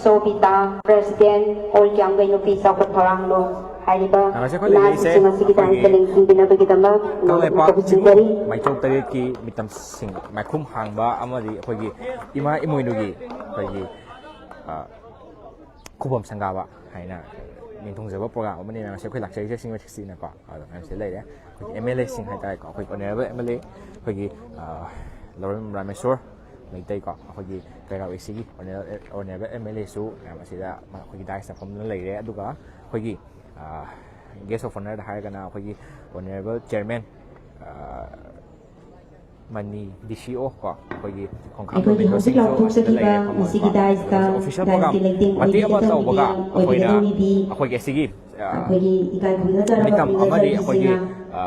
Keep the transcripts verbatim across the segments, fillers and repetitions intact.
ꯁꯣꯕꯤꯇꯥ, president, all ꯀꯤꯌꯥꯝꯒꯩ ꯅꯨꯄꯤ ꯆꯥꯎꯈꯠ ꯊꯧꯔꯥꯡꯂꯣ ꯍꯥꯏꯔꯤꯕ ꯑ, ꯉꯁꯤ ꯑꯩꯈꯣꯏ ꯏꯃꯥ ꯂꯩꯔꯤꯁꯦ ꯁꯤꯡ ꯑꯁꯤꯒꯤ ꯑꯩꯈꯣꯏꯒꯤ ꯇꯥꯡꯁꯦ ꯂꯦꯡꯁꯤꯟꯕꯤꯅꯕꯒꯤꯗꯃꯛ ꯀꯪꯂꯩꯄꯥꯛ ꯅꯣꯡꯃ ꯆꯤꯡꯈꯣꯡ ꯈꯨꯔꯨꯝꯖꯔꯤ꯫ ꯃꯥꯏꯆꯧ ꯇꯔꯦꯠꯀꯤ ꯃꯤꯇꯝꯁꯤꯡ ꯃꯥꯏꯈꯨꯝ ꯍꯥꯡꯕ ꯑꯃꯗꯤ ꯑꯩꯈꯣꯏꯒꯤ ꯏꯃꯥ ꯏꯃꯣꯏꯅꯨꯒꯤ ꯑꯩꯈꯣꯏꯒꯤ, ꯑ, ꯈꯨꯕꯝ ꯁꯪꯒꯥꯕ ꯍꯥꯏꯅ ꯅꯤꯡꯊꯧꯖꯕ ꯄ꯭ꯔꯣꯒ꯭ꯔꯥꯝ ꯑꯃꯅꯤꯅ ꯉꯁꯤ ꯑꯩꯈꯣꯏ ꯂꯥꯛꯆꯔꯤꯁꯦ ꯁꯤꯡ ꯃꯊꯛꯁꯤꯅꯀꯣ꯫ ꯑꯗꯣ ꯃꯌꯥꯝꯁꯤꯗ ꯂꯩꯔꯦ ꯑꯩꯈꯣꯏꯒꯤ ꯑꯦꯝ ꯑꯦꯜ ꯑꯦꯁꯤꯡ ꯍꯥꯏꯇꯥꯔꯦꯀꯣ, ꯑꯩꯈꯣꯏꯒꯤ ꯑꯣꯅꯔꯦꯕꯜ ꯑꯦꯝ ꯑꯦꯜ ꯑꯦ ꯑꯩꯈꯣꯏꯒꯤ, ꯑ, ꯂꯧꯔꯦꯝꯕꯝ ꯔꯥꯃꯦꯁꯣꯔ ꯃꯩꯇꯩꯀꯣ, ꯑꯩꯈꯣꯏꯒꯤ ꯀꯩꯔꯥꯛ ꯏꯁꯤꯒꯤ ꯑꯣꯅꯔꯦꯕꯜ ꯑꯦꯝ ꯑꯦꯜ ꯑꯦꯁꯨ ꯃꯌꯥꯝ ꯑꯁꯤꯗ ꯃ-, ꯑꯩꯈꯣꯏꯒꯤ ꯗꯥꯏꯁꯇ ꯐꯝꯗꯨꯅ ꯂꯩꯔꯦ꯫ ꯑꯗꯨꯒ ꯑꯩꯈꯣꯏꯒꯤ, ꯑ, ꯒꯦꯁ ꯑꯣꯐ ꯑꯣꯅꯔꯗ ꯍꯥꯏꯔꯒꯅ ꯑꯩꯈꯣꯏꯒꯤ ꯑꯣꯅꯔꯦꯕꯜ ꯆꯤꯌꯔꯃꯦꯟ, ꯑ, ꯃꯅꯤ ꯗꯤ ꯁꯤ ꯑꯣ ꯀꯣ, ꯑꯩꯈꯣꯏꯒꯤ ꯈꯣꯡꯈꯥꯡ ꯑꯩꯈꯣꯏꯒꯤ ꯍꯧꯖꯤꯛ ꯂꯥꯎꯊꯣꯛꯆꯈꯤꯕ ꯃꯁꯤꯒꯤ ꯗꯥꯏꯁꯇ ꯑꯣꯐꯤꯁꯤꯌꯦꯜ ꯗꯥꯏꯁꯀꯤ ꯄ꯭ꯔꯣꯒ꯭ꯔꯥꯝ ꯂꯩꯇꯦꯡ ꯃꯇꯦꯛ ꯑꯃ ꯑꯣꯏꯕꯤꯒꯗꯧꯔꯤꯕꯤ ꯇꯧꯕꯒ ꯑꯩꯈꯣꯏꯅ ꯑꯣꯏꯕꯤꯒꯗꯧꯔꯤꯕꯤ ꯑꯩꯈꯣꯏꯒꯤ ꯑꯁꯤꯒꯤ, ꯑ, ꯑꯩꯈꯣꯏꯒꯤ ꯏꯀꯥꯏ ꯈꯨꯝꯅꯖꯔꯕ ꯃꯤꯇꯝ ꯑꯃꯗꯤ ꯑꯩꯈꯣꯏꯒꯤ, ꯈꯨꯝꯅꯖꯔꯕꯤꯁꯤꯡꯅ ꯑ,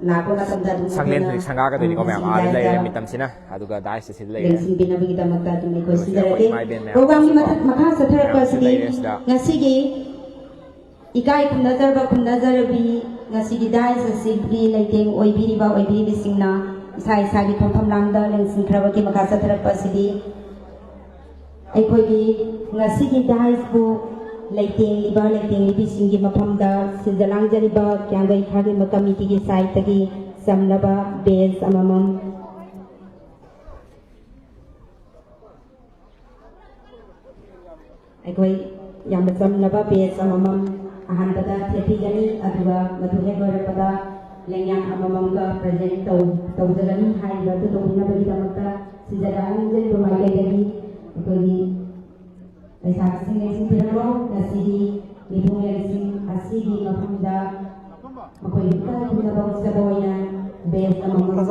ꯂꯥꯛꯄ ꯃꯇꯝꯗ ꯑꯗꯨꯝ ꯁꯪꯂꯦꯟ ꯐꯖꯅ, ꯍꯧꯖꯤꯛ ꯁꯪꯒꯥ ꯀꯗꯣꯏꯅꯤꯀꯣ ꯃꯌꯥꯝ, ꯃꯁꯤꯒꯤ ꯑꯥꯗ ꯂꯩꯔꯦ ꯗꯥꯏꯁꯇ ꯃꯤꯇꯝꯁꯤꯅ, ꯑꯗꯨꯒ ꯗꯥꯏꯁꯇ ꯁꯤꯗ ꯂꯩꯔꯦ꯫ ꯂꯦꯡꯁꯤꯟꯕꯤꯅꯕꯒꯤꯗꯃꯛꯇ ꯑꯗꯨꯝ ꯑꯩꯈꯣꯏ ꯑꯗꯨꯒ ꯑꯩꯈꯣꯏ ꯁꯤꯟꯖꯔꯒꯦ꯫ ꯏꯃꯥ ꯏꯕꯦꯟ ꯃꯌꯥꯝ ꯄ꯭ꯔꯣꯒ꯭ꯔꯥꯝꯒꯤ ꯑꯃꯁꯨꯀꯣ ꯃꯊꯛ-, ꯃꯈꯥ ꯆꯠꯊꯔꯛꯄ ꯃꯌꯥꯝꯁꯨ ꯑꯁꯤꯗꯤ ꯂꯩꯔꯦ ꯁꯤꯗ꯫ ꯉꯁꯤꯒꯤ ꯏꯀꯥꯏ ꯈꯨꯝꯅꯖꯔꯕ ꯈꯨꯝꯅꯖꯔꯕꯤ, ꯉꯁꯤꯒꯤ ꯗꯥꯏꯁ ꯑꯁꯤꯒꯤ ꯂꯩꯇꯦꯡ ꯑꯣꯏꯕꯤꯔꯤꯕ ꯑꯣꯏꯕꯤꯔꯤꯕꯁꯤꯡꯅ ꯏꯁꯥ ꯏꯁꯥꯒꯤ ꯐꯝꯐꯝ ꯂꯥꯡꯗ ꯂꯦꯡꯁꯤꯟꯈ꯭ꯔꯕꯒꯤ ꯃꯈꯥ ꯆꯠꯊꯔꯛꯄ ꯑꯁꯤꯗꯤ ꯑꯩꯈꯣꯏꯒꯤ ꯉꯁꯤꯒꯤ ꯗꯥꯏꯁꯄꯨ ꯂꯩꯇꯦꯡꯂꯤꯕ ꯂꯩꯇꯦꯡꯂꯤꯕꯤꯁꯤꯡꯒꯤ ꯃꯐꯝꯗ ꯁꯤꯟꯖ ꯂꯥꯡꯖꯔꯤꯕ ꯀꯤꯌꯥꯝꯒꯩ ꯈꯥꯒꯦꯝꯕ ꯀꯃꯤꯇꯤꯒꯤ ꯁꯥꯏꯠꯇꯒꯤ ꯆꯝꯂꯕ ꯕꯦꯖ ꯑꯃꯃꯝ, ꯑꯩꯈꯣꯏ ꯌꯥꯝꯅ ꯆꯝꯂꯕ ꯕꯦꯖ ꯑꯃꯃꯝ ꯑꯍꯥꯟꯕꯗ ꯊꯦꯠꯄꯤꯒꯅꯤ, ꯑꯗꯨꯒ ꯃꯗꯨ ꯍꯦꯛ ꯂꯣꯏꯔꯛꯄꯗ ꯂꯦꯡꯌꯥꯟ ꯑꯃꯃꯝꯒ ꯄ꯭ꯔꯖꯦꯟ ꯇꯧ-, ꯇꯧꯖꯒꯅꯤ꯫ ꯍꯥꯏꯔꯤꯕ ꯑꯗꯨ ꯇꯧꯕꯤꯅꯕꯒꯤꯗꯃꯛꯇ ꯁꯤꯟꯖ ꯂꯥꯡꯖꯔꯤꯕ ꯃꯥꯏꯀꯩꯗꯒꯤ ꯑꯩꯈꯣꯏꯒꯤ ꯂꯩꯁꯥꯕꯤꯁꯤꯡ ꯂꯦꯡꯁꯤꯟꯕꯤꯔꯛꯂꯣ꯫ ꯉꯁꯤꯒꯤ ꯃꯤꯊꯨꯡꯂꯦꯟꯁꯤꯡ ꯑꯁꯤꯒꯤ ꯃꯐꯝꯗ ꯃꯈꯣꯏꯒꯤ ꯏꯀꯥꯏ ꯈꯨꯝꯅꯕ ꯎꯠꯆꯕ ꯑꯣꯏꯅ ꯕꯦꯖ ꯑꯃꯃꯝ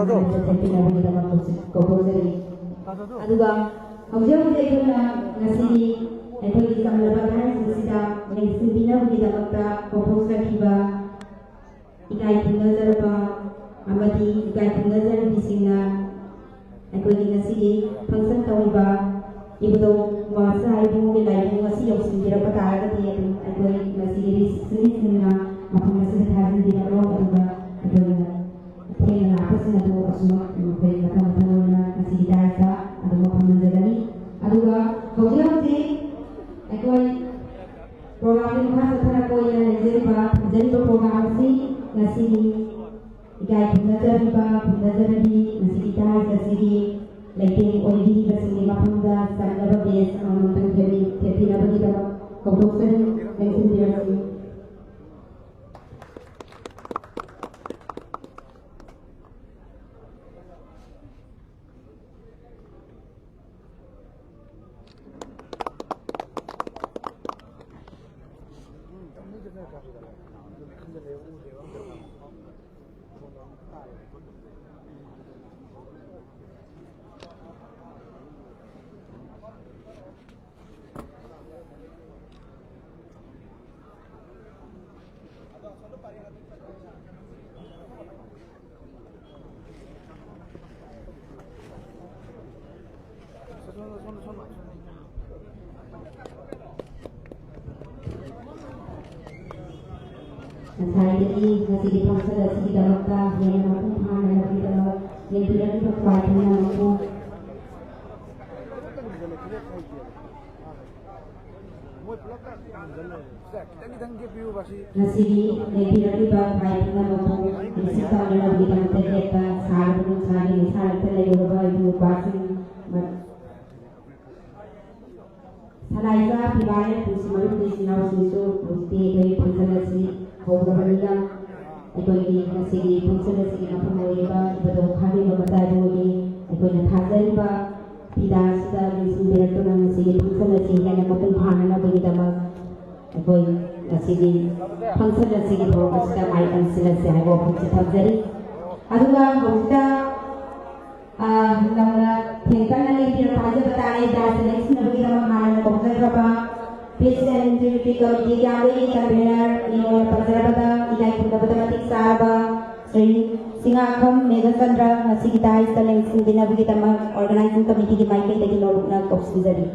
ꯊꯦꯠꯄꯤꯅꯕꯒꯤꯗꯃꯛ ꯀꯧꯖꯔꯤ꯫ ꯑꯗꯨꯒ ꯍꯧꯖꯤꯛ ꯍꯧꯖꯤꯛ ꯑꯩꯈꯣꯏꯅ ꯉꯁꯤꯒꯤ ꯑꯩꯈꯣꯏꯒꯤ ꯆꯝꯂꯕ ꯊꯥꯏꯁꯤꯡꯁꯤꯗ ꯂꯦꯡꯁꯤꯟꯕꯤꯅꯕꯒꯤꯗꯃꯛꯇ ꯀꯧꯊꯣꯛꯆꯈꯤꯕ ꯏꯀꯥꯏ ꯈꯨꯝꯅꯖꯔꯕ ꯑꯃꯗꯤ ꯏꯀꯥꯏ ꯈꯨꯝꯅꯖꯔꯕꯤꯁꯤꯡꯅ ꯑꯩꯈꯣꯏꯒꯤ ꯉꯁꯤꯒꯤ ꯐꯪꯁꯟ ꯇꯧꯔꯤꯕ ꯏꯕꯨꯙꯧ ꯋꯥꯁꯥ ꯏꯕꯨꯡꯒꯤ ꯂꯥꯏꯕꯨꯡ ꯑꯁꯤ ꯌꯧꯁꯤꯟꯕꯤꯔꯛꯄ ꯇꯥꯔꯒꯗꯤ ꯑꯗꯨꯝ ꯑꯩꯈꯣꯏ ꯉꯁꯤꯒꯤ ꯔꯤꯁꯤꯞꯁꯟꯅꯤꯁꯁꯤꯡꯅ ꯃꯐꯝ ꯑꯁꯤꯗ ꯊꯥꯖꯤꯟꯕꯤꯔꯛꯂꯣ꯫ ꯑꯗꯨꯒ ꯑꯩꯈꯣꯏꯅ ꯊꯦꯡꯅ ꯂꯥꯛꯄꯁꯤꯡ ꯑꯗꯨ ꯑꯁꯨꯃꯛ ꯑꯩꯈꯣꯏ ꯃꯊꯪ ꯃꯊꯪ ꯑꯣꯏꯅ ꯉꯁꯤꯒꯤ ꯗꯥꯏꯁꯇ ꯑꯗꯨꯝ ꯃꯐꯝ ꯂꯩꯖꯒꯅꯤ꯫ ꯑꯗꯨꯒ ꯍꯧꯖꯤꯛ ꯍꯧꯖꯤꯛ ꯑꯩꯈꯣꯏ ꯄ꯭ꯔꯣꯒ꯭ꯔꯥꯝꯒꯤ ꯃꯈꯥ ꯆꯠꯊꯔꯛꯄ ꯑꯣꯏꯅ ꯂꯩꯖꯔꯤꯕ ꯐꯖꯔꯤꯕ ꯄ꯭ꯔꯣꯒ꯭ꯔꯥꯝ ꯑꯁꯤ ꯉꯁꯤꯒꯤ ꯏꯀꯥꯏ ꯈꯨꯝꯅꯖꯔꯤꯕ, ꯈꯨꯝꯅꯖꯔꯕꯤ ꯉꯁꯤꯒꯤ ꯗꯥꯟꯁ ꯑꯁꯤꯒꯤ ꯂꯩꯇꯦꯡ ꯑꯣꯏꯕꯤꯔꯤꯕꯁꯤꯡꯒꯤ ꯃꯐꯝꯗ ꯆꯟꯅꯕ ꯕꯦꯁ ꯑꯃꯃꯝꯇꯪ ꯊꯦꯠꯄꯤ-, ꯊꯦꯠꯄꯤꯅꯕꯒꯤꯗꯃꯛ ꯀꯧꯊꯣꯛꯆꯔꯤ, ꯂꯦꯡꯁꯤꯟꯕꯤꯔꯁꯤ꯫ ꯉꯁꯥꯏꯗꯒꯤ ꯉꯁꯤꯒꯤ function ꯑꯁꯤꯒꯤꯗꯃꯛꯇ ꯍꯦꯟꯅ ꯃꯄꯨꯡ ꯐꯥꯅꯅꯕꯒꯤꯗꯃꯛ ꯌꯦꯡꯕꯤꯔꯛꯂꯤꯕ ꯈ꯭ꯋꯥꯏ ꯄꯨꯝꯅꯃꯛꯄꯨ ꯃꯣꯏ ꯄꯨꯂꯞ ꯈꯔ ꯈꯨꯝꯖꯜꯂꯣ꯫ ꯁꯦ, ꯈꯤꯇꯪ ꯈꯤꯇꯪ ꯒꯦꯞ ꯄꯤꯌꯨꯕ ꯁꯤ꯫ ꯉꯁꯤꯒꯤ ꯂꯦꯡꯕꯤꯔꯛꯂꯤꯕ ꯈ꯭ꯋꯥꯏ ꯄꯨꯝꯅꯃꯛꯄꯨ ꯅꯨꯡꯁꯤꯠ ꯇꯥꯎꯅꯅꯕꯒꯤꯗꯃꯛꯇ ꯂꯦꯞꯄ ꯁꯥꯔꯕ ꯅꯨꯡꯁꯥꯒꯤ ꯃꯩꯁꯥꯔꯛꯇ ꯂꯩꯔꯨꯔꯕ ꯏꯕꯨꯡ ꯏꯄ꯭ꯋꯥꯁꯤꯡ, ꯃ-, ꯁꯅꯥꯏꯖꯥ ꯐꯤꯕꯥꯂꯦ ꯄꯨꯟꯁꯤ ꯃꯔꯨꯞꯀꯤ ꯏꯆꯤꯟ ꯏꯅꯥꯎꯁꯤꯡꯁꯨ ꯍꯧꯖꯤꯛꯇꯤ ꯑꯩꯈꯣꯏꯒꯤ function ꯑꯁꯤ ꯍꯧꯔꯕꯅꯤꯅ ꯑꯩꯈꯣꯏꯒꯤ ꯉꯁꯤꯒꯤ function ꯑꯁꯤꯒꯤ ꯃꯐꯝ ꯑꯣꯏꯔꯤꯕ ꯏꯕꯨꯙꯧ ꯈꯥꯕꯦꯝꯕ ꯃꯆꯥ ꯏꯕꯨꯡꯒꯤ ꯑꯩꯈꯣꯏꯅ ꯊꯥꯖꯔꯤꯕ ꯐꯤꯗꯥ ꯑꯁꯤꯗ ꯂꯦꯡꯁꯤꯟꯕꯤꯔꯛꯇꯨꯅ ꯉꯁꯤꯒꯤ function ꯑꯁꯤ ꯍꯦꯟꯅ ꯃꯄꯨꯡ ꯐꯥꯅꯅꯕꯒꯤꯗꯃꯛ ꯑꯩꯈꯣꯏ ꯉꯁꯤꯒꯤ function ꯑꯁꯤꯒꯤ ꯊꯧꯔꯝ ꯑꯁꯤꯗ ꯃꯥꯏ ꯑꯣꯟꯁꯤꯜꯂꯁꯤ ꯍꯥꯏꯕ ꯋꯥꯐꯝꯁꯤ ꯊꯝꯖꯔꯤ꯫ ꯑꯗꯨꯒ ꯍꯧꯖꯤꯛꯇ, ꯑ, ꯅꯧꯅ ꯊꯦꯡꯇꯛꯅ ꯂꯦꯡꯕꯤꯔꯛꯄ ꯍꯥꯏꯖꯕ ꯇꯥꯔꯦ, ꯗꯥꯟꯁ ꯂꯦꯡꯁꯤꯟꯅꯕꯒꯤꯗꯃꯛ ꯍꯥꯟꯅ ꯀꯧꯖꯈ꯭ꯔꯕ Peace and Unity Committee ꯀꯌꯥꯝꯒꯩꯒꯤ convener ꯅꯤꯉꯣꯜꯅ ꯄꯟꯖꯔꯕꯗ ꯏꯀꯥꯏ ꯈꯨꯝꯅꯕꯗ ꯃꯇꯤꯛ ꯆꯥꯔꯕ ꯁ꯭ꯔꯤ ꯁꯤꯡꯉꯥꯈꯝ ꯃꯦꯘꯆꯟꯗ꯭ꯔ ꯉꯁꯤꯒꯤ ꯗꯥꯏꯁꯇ ꯂꯦꯡꯁꯤꯟꯕꯤꯅꯕꯒꯤꯗꯃꯛ organizing committeeꯒꯤ ꯃꯥꯏꯀꯩꯗꯒꯤ ꯅꯣꯂꯨꯛꯅ ꯀꯧꯁꯤꯟꯖꯔꯤ꯫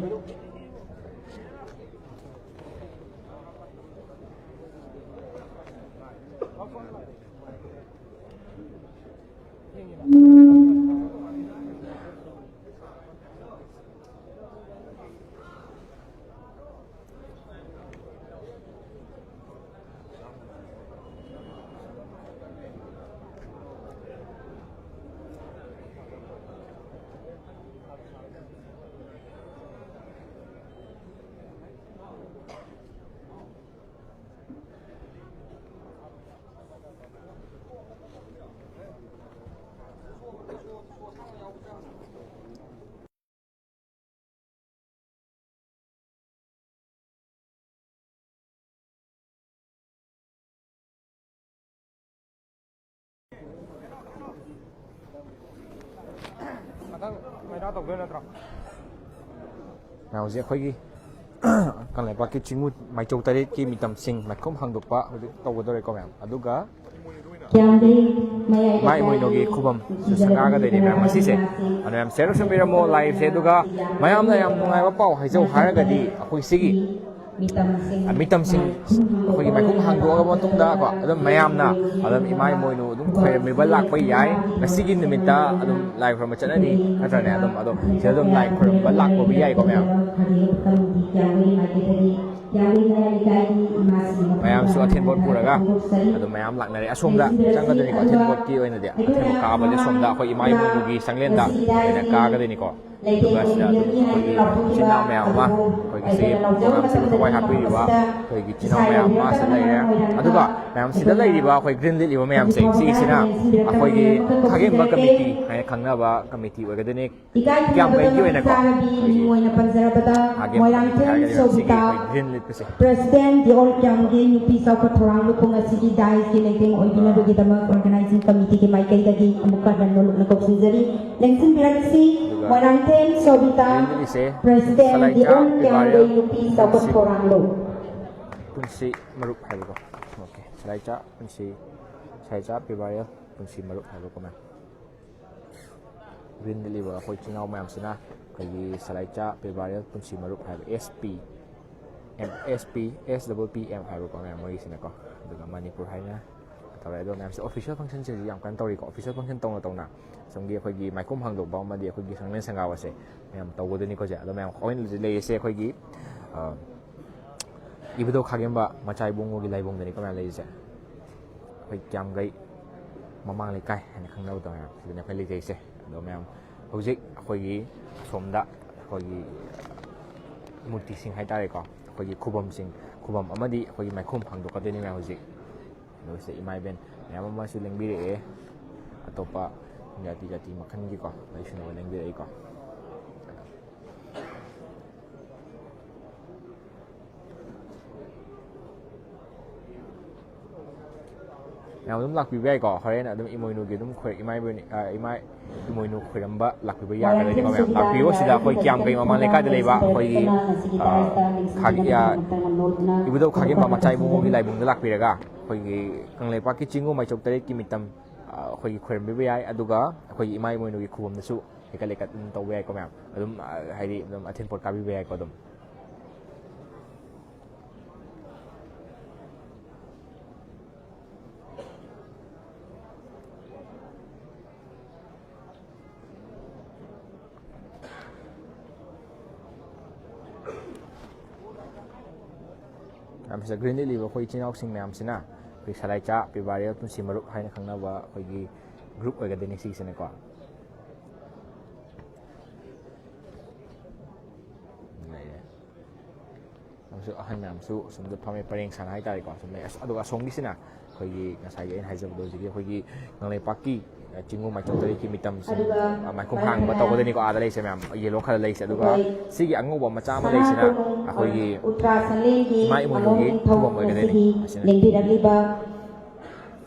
ꯇꯧꯗꯣꯏ ꯅꯠꯇ꯭ꯔꯣ? ꯃꯌꯥꯝ, ꯍꯧꯖꯤꯛ ꯑꯩꯈꯣꯏꯒꯤ ꯀꯪꯂꯩꯄꯥꯛꯀꯤ ꯆꯤꯡꯉꯨ ꯃꯥꯏꯆꯧ ꯇꯔꯦꯠꯀꯤ ꯃꯤꯇꯝꯁꯤꯡ ꯃꯥꯏꯈꯨꯝ ꯍꯥꯡꯗꯣꯛꯄ ꯍꯧꯖꯤꯛ ꯇꯧꯒꯗꯧꯔꯦꯀꯣ ꯃꯌꯥꯝ꯫ ꯑꯗꯨꯒ ꯏꯃꯥ ꯏꯃꯣꯏꯅꯨꯒꯤ ꯈꯨꯕꯝ ꯁꯪꯒꯥꯒꯗꯣꯏꯅꯦ ꯃꯌꯥꯝ ꯉꯁꯤꯁꯦ꯫ ꯑꯗꯣ ꯃꯌꯥꯝ share ꯇꯧꯁꯟꯕꯤꯔꯝꯃꯣ liveꯁꯦ꯫ ꯑꯗꯨꯒ ꯃꯌꯥꯝꯅ ꯌꯥꯝ ꯅꯨꯡꯉꯥꯏꯕ ꯄꯥꯎ ꯍꯥꯏꯖꯧ ꯍꯥꯏꯔꯒꯗꯤ ꯑꯩꯈꯣꯏ ꯁꯤꯒꯤ ꯃꯤꯇꯝꯁꯤꯡ ꯑꯩꯈꯣꯏꯒꯤ ꯃꯥꯏꯈꯨꯝ ꯍꯥꯡꯗꯣꯛꯑꯕ ꯃꯇꯨꯡꯗ ꯀꯣ, ꯑꯗꯨꯝ ꯃꯌꯥꯝꯅ ꯑꯗꯨꯝ ꯏꯃꯥ ꯏꯃꯣꯏꯅꯨ ꯑꯗꯨꯝ ꯈꯣꯏꯔꯝꯕꯤꯕ ꯂꯥꯛꯄ ꯌꯥꯏ꯫ ꯉꯁꯤꯒꯤ ꯅꯨꯃꯤꯠꯇ ꯑꯗꯨꯝ ꯂꯥꯏ ꯈꯨꯔꯨꯝꯕ ꯆꯠꯅꯅꯤ ꯅꯠꯇ꯭ꯔꯅꯦ? ꯑꯗꯨꯝ ꯑꯗꯣ ꯁꯤꯗ ꯑꯗꯨꯝ ꯂꯥꯏ ꯈꯨꯔꯨꯝꯕ ꯂꯥꯛꯄꯕꯨ ꯌꯥꯏꯀꯣ ꯃꯌꯥꯝ꯫ ꯃꯌꯥꯝꯁꯨ ꯑꯊꯦꯟ ꯄꯣꯠ ꯄꯨꯔꯒ ꯑꯗꯨꯝ ꯃꯌꯥꯝ ꯂꯥꯛꯅꯔꯦ꯫ ꯑꯁꯣꯝꯗ ꯆꯪꯒꯗꯣꯏꯅꯤꯀꯣ, ꯑꯊꯦꯟ ꯄꯣꯠꯀꯤ ꯑꯣꯏꯅꯗꯤ ꯑꯊꯦꯟ ꯄꯣꯠ ꯀꯥꯕꯁꯦ ꯁꯣꯝꯗ ꯑꯩꯈꯣꯏ ꯏꯃꯥ ꯏꯃꯣꯏꯅꯨꯒꯤ ꯆꯪꯂꯦꯟꯗ ꯑꯣꯏꯅ ꯀꯥꯒꯗꯣꯏꯅꯤꯀꯣ꯫ ꯑꯗꯨꯒ ꯁꯤꯗ ꯑꯗꯨꯝ ꯑꯩꯈꯣꯏꯒꯤ ꯏꯆꯤꯟ ꯏꯅꯥꯎ ꯃꯌꯥꯝ ꯑꯃ ꯑꯩꯈꯣꯏꯒꯤ ꯁꯤꯒꯤ ꯄ꯭ꯔꯣꯒ꯭ꯔꯥꯝꯁꯤꯕꯨ ꯊꯋꯥꯏ ꯍꯥꯞꯄꯤꯔꯤꯕ ꯑꯩꯈꯣꯏꯒꯤ ꯏꯆꯤꯟ ꯏꯅꯥꯎ ꯃꯌꯥꯝ ꯑꯃ ꯁꯤꯗ ꯂꯩꯔꯦ꯫ ꯑꯗꯨꯒ ꯃꯌꯥꯝ ꯁꯤꯗ ꯂꯩꯔꯤꯕ ꯑꯩꯈꯣꯏ ꯒ꯭ꯔꯤꯟ ꯂꯤꯠꯂꯤꯕ ꯃꯌꯥꯝꯁꯦ, ꯁꯤꯒꯤꯁꯤꯅ ꯑꯩꯈꯣꯏꯒꯤ ꯈꯥꯒꯦꯝꯕ ꯀꯃꯤꯇꯤ ꯍꯥꯏꯅ ꯈꯪꯅꯕ ꯀꯃꯤꯇꯤ ꯑꯣꯏꯒꯗꯣꯏꯅꯤ꯫ ꯀ꯭ꯌꯥꯝꯒꯩꯒꯤ ꯑꯣꯏꯅꯀꯣ, ꯃꯤꯡ ꯑꯣꯏꯅ ꯄꯟꯖꯔꯕꯗ ꯈꯥꯒꯦꯝꯕ ꯀꯃꯤꯇꯤ ꯃꯣꯏꯔꯥꯡꯊꯦꯝ ꯍꯥꯏꯔꯒꯗꯤ ꯁꯣꯕꯤꯇꯥ, ꯁꯤꯒꯤ ꯑꯩꯈꯣꯏ ꯒ꯭ꯔꯤꯟ ꯂꯤꯠꯄꯁꯦ꯫ President ꯗꯤꯑꯣꯜ ꯀ꯭ꯌꯥꯝꯒꯤ ꯅꯨꯄꯤ ꯆꯥꯎꯈꯠ ꯊꯧꯔꯥꯡ ꯂꯨꯞꯄ ꯉꯁꯤꯒꯤ dais ꯀꯤ ꯂꯩꯇꯦꯡ ꯑꯣꯏꯕꯤꯅꯕꯒꯤꯗꯃꯛ organizing committee ꯒꯤ ꯃꯥꯏꯀꯩꯗꯒꯤ ꯑꯃꯨꯛꯀ ꯍꯟꯅ ꯅꯣꯂꯨꯛꯅ ꯀꯧꯁꯤꯟꯖꯔꯤ꯫ ꯂꯦꯡꯁꯤꯟꯕꯤꯔꯛꯁꯤ꯫ ꯑꯗꯨꯒ ꯃꯣꯏꯔꯥꯡꯊꯦꯝ ꯁꯣꯕꯤꯇꯥ, ꯒ꯭ꯔꯤꯟ ꯂꯤꯠꯂꯤꯁꯦ President ꯁꯂꯥꯏꯆꯥ ꯗꯤꯑꯣꯜ ꯀ꯭ꯌꯥꯝꯒꯤ ꯃꯦꯃꯣꯔꯤꯌꯦꯜ ꯅꯨꯄꯤ ꯆꯥꯎꯈꯠ ꯄꯨꯟꯁꯤ ꯊꯧꯔꯥꯡ ꯂꯨꯞ꯫ ꯄꯨꯟꯁꯤ ꯃꯔꯨꯞ ꯍꯥꯏꯕꯀꯣ꯫ Okay, ꯁꯂꯥꯏꯆꯥ ꯄꯨꯟꯁꯤ, ꯁꯂꯥꯏꯆꯥ ꯃꯦꯃꯣꯔꯤꯌꯦꯜ ꯄꯨꯟꯁꯤ ꯃꯔꯨꯞ ꯍꯥꯏꯕꯀꯣ ꯃꯌꯥꯝ꯫ ꯒ꯭ꯔꯤꯟ ꯂꯤꯠꯂꯤꯕ ꯑꯩꯈꯣꯏ ꯏꯆꯤꯟ ꯏꯅꯥꯎ ꯃꯌꯥꯝꯁꯤꯅ ꯑꯩꯈꯣꯏꯒꯤ ꯁꯂꯥꯏꯆꯥ ꯃꯦꯃꯣꯔꯤꯌꯦꯜ ꯄꯨꯟꯁꯤ ꯃꯔꯨꯞ ꯍꯥꯏꯕ, S P, M, S P, S double P M ꯍꯥꯏꯕꯀꯣ ꯃꯌꯥꯝ ꯃꯣꯏꯒꯤꯁꯤꯅꯀꯣ꯫ ꯑꯗꯨꯒ ꯃꯅꯤꯄꯨꯔ ꯍꯥꯏꯅ ꯇꯧꯔꯦ꯫ ꯑꯗꯣ ꯃꯌꯥꯝꯁꯦ official function ꯁꯦ ꯍꯧꯖꯤꯛ ꯌꯥꯝ ꯀꯟꯅ ꯇꯧꯔꯤꯀꯣ꯫ Official function ꯇꯧꯅ ꯇꯧꯅ ꯑꯁꯣꯝꯒꯤ ꯑꯩꯈꯣꯏꯒꯤ ꯃꯥꯏꯈꯨꯝ ꯍꯥꯡꯗꯣꯛꯄ ꯑꯃꯗꯤ ꯑꯩꯈꯣꯏꯒꯤ ꯁꯪꯂꯦꯟ ꯁꯪꯒꯥꯕꯁꯦ ꯃꯌꯥꯝ ꯇꯧꯒꯗꯣꯏꯅꯤꯀꯣ ꯍꯧꯖꯤꯛ꯫ ꯑꯗꯣ ꯃꯌꯥꯝ ꯑꯩꯈꯣꯏꯅ ꯍꯧꯖꯤꯛ ꯂꯩꯔꯤꯁꯦ ꯑꯩꯈꯣꯏꯒꯤ, ꯑ, ꯏꯕꯨꯙꯧ ꯈꯥꯒꯦꯝꯕ ꯃꯆꯥ ꯏꯕꯨꯡꯉꯣꯒꯤ ꯂꯥꯏꯕꯨꯡꯗꯅꯤꯀꯣ ꯃꯌꯥꯝ ꯂꯩꯔꯤꯁꯦ꯫ ꯑꯩꯈꯣꯏ ꯀ꯭ꯌꯥꯝꯒꯩ ꯃꯃꯥꯡ ꯂꯩꯀꯥꯏ ꯍꯥꯏꯅ ꯈꯪꯅꯕꯗꯣ ꯃꯌꯥꯝ, ꯁꯤꯗꯅꯦ ꯑꯩꯈꯣꯏ ꯂꯩꯖꯩꯁꯦ꯫ ꯑꯗꯣ ꯃꯌꯥꯝ, ꯍꯧꯖꯤꯛ ꯑꯩꯈꯣꯏꯒꯤ ꯑꯁꯣꯝꯗ ꯑꯩꯈꯣꯏꯒꯤ ꯃꯨꯔꯇꯤꯁꯤꯡ ꯍꯥꯏꯇꯥꯔꯦꯀꯣ, ꯑꯩꯈꯣꯏꯒꯤ ꯈꯨꯕꯝꯁꯤꯡ, ꯈꯨꯕꯝ ꯑꯃꯗꯤ ꯑꯩꯈꯣꯏꯒꯤ ꯃꯥꯏꯈꯨꯝ ꯍꯥꯡꯗꯣꯛꯀꯗꯣꯏꯅꯤ ꯃꯌꯥꯝ ꯍꯧꯖꯤꯛ꯫ ꯑꯗꯣ ꯁꯤꯗ ꯏꯃꯥ ꯏꯕꯦꯟ ꯃꯌꯥꯝ ꯑꯃꯁꯨ ꯂꯦꯡꯕꯤꯔꯛꯑꯦ, ꯑꯇꯣꯞꯄ ꯖꯥꯇꯤ ꯖꯥꯇꯤ ꯃꯈꯜꯒꯤꯀꯣ, ꯂꯩꯁꯨꯅꯕ ꯂꯦꯡꯕꯤꯔꯛꯏꯀꯣ꯫ ꯃꯌꯥꯝ ꯑꯗꯨꯝ ꯂꯥꯛꯄꯤꯕ ꯌꯥꯏꯀꯣ꯫ ꯍꯣꯔꯦꯟ ꯑꯗꯨꯝ ꯏꯃꯣꯏꯅꯨꯒꯤ ꯑꯗꯨꯝ ꯈꯣꯏ-, ꯏꯃꯥ ꯏꯃꯣꯏꯅꯨ, ꯑ, ꯏꯃꯥ ꯏꯃꯣꯏꯅꯨ ꯈꯣꯏꯔꯝꯕ ꯂꯥꯛꯄꯤꯕ ꯌꯥꯒꯗꯣꯏꯅꯤꯀꯣ ꯃꯌꯥꯝ꯫ ꯂꯥꯛꯄꯤꯌꯣ ꯁꯤꯗ ꯑꯩꯈꯣꯏ ꯀꯤꯌꯥꯝꯒꯩ ꯃꯃꯥꯡ ꯂꯩꯀꯥꯏꯗ ꯂꯩꯕ ꯑꯩꯈꯣꯏꯒꯤ, ꯑ, ꯈꯥꯒꯦ-, ꯑ, ꯏꯕꯨꯙꯧ ꯈꯥꯒꯦꯝꯕ ꯃꯆꯥ ꯏꯕꯨꯡꯉꯣꯒꯤ ꯂꯥꯏꯕꯨꯡꯗ ꯂꯥꯛꯄꯤꯔꯒ ꯑꯩꯈꯣꯏꯒꯤ ꯀꯪꯂꯩꯄꯥꯛꯀꯤ ꯆꯤꯡꯒꯨꯝ ꯃꯥꯏꯆꯧ ꯇꯔꯦꯠꯀꯤ ꯃꯤꯇꯝ, ꯑ, ꯑꯩꯈꯣꯏꯒꯤ ꯈꯣꯏꯔꯝꯕꯤꯕ ꯌꯥꯏ꯫ ꯑꯗꯨꯒ ꯑꯩꯈꯣꯏꯒꯤ ꯏꯃꯥ ꯏꯃꯣꯏꯅꯨꯒꯤ ꯈꯨꯕꯝꯗꯁꯨ ꯍꯩꯀꯠ ꯂꯩꯀꯠ ꯑꯗꯨꯝ ꯇꯧꯕ ꯌꯥꯏꯀꯣ ꯃꯌꯥꯝ꯫ ꯑꯗꯨꯝ, ꯑ, ꯍꯥꯏꯗꯤ ꯑꯗꯨꯝ ꯑꯊꯤꯟ ꯄꯣꯠ ꯀꯥꯕꯤꯕ ꯌꯥꯏꯀꯣ ꯑꯗꯨꯝ꯫ ꯃꯌꯥꯝꯁꯤꯗ ꯒ꯭ꯔꯤꯟ ꯂꯤꯠꯂꯤꯕ ꯑꯩꯈꯣꯏ ꯏꯆꯤꯟ ꯏꯅꯥꯎꯁꯤꯡ ꯃꯌꯥꯝꯁꯤꯅ ꯑꯩꯈꯣꯏ ꯁꯂꯥꯏꯆꯥ ꯄꯤꯕꯥꯔꯦꯜ ꯄꯨꯟꯁꯤ ꯃꯔꯨꯞ ꯍꯥꯏꯅ ꯈꯪꯅꯕ ꯑꯩꯈꯣꯏꯒꯤ ꯒ꯭ꯔꯨꯞ ꯑꯣꯏꯒꯗꯣꯏꯅꯤ ꯁꯤꯒꯤꯁꯤꯅꯀꯣ꯫ ꯂꯩꯔꯦ꯫ ꯑꯃꯁꯨ ꯑꯍꯟ ꯃꯌꯥꯝꯁꯨ ꯑꯁꯣꯝꯗ ꯐꯝꯃꯦ, ꯄꯔꯦꯡ ꯁꯥꯅ ꯍꯥꯏꯇꯥꯔꯦꯀꯣ, ꯁꯨꯝ ꯂꯩ꯫ ꯑꯁ, ꯑꯗꯨꯒ ꯑꯁꯣꯝꯒꯤꯁꯤꯅ ꯑꯩꯈꯣꯏꯒꯤ ꯉꯁꯥꯏꯒꯤ ꯑꯩꯅ ꯍꯥꯏꯖꯕꯗꯣ, ꯍꯧꯖꯤꯛꯀꯤ ꯑꯩꯈꯣꯏꯒꯤ ꯀꯪꯂꯩꯄꯥꯛꯀꯤ, ꯑ, ꯆꯤꯡꯒꯨꯝ ꯃꯥꯏꯆꯧ ꯇꯔꯦꯠꯀꯤ ꯃꯤꯇꯝꯁꯤꯡ, ꯑꯗꯨꯒ ꯑ, ꯃꯥꯏꯈꯣꯡ ꯍꯥꯡꯕ ꯇꯧꯒꯗꯣꯏꯅꯤꯀꯣ, ꯑꯥꯗ ꯂꯩꯁꯦ ꯃꯌꯥꯝ, ꯌꯦꯜꯂꯣ ꯈꯔ ꯂꯩꯁꯦ꯫ ꯑꯗꯨꯒ ꯑꯩꯈꯣꯏ ꯁꯤꯒꯤ ꯑꯉꯧꯕ ꯃꯆꯥ ꯑꯃ ꯂꯩꯁꯤꯅ ꯁꯅꯥ ꯀꯣꯅꯨꯡ ꯑꯩꯈꯣꯏꯒꯤ ꯎꯇ꯭ꯔꯥ ꯁꯪꯂꯦꯟꯒꯤ ꯏꯃꯥ ꯏꯃꯣꯏꯅꯨꯒꯤ ꯑꯃꯣꯝ ꯅꯤꯡꯊꯧ ꯈꯨꯕꯝ ꯑꯣꯏꯒꯗꯣꯏꯅꯤ ꯉꯁꯤꯒꯤ ꯑꯁꯤꯅ꯫ ꯂꯦꯡꯕꯤꯔꯛꯂꯤꯕ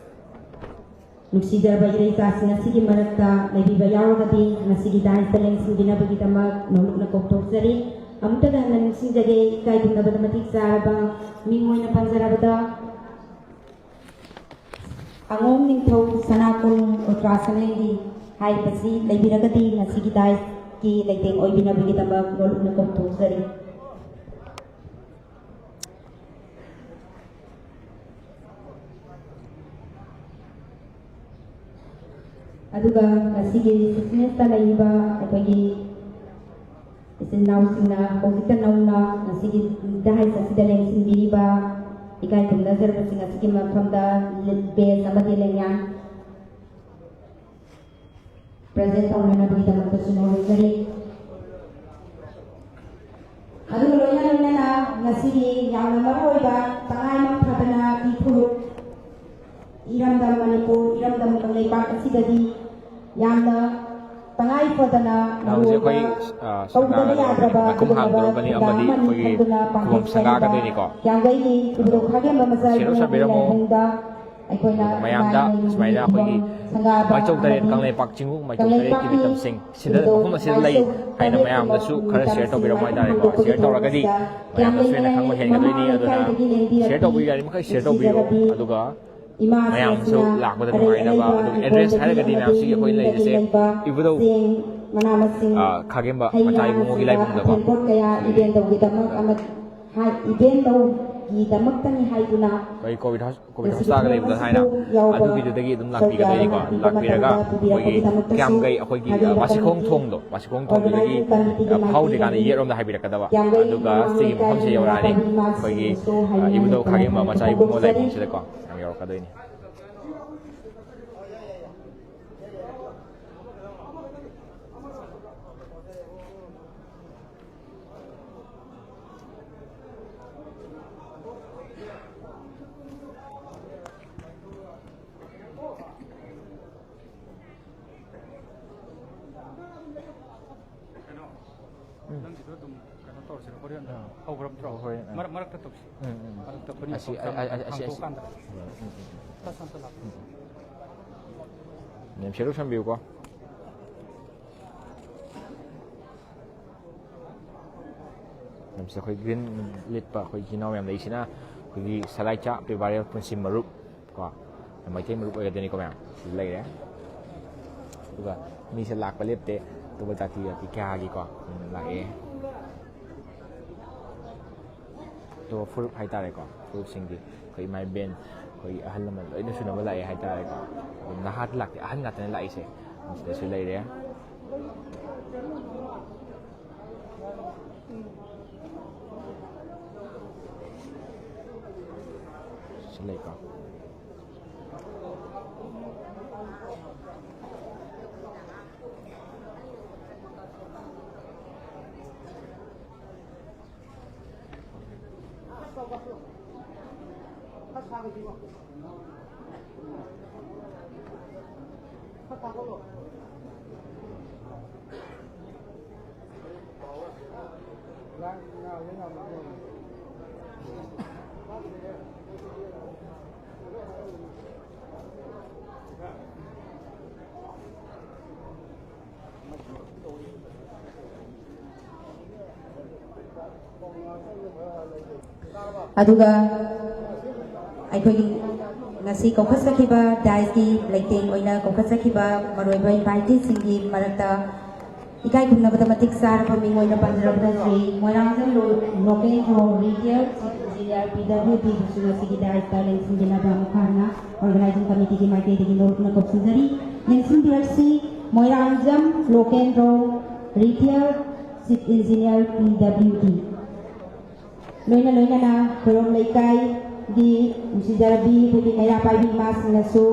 ꯅꯨꯡꯁꯤꯖꯔꯕ ꯏꯔꯩꯆꯥꯁꯤꯡ ꯑꯁꯤꯒꯤ ꯃꯔꯛꯇ ꯂꯩꯕꯤꯕ ꯌꯥꯎꯔꯒꯗꯤ ꯉꯁꯤꯒꯤ ꯗꯥꯟꯁꯇ ꯂꯦꯡꯁꯤꯟꯕꯤꯅꯕꯒꯤꯗꯃꯛ ꯅꯣꯂꯨꯛꯅ ꯀꯧꯊꯣꯛꯆꯔꯤ꯫ ꯑꯃꯨꯛꯇꯗ ꯍꯟꯅ ꯅꯤꯡꯁꯤꯡꯖꯒꯦ, ꯏꯀꯥꯏ ꯈꯨꯝꯅꯕꯗ ꯃꯇꯤꯛ ꯆꯥꯔꯕ ꯃꯤꯡ ꯑꯣꯏꯅ ꯄꯟꯖꯔꯕꯗ ꯑꯉꯣꯝ ꯅꯤꯡꯊꯧ ꯁꯅꯥ ꯀꯣꯅꯨꯡ ꯎꯇ꯭ꯔꯥ ꯁꯪꯂꯦꯟꯒꯤ ꯍꯥꯏꯔꯤꯕꯁꯤ ꯂꯩꯕꯤꯔꯒꯗꯤ ꯉꯁꯤꯒꯤ ꯗꯥꯟꯁꯀꯤ ꯂꯩꯇꯦꯡ ꯑꯣꯏꯕꯤꯅꯕꯒꯤꯗꯃꯛ ꯅꯣꯂꯨꯛꯅ ꯀꯧꯊꯣꯛꯆꯔꯤ꯫ ꯑꯗꯨꯒ ꯉꯁꯤꯒꯤ ꯁꯤꯛꯁꯅꯦꯁꯇ ꯂꯩꯔꯤꯕ ꯑꯩꯈꯣꯏꯒꯤ ꯏꯆꯤꯟ ꯏꯅꯥꯎꯁꯤꯡꯅ ꯍꯧꯖꯤꯛꯇ ꯅꯧꯅ ꯉꯁꯤꯒꯤ ꯗꯥꯟꯁ ꯑꯁꯤꯗ ꯂꯦꯡꯁꯤꯟꯕꯤꯔꯤꯕ ꯏꯀꯥꯏ ꯈꯨꯝꯅꯖꯔꯕꯁꯤꯡ ꯑꯁꯤꯒꯤ ꯃꯐꯝꯗ ꯕꯦꯖ ꯑꯃꯗꯤ ꯂꯦꯡꯌꯥꯟ ꯄ꯭ꯔꯖꯦꯟ ꯇꯧꯅꯅꯕꯒꯤꯗꯃꯛꯇꯁꯨ ꯅꯣꯡꯖꯔꯤ꯫ ꯑꯗꯨꯒ ꯂꯣꯏꯅ ꯂꯣꯏꯅꯅ ꯉꯁꯤꯒꯤ ꯌꯥꯝꯅ ꯃꯔꯨ ꯑꯣꯏꯕ ꯇꯉꯥꯏꯃꯛ ꯐꯗꯅ ꯏꯐꯨꯔꯨꯞ ꯏꯔꯝꯗꯝ ꯃꯅꯤꯄꯨꯔ, ꯏꯔꯝꯗꯝ ꯀꯪꯂꯩꯄꯥꯛ ꯑꯁꯤꯗꯗꯤ ꯌꯥꯝꯅ ꯇꯉꯥꯏ ꯐꯗꯅ ꯃꯔꯨ ꯍꯧꯖꯤꯛ ꯑꯣꯏꯕ ꯑꯩꯈꯣꯏ, ꯑ, ꯇꯧꯗꯕ ꯁꯅꯥꯒꯗꯧꯔꯕꯅꯤ, ꯌꯥꯗ꯭ꯔꯕ ꯃꯥꯏꯈꯨꯝ ꯑꯗꯨꯒꯨꯝꯂꯕ ꯍꯥꯡꯗꯧꯔꯕꯅꯤ ꯊꯧꯗꯥꯡ ꯑꯃꯗꯤ ꯑꯃꯅꯤ ꯑꯩꯈꯣꯏꯒꯤ ꯈꯟꯗꯨꯅ ꯈꯨꯕꯝ ꯄꯥꯡꯊꯣꯛꯆꯔꯤꯕ ꯁꯪꯒꯥꯒꯗꯣꯏꯅꯤꯀꯣ꯫ ꯀ꯭ꯌꯥꯝꯒꯩꯒꯤ ꯏꯕꯨꯙꯧ ꯈꯥꯒꯦꯝꯕ ꯃꯆꯥ ꯁꯦꯔꯧ ꯏꯕꯨꯡꯉꯣꯒꯤ ꯁꯥꯕꯤꯔꯝꯃꯣ꯫ ꯂꯥꯏꯕꯨꯡꯗ ꯑꯗꯨꯒ ꯃꯌꯥꯝꯗ ꯁꯨꯃꯥꯏꯅ ꯑꯩꯈꯣꯏꯒꯤ ꯃꯥꯏꯆꯧ ꯇꯔꯦꯠ, ꯀꯪꯂꯩꯄꯥꯛ ꯆꯤꯡꯉꯨ ꯃꯥꯏꯆꯧ ꯇꯔꯦꯠꯀꯤ ꯃꯤꯇꯝꯁꯤꯡ ꯁꯤꯗ, ꯃꯐꯝ ꯑꯁꯤꯗ ꯂꯩ ꯍꯥꯏꯅ ꯃꯌꯥꯝꯗꯁꯨ ꯈꯔ ꯁꯤꯌꯔ ꯇꯧꯕꯤꯔꯝꯃꯣ ꯍꯥꯏꯇꯥꯔꯦꯀꯣ꯫ ꯁꯤꯌꯔ ꯇꯧꯔꯒꯗꯤ ꯃꯌꯥꯝꯅꯁꯨ ꯍꯦꯟꯅ ꯈꯪꯕ ꯍꯦꯟꯒꯗꯣꯏꯅꯤ꯫ ꯑꯗꯨꯅ ꯁꯤꯌꯔ ꯇꯧꯕꯤꯌꯨ, ꯌꯥꯔꯤꯃꯈꯩ ꯁꯤꯌꯔ ꯇꯧꯕꯤꯌꯨ꯫ ꯑꯗꯨꯒ ꯃꯌꯥꯝꯁꯨ ꯂꯥꯛꯄꯗ ꯅꯨꯡꯉꯥꯏꯅꯕ꯫ ꯑꯗꯨꯒ ꯑꯦꯗ꯭ꯔꯦꯁ ꯍꯥꯏꯔꯒꯗꯤ ꯃꯌꯥꯝꯁꯤꯒꯤ ꯑꯩꯈꯣꯏ ꯂꯩꯔꯤꯁꯦ ꯏꯕꯨꯙꯧ, ꯃꯅꯥ ꯃꯁꯤꯡ, ꯑ, ꯈꯥꯒꯦꯝꯕ ꯃꯆꯥ ꯏꯕꯨꯡꯉꯣꯒꯤ ꯂꯥꯏꯕꯨꯡꯗꯀꯣ꯫ ꯏꯕꯦꯟꯗꯧꯒꯤꯗꯃꯛ ꯑꯃ ꯍꯥꯏ, ꯏꯕꯦꯟꯗꯧꯒꯤꯗꯃꯛꯇꯅꯤ ꯍꯥꯏꯗꯨꯅ ꯑꯩꯈꯣꯏ ꯀꯣꯚꯤꯗ ꯍꯣꯁ-, ꯀꯣꯚꯤꯗ ꯍꯣꯁꯄꯤꯇꯥꯜꯒ ꯂꯩꯕꯗꯣ ꯊꯥꯏꯅ, ꯑꯗꯨꯒꯤꯗꯨꯗꯒꯤ ꯑꯗꯨꯝ ꯂꯥꯛꯄꯤꯒꯗꯣꯏꯅꯤꯀꯣ꯫ ꯂꯥꯛꯄꯤꯔꯒ ꯑꯩꯈꯣꯏꯒꯤ ꯀꯌꯥꯝꯒꯩ ꯑꯩꯈꯣꯏꯒꯤ, ꯑ, ꯕꯥꯁꯤꯈꯣꯡ ꯊꯣꯡꯗꯣ, ꯕꯥꯁꯤꯈꯣꯡ ꯊꯣꯡꯗꯨꯗꯒꯤ, ꯑ, ꯐꯥꯎꯗ꯭ꯔꯤꯀꯥꯟꯗ ꯌꯦꯠꯂꯣꯝꯗ ꯍꯥꯏꯕꯤꯔꯛꯀꯗꯕ꯫ ꯑꯗꯨꯒ ꯁꯤꯒꯤ ꯃꯐꯝꯁꯦ ꯌꯧꯔꯛꯑꯅꯤ꯫ ꯑꯩꯈꯣꯏꯒꯤ, ꯑ, ꯏꯕꯨꯙꯧ ꯈꯥꯒꯦꯝꯕ ꯃꯆꯥ ꯏꯕꯨꯡꯉꯣ ꯂꯥꯏꯕꯨꯡꯁꯤꯗꯀꯣ ꯌꯥꯝ ꯌꯧꯔꯛꯀꯗꯣꯏꯅꯤ꯫ ꯎꯝ꯫ ꯅꯪꯒꯤꯗꯣ ꯑꯗꯨꯝ ꯀꯩꯅꯣ ꯇꯧꯔꯁꯤꯔꯣ, ꯍꯣꯔꯦꯟ ꯑꯥ꯫ ꯍꯧꯈ꯭ꯔꯕ ꯅꯠꯇ꯭ꯔꯣ? ꯍꯣꯔꯦꯟ, ꯑꯥ꯫ ꯃꯔꯛ, ꯃꯔꯛꯇ ꯇꯧꯁꯤ꯫ ꯎꯝ, ꯎꯝ꯫ ꯃꯔꯛꯇ ꯑꯩꯈꯣꯏꯅ ꯑꯁꯤ, ꯄꯣꯠ ꯑ-, ꯑ-, ꯑꯁꯤ, ꯑꯁꯤ꯫ ꯍꯥꯡꯗꯣꯛꯑꯀꯥꯟꯗ꯫ ꯎꯝ, ꯎꯝ, ꯎꯝ꯫ ꯇꯁ ꯑꯝꯇ ꯂꯥꯛꯑꯣ꯫ ꯎꯝ, ꯎꯝ꯫ ꯃꯦꯝ, ꯁꯦꯔꯧ ꯁꯝꯕꯤꯌꯨꯀꯣ꯫ ꯃꯦꯝꯁꯦ ꯑꯩꯈꯣꯏ ꯒ꯭ꯔꯤꯟ ꯂꯤꯠꯄ ꯑꯩꯈꯣꯏ ꯏꯆꯤꯟ ꯏꯅꯥꯎ ꯃꯌꯥꯝ ꯂꯩꯁꯤꯅ ꯑꯩꯈꯣꯏꯒꯤ ꯁꯂꯥꯏꯆꯥ ꯄ꯭ꯔꯤꯚꯥꯏꯔꯦꯜ ꯄꯨꯟꯁꯤ ꯃꯔꯨꯞ ꯀꯣ, ꯃꯩꯇꯩ ꯃꯔꯨꯞ ꯑꯣꯏꯒꯗꯣꯏꯅꯤꯀꯣ ꯃꯌꯥꯝ꯫ ꯁꯤꯗ ꯂꯩꯔꯦ꯫ ꯑꯗꯨꯒ ꯃꯤꯁꯦ ꯂꯥꯛꯄ ꯂꯦꯞꯇꯦ, ꯑꯇꯣꯞꯄ ꯖꯥꯇꯤ ꯖꯥꯇꯤ ꯀꯌꯥꯒꯤꯀꯣ, ꯎꯝ, ꯂꯥꯛꯑꯦ꯫ ꯑꯇꯣꯞꯄ ꯐꯨꯔꯨꯞ ꯍꯥꯏꯇꯥꯔꯦꯀꯣ, ꯐꯨꯔꯨꯞꯁꯤꯡꯒꯤ ꯑꯩꯈꯣꯏ ꯏꯃꯥ ꯏꯕꯦꯟ, ꯑꯩꯈꯣꯏ ꯑꯍꯜ ꯂꯃꯟ ꯂꯣꯏꯅ ꯁꯨꯅꯕ ꯂꯥꯛꯑꯦ ꯍꯥꯏꯇꯥꯔꯦꯀꯣ꯫ ꯑꯗꯨꯝ ꯅꯍꯥꯗꯤ ꯂꯥꯛꯇꯦ, ꯑꯍꯟ ꯉꯥꯛꯇꯅꯦ ꯂꯥꯛꯏꯁꯦ꯫ ꯁꯤꯗꯁꯨ ꯂꯩꯔꯦ꯫ ꯁꯤ ꯂꯩꯀꯣ꯫ ꯑꯗꯨꯒ ꯑꯩꯈꯣꯏꯒꯤ ꯉꯁꯤ ꯀꯧꯈꯠꯆꯈꯤꯕ ꯗꯥꯏꯁꯀꯤ ꯂꯩꯇꯦꯡ ꯑꯣꯏꯅ ꯀꯧꯈꯠꯆꯈꯤꯕ ꯃꯔꯨꯑꯣꯏꯕ ꯏꯟꯚꯥꯏꯇꯤꯁꯁꯤꯡꯒꯤ ꯃꯔꯛꯇ ꯏꯀꯥꯏ ꯈꯨꯝꯅꯕꯗ ꯃꯇꯤꯛ ꯆꯥꯔꯕ ꯃꯤꯡ ꯑꯣꯏꯅ ꯄꯟꯖꯔꯕꯗ ꯁ꯭ꯔꯤ ꯃꯣꯏꯔꯥꯡꯊꯦꯝ ꯂꯣ-, ꯂꯣꯀꯦꯟ ꯊꯣꯡ ꯔꯤꯇꯦꯜ ꯏꯟꯖꯤꯅꯤꯌꯥꯔ ꯄꯤ ꯗꯕ꯭ꯂꯤꯎ ꯗꯤꯕꯨꯁꯨ ꯉꯁꯤꯒꯤ ꯗꯥꯏꯁꯇ ꯂꯦꯡꯁꯤꯟꯕꯤꯅꯕ ꯑꯃꯨꯛ ꯍꯟꯅ ꯑꯣꯔꯒꯅꯥꯏꯖꯤꯡ ꯀꯃꯤꯇꯤꯒꯤ ꯃꯥꯏꯀꯩꯗꯒꯤ ꯅꯣꯂꯨꯛꯅ ꯀꯧꯁꯤꯟꯖꯔꯤ꯫ ꯂꯦꯡꯁꯤꯟꯕꯤꯔꯛꯁꯤ ꯃꯣꯏꯔꯥꯡꯖꯝ ꯂꯣꯀꯦꯟꯗ꯭ꯔꯣ, ꯔꯤꯇꯦꯜ ꯆꯤꯐ ꯏꯟꯖꯤꯅꯤꯌꯥꯔ ꯄꯤ ꯗꯕ꯭ꯂꯤꯎ ꯗꯤ꯫ ꯂꯣꯏꯅ ꯂꯣꯏꯅꯅ ꯈꯨꯔꯣꯝ ꯂꯩꯀꯥꯏꯒꯤ ꯅꯨꯡꯁꯤꯖꯔꯕꯤ ꯑꯩꯈꯣꯏꯒꯤ ꯃꯩꯔꯥ ꯄꯥꯏꯕꯤ ꯏꯃꯥꯁꯤꯡꯅꯁꯨ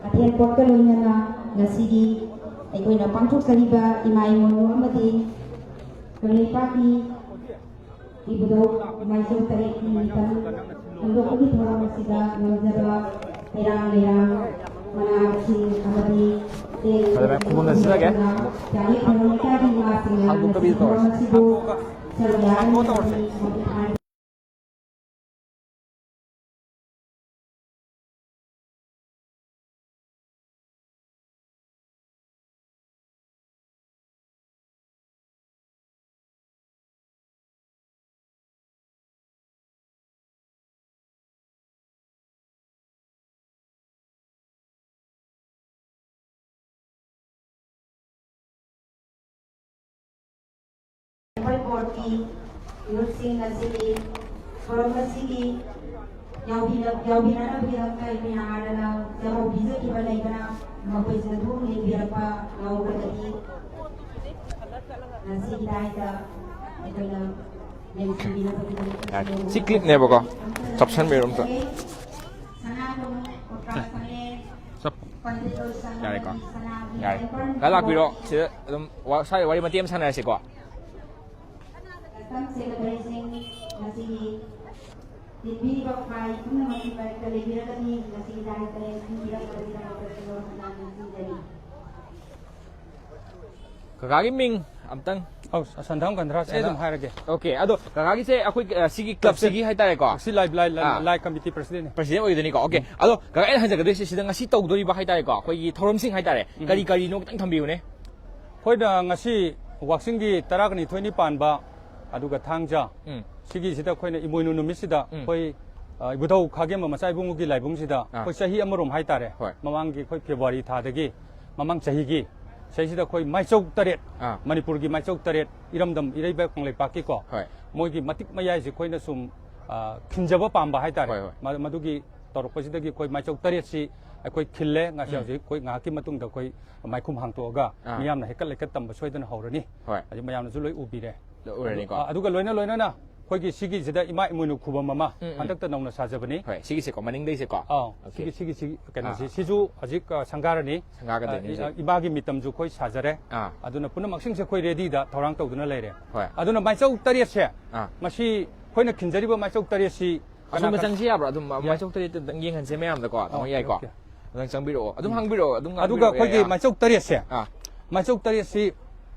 ꯑꯊꯦꯜ ꯄꯣꯠꯀ ꯂꯣꯏꯅꯅ ꯉꯁꯤꯒꯤ ꯑꯩꯈꯣꯏꯅ ꯄꯥꯡꯊꯣꯛꯆꯔꯤꯕ ꯏꯃꯥ ꯏꯃꯣꯟꯅꯨ ꯑꯃꯗꯤ ꯀꯪꯂꯩꯄꯥꯛꯀꯤ ꯏꯕꯨꯙꯧ ꯃꯥꯏꯁꯣꯝ ꯇꯔꯦꯠꯀꯤ ꯃꯤꯇꯝ ꯍꯣꯡꯗꯣꯛꯄꯒꯤ ꯊꯧꯔꯝ ꯑꯁꯤꯗ ꯉꯝꯖꯕ ꯍꯩꯔꯥꯡ ꯂꯩꯔꯥꯡ ꯃꯅꯥ ꯃꯁꯤꯡ ꯑꯃꯗꯤ ꯆꯦꯡ ꯐꯖꯅ ꯈꯨꯕꯝꯗ ꯁꯤꯜꯂꯒꯦ꯫ ꯆꯥꯃꯤꯟ ꯊꯛꯃꯤꯟ ꯏꯃꯥꯁꯤꯡꯅ ꯍꯥꯡꯗꯣꯛꯇꯕꯤꯗ ꯉꯁꯤꯒꯤ ꯊꯧꯔꯝ ꯇꯧꯔꯁꯤ꯫ ꯑꯁꯤꯕꯨ ꯁꯔꯨꯛ ꯌꯥꯍꯟꯕꯒꯤ ꯃꯄꯨꯡ ꯐꯥꯍꯟ ꯑꯩꯈꯣꯏ ꯕꯣꯔꯗꯀꯤ ꯌꯨꯠꯁꯤꯡ ꯑꯁꯤꯒꯤ ꯊꯧꯔꯝ ꯑꯁꯤꯒꯤ ꯌꯥꯎꯕꯤꯅ-, ꯌꯥꯎꯕꯤꯅꯅꯕꯒꯤꯗꯃꯛꯇ ꯑꯩꯈꯣꯏꯅ ꯍꯥꯟꯅꯅ ꯆꯥꯛꯀꯧ ꯄꯤꯖꯈꯤꯕ ꯂꯩꯕꯅ ꯃꯈꯣꯏꯁꯤꯡ ꯑꯗꯨ ꯂꯦꯡꯕꯤꯔꯛꯄ ꯌꯥꯎꯔꯒꯗꯤ ꯉꯁꯤꯒꯤ ꯗꯥꯏꯗ ꯑꯩꯈꯣꯏꯅ ꯌꯦꯡꯁꯤꯟꯕꯤꯅꯕꯒꯤꯗꯃꯛꯇ ꯌꯥꯔꯦ꯫ ꯁꯤ ꯀ꯭ꯂꯤꯞꯅꯦꯕꯀꯣ, ꯆꯞꯁꯟꯕꯤꯔꯣ ꯑꯝꯇ꯫ ꯁꯅꯥ ꯀꯣꯅꯨꯡ ꯄ꯭ꯔꯣꯒ꯭ꯔꯥꯝ ꯐꯪꯉꯦ꯫ ꯆꯞ-, ꯄꯟꯗꯤꯠ ꯂꯣꯏꯁꯪ ꯌꯥꯔꯦꯀꯣ? ꯑꯃꯗꯤ ꯁꯅꯥꯒꯤ ꯌꯥꯔꯦ꯫ ꯇꯦꯝꯄꯜ ꯀꯥꯏ ꯂꯥꯛꯄꯤꯔꯣ? ꯁꯤꯗ ꯑꯗꯨꯝ ꯋꯥ-, ꯁ꯭ꯋꯥꯏ ꯋꯥꯔꯤ ꯃꯇꯦꯛ ꯑꯃ ꯁꯥꯟꯅꯔꯁꯤꯀꯣ꯫ ꯀꯁꯇꯝ ꯁꯦꯀ꯭ꯔꯦꯇꯔꯤꯁꯤꯡ ꯉꯁꯤꯒꯤ ꯇꯤꯟꯕꯤꯔꯤꯕ ꯈꯨꯠꯂꯥꯏ ꯄꯨꯝꯅꯃꯛꯀꯤ ꯃꯔꯛꯇ ꯂꯩꯕꯤꯔꯒꯅꯤ꯫ ꯉꯁꯤꯒꯤ ꯂꯥꯏ ꯄꯔꯦꯡ ꯄꯤꯕꯤꯔꯛꯄꯒꯤꯗꯃꯛꯇ ꯊꯥꯒꯠꯄ ꯐꯣꯡꯗꯣꯛꯆꯔꯤ꯫ ꯀꯀꯥꯒꯤ ꯃꯤꯡ ꯑꯝꯇꯪ ꯑꯧ, ꯁꯟꯙꯥꯝ ꯒꯟꯙꯔꯥꯖ, ꯑꯩ ꯑꯗꯨꯝ ꯍꯥꯏꯔꯒꯦ꯫ ꯑꯣꯀꯦ, ꯑꯗꯣ ꯀꯀꯥꯒꯤꯁꯦ ꯑꯩꯈꯣꯏ ꯑ, ꯁꯤꯒꯤ ꯀ꯭ꯂꯕꯁꯤꯒꯤ ꯍꯥꯏꯇꯥꯔꯦꯀꯣ, ꯁꯤ ꯂꯥꯏ ꯂꯥꯏ ꯑꯥ꯫ ꯂꯥꯏ ꯀꯃꯤꯇꯤ ꯄ꯭ꯔꯁꯤꯗꯦꯟꯅꯤ꯫ ꯄ꯭ꯔꯁꯤꯗꯦꯟ ꯑꯣꯏꯗꯣꯏꯅꯤꯀꯣ꯫ ꯑꯣꯀꯦ, ꯑꯗꯣ ꯀꯀꯥ, ꯑꯩꯅ ꯍꯪꯖꯒꯗꯣꯏꯁꯦ, ꯁꯤꯗ ꯉꯁꯤ ꯇꯧꯗꯣꯔꯤꯕ ꯍꯥꯏꯇꯥꯔꯦꯀꯣ, ꯑꯩꯈꯣꯏꯒꯤ ꯊꯧꯔꯝꯁꯤꯡ ꯍꯥꯏꯇꯥꯔꯦ, ꯀꯔꯤ ꯀꯔꯤꯅꯣ ꯈꯤꯇꯪ ꯊꯝꯕꯤꯌꯨꯅꯦ꯫ ꯑꯩꯈꯣꯏꯅ ꯉꯁꯤ ꯋꯥꯛꯆꯤꯡꯒꯤ ꯇꯔꯥꯅꯤꯊꯣꯏꯅꯤ ꯄꯥꯟꯕ, ꯑꯗꯨꯒ ꯊꯥꯡꯖ, ꯎꯝ꯫ ꯁꯤꯒꯤꯁꯤꯗ ꯑꯩꯈꯣꯏꯅ ꯏꯃꯣꯏꯅꯨ ꯅꯨꯃꯤꯠꯁꯤꯗ ꯎꯝ꯫ ꯑꯩꯈꯣꯏ ꯑ, ꯏꯕꯨꯙꯧ ꯈꯥꯒꯦꯝꯕ ꯃꯆꯥ ꯏꯕꯨꯡꯉꯣꯒꯤ ꯂꯥꯏꯕꯨꯡꯁꯤꯗ ꯑꯥ꯫ ꯑꯩꯈꯣꯏ ꯆꯍꯤ ꯑꯃꯔꯣꯝ ꯍꯥꯏꯇꯥꯔꯦ, ꯍꯣꯏ꯫ ꯃꯃꯥꯡꯒꯤ ꯑꯩꯈꯣꯏ ꯐꯦꯕ꯭ꯔꯨꯋꯥꯔꯤ ꯊꯥꯗꯒꯤ ꯃꯃꯥꯡ ꯆꯍꯤꯒꯤ ꯁꯤꯗꯩꯁꯤꯗ ꯑꯩꯈꯣꯏ ꯃꯥꯏꯆꯧ ꯇꯔꯦꯠ, ꯑꯥ꯫ ꯃꯅꯤꯄꯨꯔꯒꯤ ꯃꯥꯏꯆꯧ ꯇꯔꯦꯠ, ꯏꯔꯝꯗꯝ ꯏꯔꯩꯕꯥꯛ ꯀꯪꯂꯩꯄꯥꯛꯀꯤꯀꯣ, ꯍꯣꯏ꯫ ꯃꯣꯏꯒꯤ ꯃꯇꯤꯛ ꯃꯌꯥꯏꯁꯦ ꯑꯩꯈꯣꯏꯅ ꯁꯨꯝ ꯑ, ꯈꯤꯟꯖꯕ ꯄꯥꯝꯕ ꯍꯥꯏꯇꯥꯔꯦ꯫ ꯍꯣꯏ, ꯍꯣꯏ꯫ ꯃ-, ꯃꯗꯨꯒꯤ ꯇꯧꯔꯛꯄꯁꯤꯗꯒꯤ ꯑꯩꯈꯣꯏ ꯃꯥꯏꯆꯧ ꯇꯔꯦꯠꯁꯤ ꯑꯩꯈꯣꯏ ꯈꯤꯜꯂꯦ꯫ ꯉꯁꯤ ꯎꯝ꯫ ꯍꯧꯖꯤꯛ ꯑꯩꯈꯣꯏ ꯉꯥꯏꯍꯥꯛꯀꯤ ꯃꯇꯨꯡꯗ ꯑꯩꯈꯣꯏ ꯃꯥꯏꯈꯨꯝ ꯍꯥꯡꯇꯣꯛꯑꯒ ꯑꯥ꯫ ꯃꯤꯌꯥꯝꯅ ꯍꯦꯛꯀꯠ ꯂꯩꯀꯠ ꯇꯝꯕ ꯁꯣꯏꯗꯅ ꯍꯧꯔꯅꯤ꯫ ꯍꯣꯏ꯫ ꯑꯗꯨ ꯃꯌꯥꯝꯅꯁꯨ ꯂꯣꯏ ꯎꯕꯤꯔꯦ꯫ ꯂꯣꯏ ꯎꯔꯅꯤꯀꯣ꯫ ꯑꯗꯨ-, ꯑ-, ꯑꯗꯨꯒ ꯂꯣꯏꯅ ꯂꯣꯏꯅꯅ ꯑꯩꯈꯣꯏꯒꯤ ꯁꯤꯒꯤꯁꯤꯗ ꯏꯃꯥ ꯏꯃꯣꯏꯅꯨ ꯈꯨꯕꯝ ꯑꯃ ꯎꯝ, ꯎꯝ꯫ ꯍꯟꯗꯛꯇ ꯅꯧꯅ ꯁꯥꯖꯕꯅꯤ꯫ ꯍꯣꯏ, ꯁꯤꯒꯤꯁꯦꯀꯣ, ꯃꯅꯤꯡꯗꯩꯁꯦꯀꯣ꯫ ꯑꯥꯎ, ꯑꯣꯀꯦ꯫ ꯁꯤꯒꯤ, ꯁꯤꯒꯤ, ꯁꯤ, ꯀꯩꯅꯣꯁꯤ, ꯑꯥ꯫ ꯁꯤꯁꯨ ꯍꯧꯖꯤꯛ, ꯑ, ꯁꯪꯒꯥꯔꯅꯤ꯫ ꯁꯪꯒꯥꯒꯗꯣꯏꯅꯤ ꯑ, ꯍꯧꯖꯤꯛ꯫ ꯏꯃꯥꯒꯤ ꯃꯤꯇꯝꯁꯨ ꯑꯩꯈꯣꯏ ꯁꯥꯖꯔꯦ꯫ ꯑꯥ꯫ ꯑꯗꯨꯅ ꯄꯨꯝꯅꯃꯛꯁꯤꯡꯁꯦ ꯑꯩꯈꯣꯏ ꯔꯦꯗꯤꯗ ꯊꯧꯔꯥꯡ ꯇꯧꯗꯨꯅ ꯂꯩꯔꯦ꯫ ꯍꯣꯏ꯫ ꯑꯗꯨꯅ ꯃꯥꯏꯆꯧ ꯇꯔꯦꯠꯁꯦ, ꯑꯥ꯫ ꯃꯁꯤ ꯑꯩꯈꯣꯏꯅ ꯈꯤꯟꯖꯔꯤꯕ ꯃꯥꯏꯆꯧ ꯇꯔꯦꯠꯁꯤ ꯀꯅꯥ ꯑꯁꯣꯝꯗ ꯀꯅꯥ- ꯆꯪꯁꯤ ꯌꯥꯕ꯭ꯔꯥ? ꯑꯗꯨꯝ ꯌꯥꯏ꯫ ꯃꯥꯏꯆꯧ ꯇꯔꯦꯠꯇ ꯌꯦꯡꯍꯟꯁꯦ ꯃꯌꯥꯝꯗꯀꯣ, ꯇꯥꯃꯣ, ꯑꯣꯀꯦ, ꯌꯥꯏꯀꯣ? ꯑꯣꯀꯦ꯫ ꯑꯗꯨꯝ ꯆꯪꯕꯤꯔꯛꯑꯣ, ꯑꯗꯨꯝ ꯍꯥꯡꯕꯤꯔꯛꯑꯣ, ꯑꯗꯨꯝ ꯑꯗꯨꯒ ꯉꯥꯡꯕꯤꯔꯛꯑꯣ, ꯑꯩꯈꯣꯏꯒꯤ ꯌꯥꯏ꯫ ꯃꯥꯏꯆꯧ ꯇꯔꯦꯠꯁꯦ, ꯑꯥ꯫ ꯃꯥꯏꯆꯧ ꯇꯔꯦꯠꯁꯤ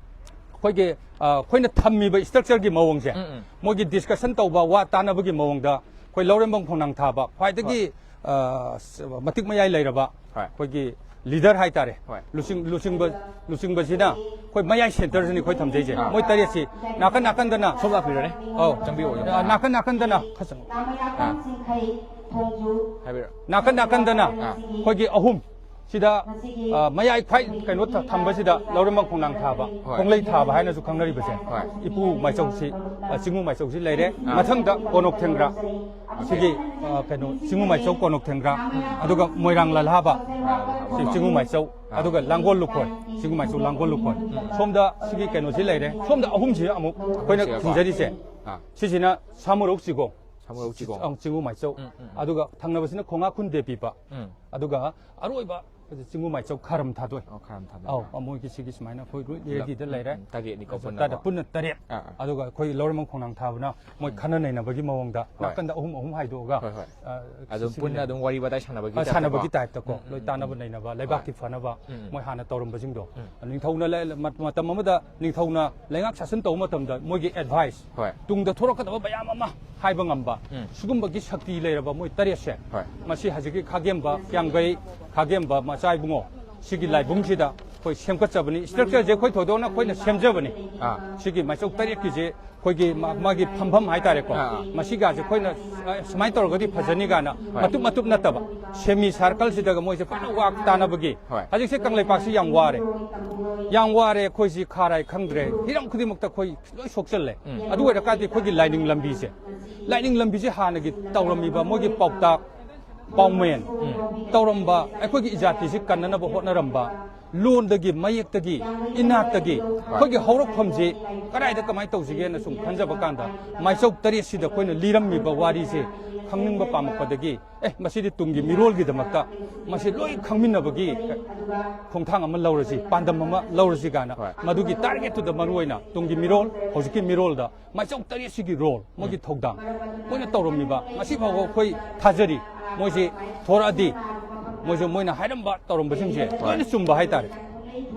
ꯑꯩꯈꯣꯏꯒꯤ, ꯑ, ꯑꯩꯈꯣꯏꯅ ꯊꯝꯃꯤꯕ ꯁ꯭ꯇ꯭ꯔꯛꯆꯔꯒꯤ ꯃꯑꯣꯡꯁꯦ, ꯎꯝ, ꯎꯝ꯫ ꯃꯣꯏꯒꯤ ꯗꯤꯁꯀꯁꯟ ꯇꯧꯕ, ꯋꯥ ꯇꯥꯅꯕꯒꯤ ꯃꯑꯣꯡꯗ ꯑꯩꯈꯣꯏ ꯂꯧꯔꯦꯝꯕꯝ ꯈꯣꯡꯅꯥꯡ ꯊꯥꯕ ꯈ꯭ꯋꯥꯏꯗꯒꯤ, ꯑ, ꯁ-, ꯃꯇꯤꯛ ꯃꯌꯥꯏ ꯂꯩꯔꯕ ꯍꯣꯏ꯫ ꯑꯩꯈꯣꯏꯒꯤ ꯂꯤꯗꯔ ꯍꯥꯏꯇꯥꯔꯦ꯫ ꯍꯣꯏ꯫ ꯂꯨꯆꯤꯡ-, ꯂꯨꯆꯤꯡꯕ, ꯂꯨꯆꯤꯡꯕꯁꯤꯅ ꯑꯩꯈꯣꯏ ꯃꯌꯥꯏ ꯁꯦꯟꯇꯔꯁꯤꯅꯤ ꯑꯩꯈꯣꯏ ꯊꯝꯖꯩꯁꯦ꯫ ꯑꯥ꯫ ꯃꯣꯏ ꯇꯔꯦꯠꯁꯤ ꯅꯥꯀꯟ ꯅꯥꯀꯟꯗꯅ ꯁꯣꯝ ꯂꯥꯛꯄꯤꯔꯣꯅꯦ꯫ ꯑꯧ꯫ ꯆꯪꯕꯤꯌꯣ, ꯆꯪꯕꯤꯌꯣ꯫ ꯑ, ꯅꯥꯀꯟ ꯅꯥꯀꯟꯗꯅ ꯈꯔ ꯆꯪꯉꯣ꯫ ꯑꯥ꯫ ꯍꯥꯏꯕꯤꯔꯣ꯫ ꯅꯥꯀꯟ ꯅꯥꯀꯟꯗꯅ ꯑꯥ꯫ ꯑꯩꯈꯣꯏꯒꯤ ꯑꯍꯨꯝ ꯁꯤꯗ, ꯑ, ꯃꯌꯥꯏ ꯈ꯭ꯋꯥꯏ ꯀꯩꯅꯣ ꯊ-, ꯊꯝꯕꯁꯤꯗ ꯂꯧꯔꯦꯝꯕꯝ ꯈꯣꯡꯅꯥꯡ ꯊꯥꯕ, ꯍꯣꯏ꯫ ꯈꯣꯡꯂꯩ ꯊꯥꯕ ꯍꯥꯏꯅꯁꯨ ꯈꯪꯅꯔꯤꯕꯁꯦ, ꯍꯣꯏ꯫ ꯏꯄꯨ ꯃꯥꯏꯆꯧꯁꯤ, ꯑ, ꯆꯤꯡꯉꯨ ꯃꯥꯏꯆꯧꯁꯤ ꯂꯩꯔꯦ꯫ ꯑꯥ꯫ ꯃꯊꯪꯗ ꯀꯣꯅꯣꯛ ꯊꯦꯡꯒ꯭ꯔꯥ, ꯁꯤꯒꯤ, ꯑ, ꯀꯩꯅꯣ, ꯆꯤꯡꯉꯨ ꯃꯥꯏꯆꯧ ꯀꯣꯅꯣꯛ ꯊꯦꯡꯒ꯭ꯔꯥ, ꯑꯗꯨꯒ ꯃꯣꯏꯔꯥꯡ ꯂꯜꯍꯥꯕ, ꯁꯤ ꯆꯤꯡꯉꯨ ꯃꯥꯏꯆꯧ, ꯑꯗꯨꯒ ꯂꯥꯡꯒꯣꯜ ꯂꯨꯈꯣꯏ, ꯆꯤꯡꯉꯨ ꯃꯥꯏꯆꯧ ꯂꯥꯡꯒꯣꯜ ꯂꯨꯈꯣꯏ꯫ ꯁꯣꯝꯗ ꯁꯤꯒꯤ ꯀꯩꯅꯣꯁꯤ ꯂꯩꯔꯦ꯫ ꯁꯣꯝꯗ ꯑꯍꯨꯝꯁꯤ ꯑꯃꯨꯛ ꯑꯩꯈꯣꯏꯅ ꯁꯤꯒꯀꯣ꯫ ꯈꯤꯟꯖꯔꯤꯁꯦ꯫ ꯑꯥ꯫ ꯁꯤꯁꯤꯅ ꯁꯥꯃꯨꯔꯧ ꯆꯤꯒꯣꯡ꯫ ꯁꯥꯃꯨꯔꯧ ꯆꯤꯒꯣꯡ꯫ ꯑꯪ, ꯆꯤꯡꯉꯨ ꯃꯥꯏꯆꯧ꯫ ꯎꯝ, ꯎꯝ, ꯎꯝ꯫ ꯑꯗꯨꯒ ꯊꯪꯅꯕꯁꯤꯅ ꯈꯣꯡꯉꯥ ꯈꯨꯟꯗꯦ ꯄꯤꯕ꯫ ꯎꯝ꯫ ꯑꯗꯨꯒ ꯑꯔꯣꯏꯕ ꯆꯤꯡꯒꯨ ꯃꯥꯏꯆꯧ ꯈꯔꯝ ꯊꯥꯗꯣꯛꯑꯦ꯫ ꯑꯣ, ꯈꯔꯝ ꯊꯥꯗꯣꯛꯑꯦ꯫ ꯑꯧ, ꯃꯣꯏꯒꯤ ꯁꯤꯒꯤ ꯁꯨꯃꯥꯏꯅ ꯑꯩꯈꯣꯏ ꯂꯣꯏ ꯄꯨꯂꯞ, ꯔꯦꯗꯤꯗ ꯎꯝ, ꯂꯩꯔꯦ꯫ ꯎꯝ, ꯇꯔꯦꯠꯅꯤꯀꯣ ꯑꯗꯨ ꯄꯨꯟꯅꯀꯣ꯫ ꯇꯔꯦꯠ ꯄꯨꯟꯅ ꯇꯔꯦꯠ꯫ ꯑꯥ, ꯑꯥ꯫ ꯑꯗꯨꯒ ꯑꯩꯈꯣꯏ ꯂꯧꯔꯦꯝꯕꯝ ꯈꯣꯡꯅꯥꯡ ꯊꯥꯕꯅ ꯃꯣꯏ ꯎꯝ꯫ ꯈꯟꯅ ꯅꯩꯅꯕꯒꯤ ꯃꯑꯣꯡꯗ ꯍꯣꯏ꯫ ꯅꯥꯀꯟꯗ ꯑꯍꯨꯝ ꯑꯍꯨꯝ ꯍꯥꯏꯗꯣꯛꯑꯒ, ꯍꯣꯏ, ꯍꯣꯏ꯫ ꯑ, ꯑꯗꯨꯝ ꯁꯤꯒꯤ ꯄꯨꯟꯅ ꯑꯗꯨꯝ ꯋꯥꯔꯤ ꯋꯥꯇꯥꯏ ꯁꯥꯟꯅꯕꯒꯤ ꯑ, typeꯇꯀꯣ? ꯁꯥꯟꯅꯕꯒꯤ typeꯇꯀꯣ, ꯎꯝ, ꯎꯝ, ꯂꯣꯏ ꯎꯝ, ꯇꯥꯟꯅꯕ ꯎꯝ꯫ ꯅꯩꯅꯕ, ꯎꯝ, ꯂꯩꯕꯥꯛꯀꯤ ꯎꯝ꯫ ꯐꯅꯕ ꯎꯝ, ꯎꯝ꯫ ꯃꯣꯏ ꯍꯥꯟꯅ ꯇꯧꯔꯝꯕꯁꯤꯡꯗꯣ꯫ ꯎꯝ꯫ ꯅꯤꯡꯊꯧꯅ ꯂ-, ꯃ-, ꯃꯇꯝ ꯑꯃꯗ ꯅꯤꯡꯊꯧꯅ ꯂꯩꯉꯥꯛ ꯁꯥꯁꯟ ꯇꯧꯕ ꯃꯇꯝꯗ ꯃꯣꯏꯒꯤ advice, ꯍꯣꯏ꯫ ꯇꯨꯡꯗ ꯊꯣꯔꯛꯀꯗꯕ ꯃꯌꯥꯝ ꯑꯃ ꯍꯥꯏꯕ ꯉꯝꯕ, ꯎꯝ꯫ ꯁꯤꯒꯨꯝꯕꯒꯤ ꯁꯛꯇꯤ ꯂꯩꯔꯕ ꯃꯣꯏ ꯇꯔꯦꯠꯁꯦ, ꯍꯣꯏ꯫ ꯃꯁꯤ ꯍꯧꯖꯤꯛꯀꯤ ꯈꯥꯒꯦꯝꯕ, ꯀ꯭ꯌꯥꯝꯒꯩ ꯈꯥꯒꯦꯝꯕ ꯃꯆꯥ ꯏꯕꯨꯡꯉꯣ, ꯁꯤꯒꯤ ꯂꯥꯏꯕꯨꯡꯁꯤꯗ ꯑꯩꯈꯣꯏ ꯁꯦꯝꯒꯠꯆꯕꯅꯤ꯫ Structureꯁꯦ ꯑꯩꯈꯣꯏ ꯊꯣꯏꯗꯣꯛꯅ ꯑꯩꯈꯣꯏꯅ ꯁꯦꯝꯖꯕꯅꯤ꯫ ꯑꯥ꯫ ꯁꯤꯒꯤ ꯃꯥꯏꯆꯧ ꯇꯔꯦꯠꯀꯤꯁꯦ ꯑꯩꯈꯣꯏꯒꯤ ꯃꯥ-, ꯃꯥꯒꯤ ꯐꯝꯐꯝ ꯍꯥꯏꯇꯥꯔꯦꯀꯣ꯫ ꯑꯥ, ꯑꯥ꯫ ꯃꯁꯤꯒꯥꯁꯦ ꯑꯩꯈꯣꯏꯅ, ꯑ, ꯁꯨꯃꯥꯏꯅ ꯇꯧꯔꯒꯗꯤ ꯐꯖꯅꯤ ꯀꯥꯏꯅ ꯍꯣꯏ꯫ ꯃꯇꯨꯞ ꯃꯇꯨꯞ ꯅꯠꯇꯕ, semi circleꯁꯤꯗꯒ ꯃꯣꯏꯁꯦ ꯐꯖꯅ ꯋꯥꯛ ꯇꯥꯅꯕꯒꯤ꯫ ꯍꯣꯏ꯫ ꯍꯧꯖꯤꯛꯁꯦ ꯀꯪꯂꯩꯄꯥꯛꯁꯤ ꯌꯥꯝ ꯋꯥꯔꯦ꯫ ꯌꯥꯝ ꯋꯥꯔꯦ, ꯑꯩꯈꯣꯏꯁꯤ ꯈꯥꯔꯥꯏ ꯈꯪꯗ꯭ꯔꯦ꯫ ꯍꯤꯔꯝ ꯈꯨꯗꯤꯡꯃꯛꯇ ꯑꯩꯈꯣꯏ ꯂꯣꯏ ꯁꯣꯛꯆꯜꯂꯦ꯫ ꯎꯝ꯫ ꯑꯗꯨ ꯑꯣꯏꯔꯀꯥꯟꯗꯤ ꯑꯩꯈꯣꯏꯒꯤ ꯂꯥꯏꯅꯤꯡ ꯂꯝꯕꯤꯁꯦ, ꯂꯥꯏꯅꯤꯡ ꯂꯝꯕꯤꯁꯦ ꯍꯥꯟꯅꯒꯤ ꯇꯧꯔꯝꯃꯤꯕ ꯃꯣꯏꯒꯤ ꯄꯥꯎꯇꯥꯛ ꯄꯥꯎꯃꯦꯟ ꯇꯧꯔꯝꯕ ꯑꯩꯈꯣꯏꯒꯤ ꯏꯖꯥꯇꯤꯁꯤ ꯀꯟꯅꯅꯕ ꯍꯣꯠꯅꯔꯝꯕ, ꯂꯣꯟꯗꯒꯤ, ꯃꯌꯦꯛꯇꯒꯤ, ꯏꯅꯥꯠꯇꯒꯤ ꯑꯩꯈꯣꯏꯒꯤ ꯍꯧꯔꯛꯐꯝꯁꯤ ꯀꯗꯥꯏꯗ ꯀꯃꯥꯏꯅ ꯇꯧꯁꯤꯒꯦꯅ ꯁꯨꯝ ꯈꯟꯖꯕ ꯀꯥꯟꯗ, ꯃꯥꯏꯆꯧ ꯇꯔꯦꯠꯁꯤꯗ ꯑꯩꯈꯣꯏꯅ ꯂꯤꯔꯝꯃꯤꯕ ꯋꯥꯔꯤꯁꯦ ꯈꯪꯅꯤꯡꯕ ꯄꯥꯝꯃꯛꯄꯗꯒꯤ, ꯑꯦ, ꯃꯁꯤꯗꯤ ꯇꯨꯡꯒꯤ ꯃꯤꯔꯣꯜꯒꯤꯗꯃꯛꯇ ꯃꯁꯤ ꯂꯣꯏ ꯈꯪꯃꯤꯟꯅꯕꯒꯤ ꯈꯣꯡꯊꯥꯡ ꯑꯃ ꯂꯧꯔꯁꯤ, ꯄꯥꯟꯗꯝ ꯑꯃ ꯂꯧꯔꯁꯤ ꯀꯥꯏꯅ, ꯍꯣꯏ꯫ ꯃꯗꯨꯒꯤ targetꯇꯨꯗ ꯃꯔꯨ ꯑꯣꯏꯅ ꯇꯨꯡꯒꯤ ꯃꯤꯔꯣꯜ, ꯍꯧꯖꯤꯛꯀꯤ ꯃꯤꯔꯣꯜꯗ ꯃꯥꯏꯆꯧ ꯇꯔꯦꯠꯁꯤꯒꯤ role, ꯃꯣꯏꯒꯤ ꯊꯧꯗꯥꯡ, ꯃꯣꯏꯅ ꯇꯧꯔꯝꯃꯤꯕ, ꯉꯁꯤ ꯐꯥꯎꯕ ꯑꯩꯈꯣꯏ ꯊꯥꯖꯔꯤ, ꯃꯣꯏꯁꯤ ꯊꯣꯔꯛꯑꯗꯤ, ꯃꯣꯏꯁꯨ ꯃꯣꯏꯅ ꯍꯥꯏꯔꯝꯕ, ꯇꯧꯔꯝꯕꯁꯤꯡꯁꯦ ꯂꯣꯏꯅ ꯆꯨꯝꯕ ꯍꯥꯏꯇꯥꯔꯦ꯫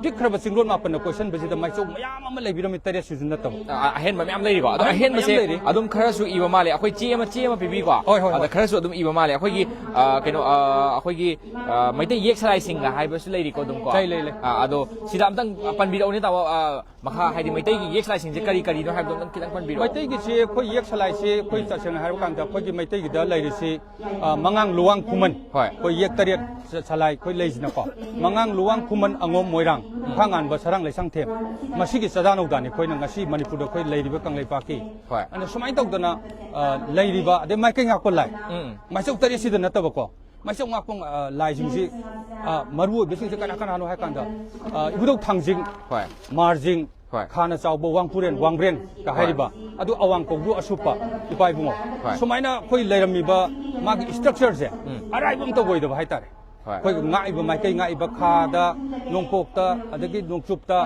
ꯄꯤꯛꯈ꯭ꯔꯕ ꯆꯤꯡꯂꯣꯟ ꯃꯥꯄꯟꯅ ꯀꯣꯏꯁꯟꯕꯁꯤꯗ ꯃꯥꯏꯆꯧ ꯃꯌꯥꯝ ꯑꯃ ꯂꯩꯕꯤꯔꯝꯃꯤ, ꯇꯔꯦꯠꯁꯤꯁꯨ ꯅꯠꯇꯕ꯫ ꯑ-, ꯑꯍꯦꯟꯕ ꯃꯌꯥꯝ ꯂꯩꯔꯤꯀꯣ꯫ ꯑꯗꯣ ꯑꯍꯦꯟꯕ ꯑꯍꯦꯟꯕꯁꯦ ꯃꯌꯥꯝ ꯂꯩꯔꯤ꯫ ꯑꯗꯨꯝ ꯈꯔꯁꯨ ꯏꯕ ꯃꯥꯜꯂꯦ꯫ ꯑꯩꯈꯣꯏ ꯆꯦ ꯑꯃ, ꯆꯦ ꯑꯃ ꯄꯤꯕꯤꯀꯣ꯫ ꯍꯣꯏ, ꯍꯣꯏ, ꯑꯗ ꯍꯣꯏ꯫ ꯈꯔꯁꯨ ꯑꯗꯨꯝ ꯏꯕ ꯃꯥꯜꯂꯦ꯫ ꯑꯩꯈꯣꯏꯒꯤ, ꯑ, ꯀꯩꯅꯣ, ꯑ, ꯑꯩꯈꯣꯏꯒꯤ, ꯑ, ꯃꯩꯇꯩ ꯌꯦꯛ ꯁꯂꯥꯏꯁꯤꯡꯒ ꯍꯥꯏꯕꯁꯨ ꯂꯩꯔꯤꯀꯣ ꯑꯗꯨꯝ ꯀꯣ꯫ ꯂꯩ, ꯂꯩ, ꯂꯩ꯫ ꯑ, ꯑꯗꯣ ꯁꯤꯗ ꯑꯝꯇꯪ ꯄꯟꯕꯤꯔꯛꯎꯅꯦ ꯇꯥꯃꯣ꯫ ꯑ, ꯃꯈꯥ ꯍꯥꯏꯗꯤ ꯃꯩꯇꯩꯒꯤ ꯌꯦꯛ ꯁꯂꯥꯏꯁꯤꯡꯁꯦ ꯀꯔꯤ ꯀꯔꯤꯅꯣ ꯍꯥꯏꯕꯗꯣ ꯑꯝꯇꯪ ꯈꯤꯇꯪ ꯄꯟꯕꯤꯔꯛꯑꯣ꯫ ꯃꯩꯇꯩꯒꯤꯁꯤ ꯑꯩꯈꯣꯏ ꯌꯦꯛ ꯁꯂꯥꯏꯁꯤ ꯑꯩꯈꯣꯏ ꯇꯁꯦꯡꯅ ꯍꯥꯏꯔꯕ ꯀꯥꯟꯗ ꯑꯩꯈꯣꯏꯒꯤ ꯃꯩꯇꯩꯒꯤꯗ ꯂꯩꯔꯤꯁꯤ, ꯑ, ꯃꯉꯥꯡ ꯂꯨꯋꯥꯡ ꯈꯨꯃꯟ, ꯍꯣꯏ꯫ ꯑꯩꯈꯣꯏ ꯌꯦꯛ ꯇꯔꯦꯠ ꯁ-, ꯁꯂꯥꯏ ꯑꯩꯈꯣꯏ ꯂꯩꯁꯤꯅꯀꯣ, ꯃꯉꯥꯡ ꯂꯨꯋꯥꯡ ꯈꯨꯃꯟ ꯑꯉꯣꯝ ꯃꯣꯏꯔꯥꯡ, ꯈꯥꯉꯥꯟꯕ ꯁꯔꯥꯡ ꯂꯩꯁꯥꯡꯊꯦꯝ, ꯃꯁꯤꯒꯤ ꯆꯥꯗꯥ ꯅꯧꯗꯥꯅꯤ ꯑꯩꯈꯣꯏꯅ ꯉꯁꯤ ꯃꯅꯤꯄꯨꯔꯗ ꯑꯩꯈꯣꯏ ꯂꯩꯔꯤꯕ ꯀꯪꯂꯩꯄꯥꯛꯀꯤ꯫ ꯍꯣꯏ꯫ ꯑꯗꯨꯅ ꯁꯨꯃꯥꯏꯅ ꯇꯧꯗꯅ, ꯑ, ꯂꯩꯔꯤꯕ ꯑꯗꯩ ꯃꯥꯏꯀꯩ ꯉꯥꯛꯄ ꯂꯥꯏ, ꯎꯝ꯫ ꯃꯥꯏꯆꯧ ꯇꯔꯦꯠꯁꯤꯗ ꯅꯠꯇꯕꯀꯣ, ꯃꯥꯏꯆꯧ ꯉꯥꯛꯄ, ꯑ, ꯂꯥꯏꯁꯤꯡꯁꯤ, ꯑ, ꯃꯔꯨ ꯑꯣꯏꯕꯁꯤꯡꯁꯦ ꯀꯅꯥ ꯀꯅꯥꯅꯣ ꯍꯥꯏ ꯀꯥꯟꯗ, ꯑ, ꯏꯕꯨꯙꯧ ꯊꯥꯡꯖꯤꯡ, ꯍꯣꯏ꯫ ꯃꯥꯔꯖꯤꯡ, ꯍꯣꯏ꯫ ꯈꯥꯅ ꯆꯥꯎꯕ ꯋꯥꯡꯄꯨꯔꯦꯟ, ꯋꯥꯡꯕ꯭ꯔꯦꯟꯒ ꯍꯣꯏ꯫ ꯍꯥꯏꯔꯤꯕ, ꯑꯗꯨ ꯑꯋꯥꯡ ꯀꯧꯕ꯭ꯔꯨ ꯑꯁꯨꯞꯄ ꯏꯄꯥ ꯏꯕꯨꯡꯉꯣ꯫ ꯍꯣꯏ꯫ ꯁꯨꯃꯥꯏꯅ ꯑꯩꯈꯣꯏ ꯂꯩꯔꯝꯃꯤꯕ ꯃꯥꯒꯤ structureꯁꯦ ꯎꯝ꯫ ꯑꯔꯥꯏꯕ ꯑꯝꯇ ꯑꯣꯏꯗꯕ ꯍꯥꯏꯇꯥꯔꯦ꯫ ꯍꯣꯏ꯫ ꯑꯩꯈꯣꯏꯒꯤ ꯉꯥꯛꯏꯕ ꯃꯥꯏꯀꯩ ꯉꯥꯛꯏꯕ ꯈꯥꯗ, ꯅꯣꯡꯄꯣꯛꯇ, ꯑꯗꯒꯤ ꯅꯣꯡꯆꯨꯞꯇ,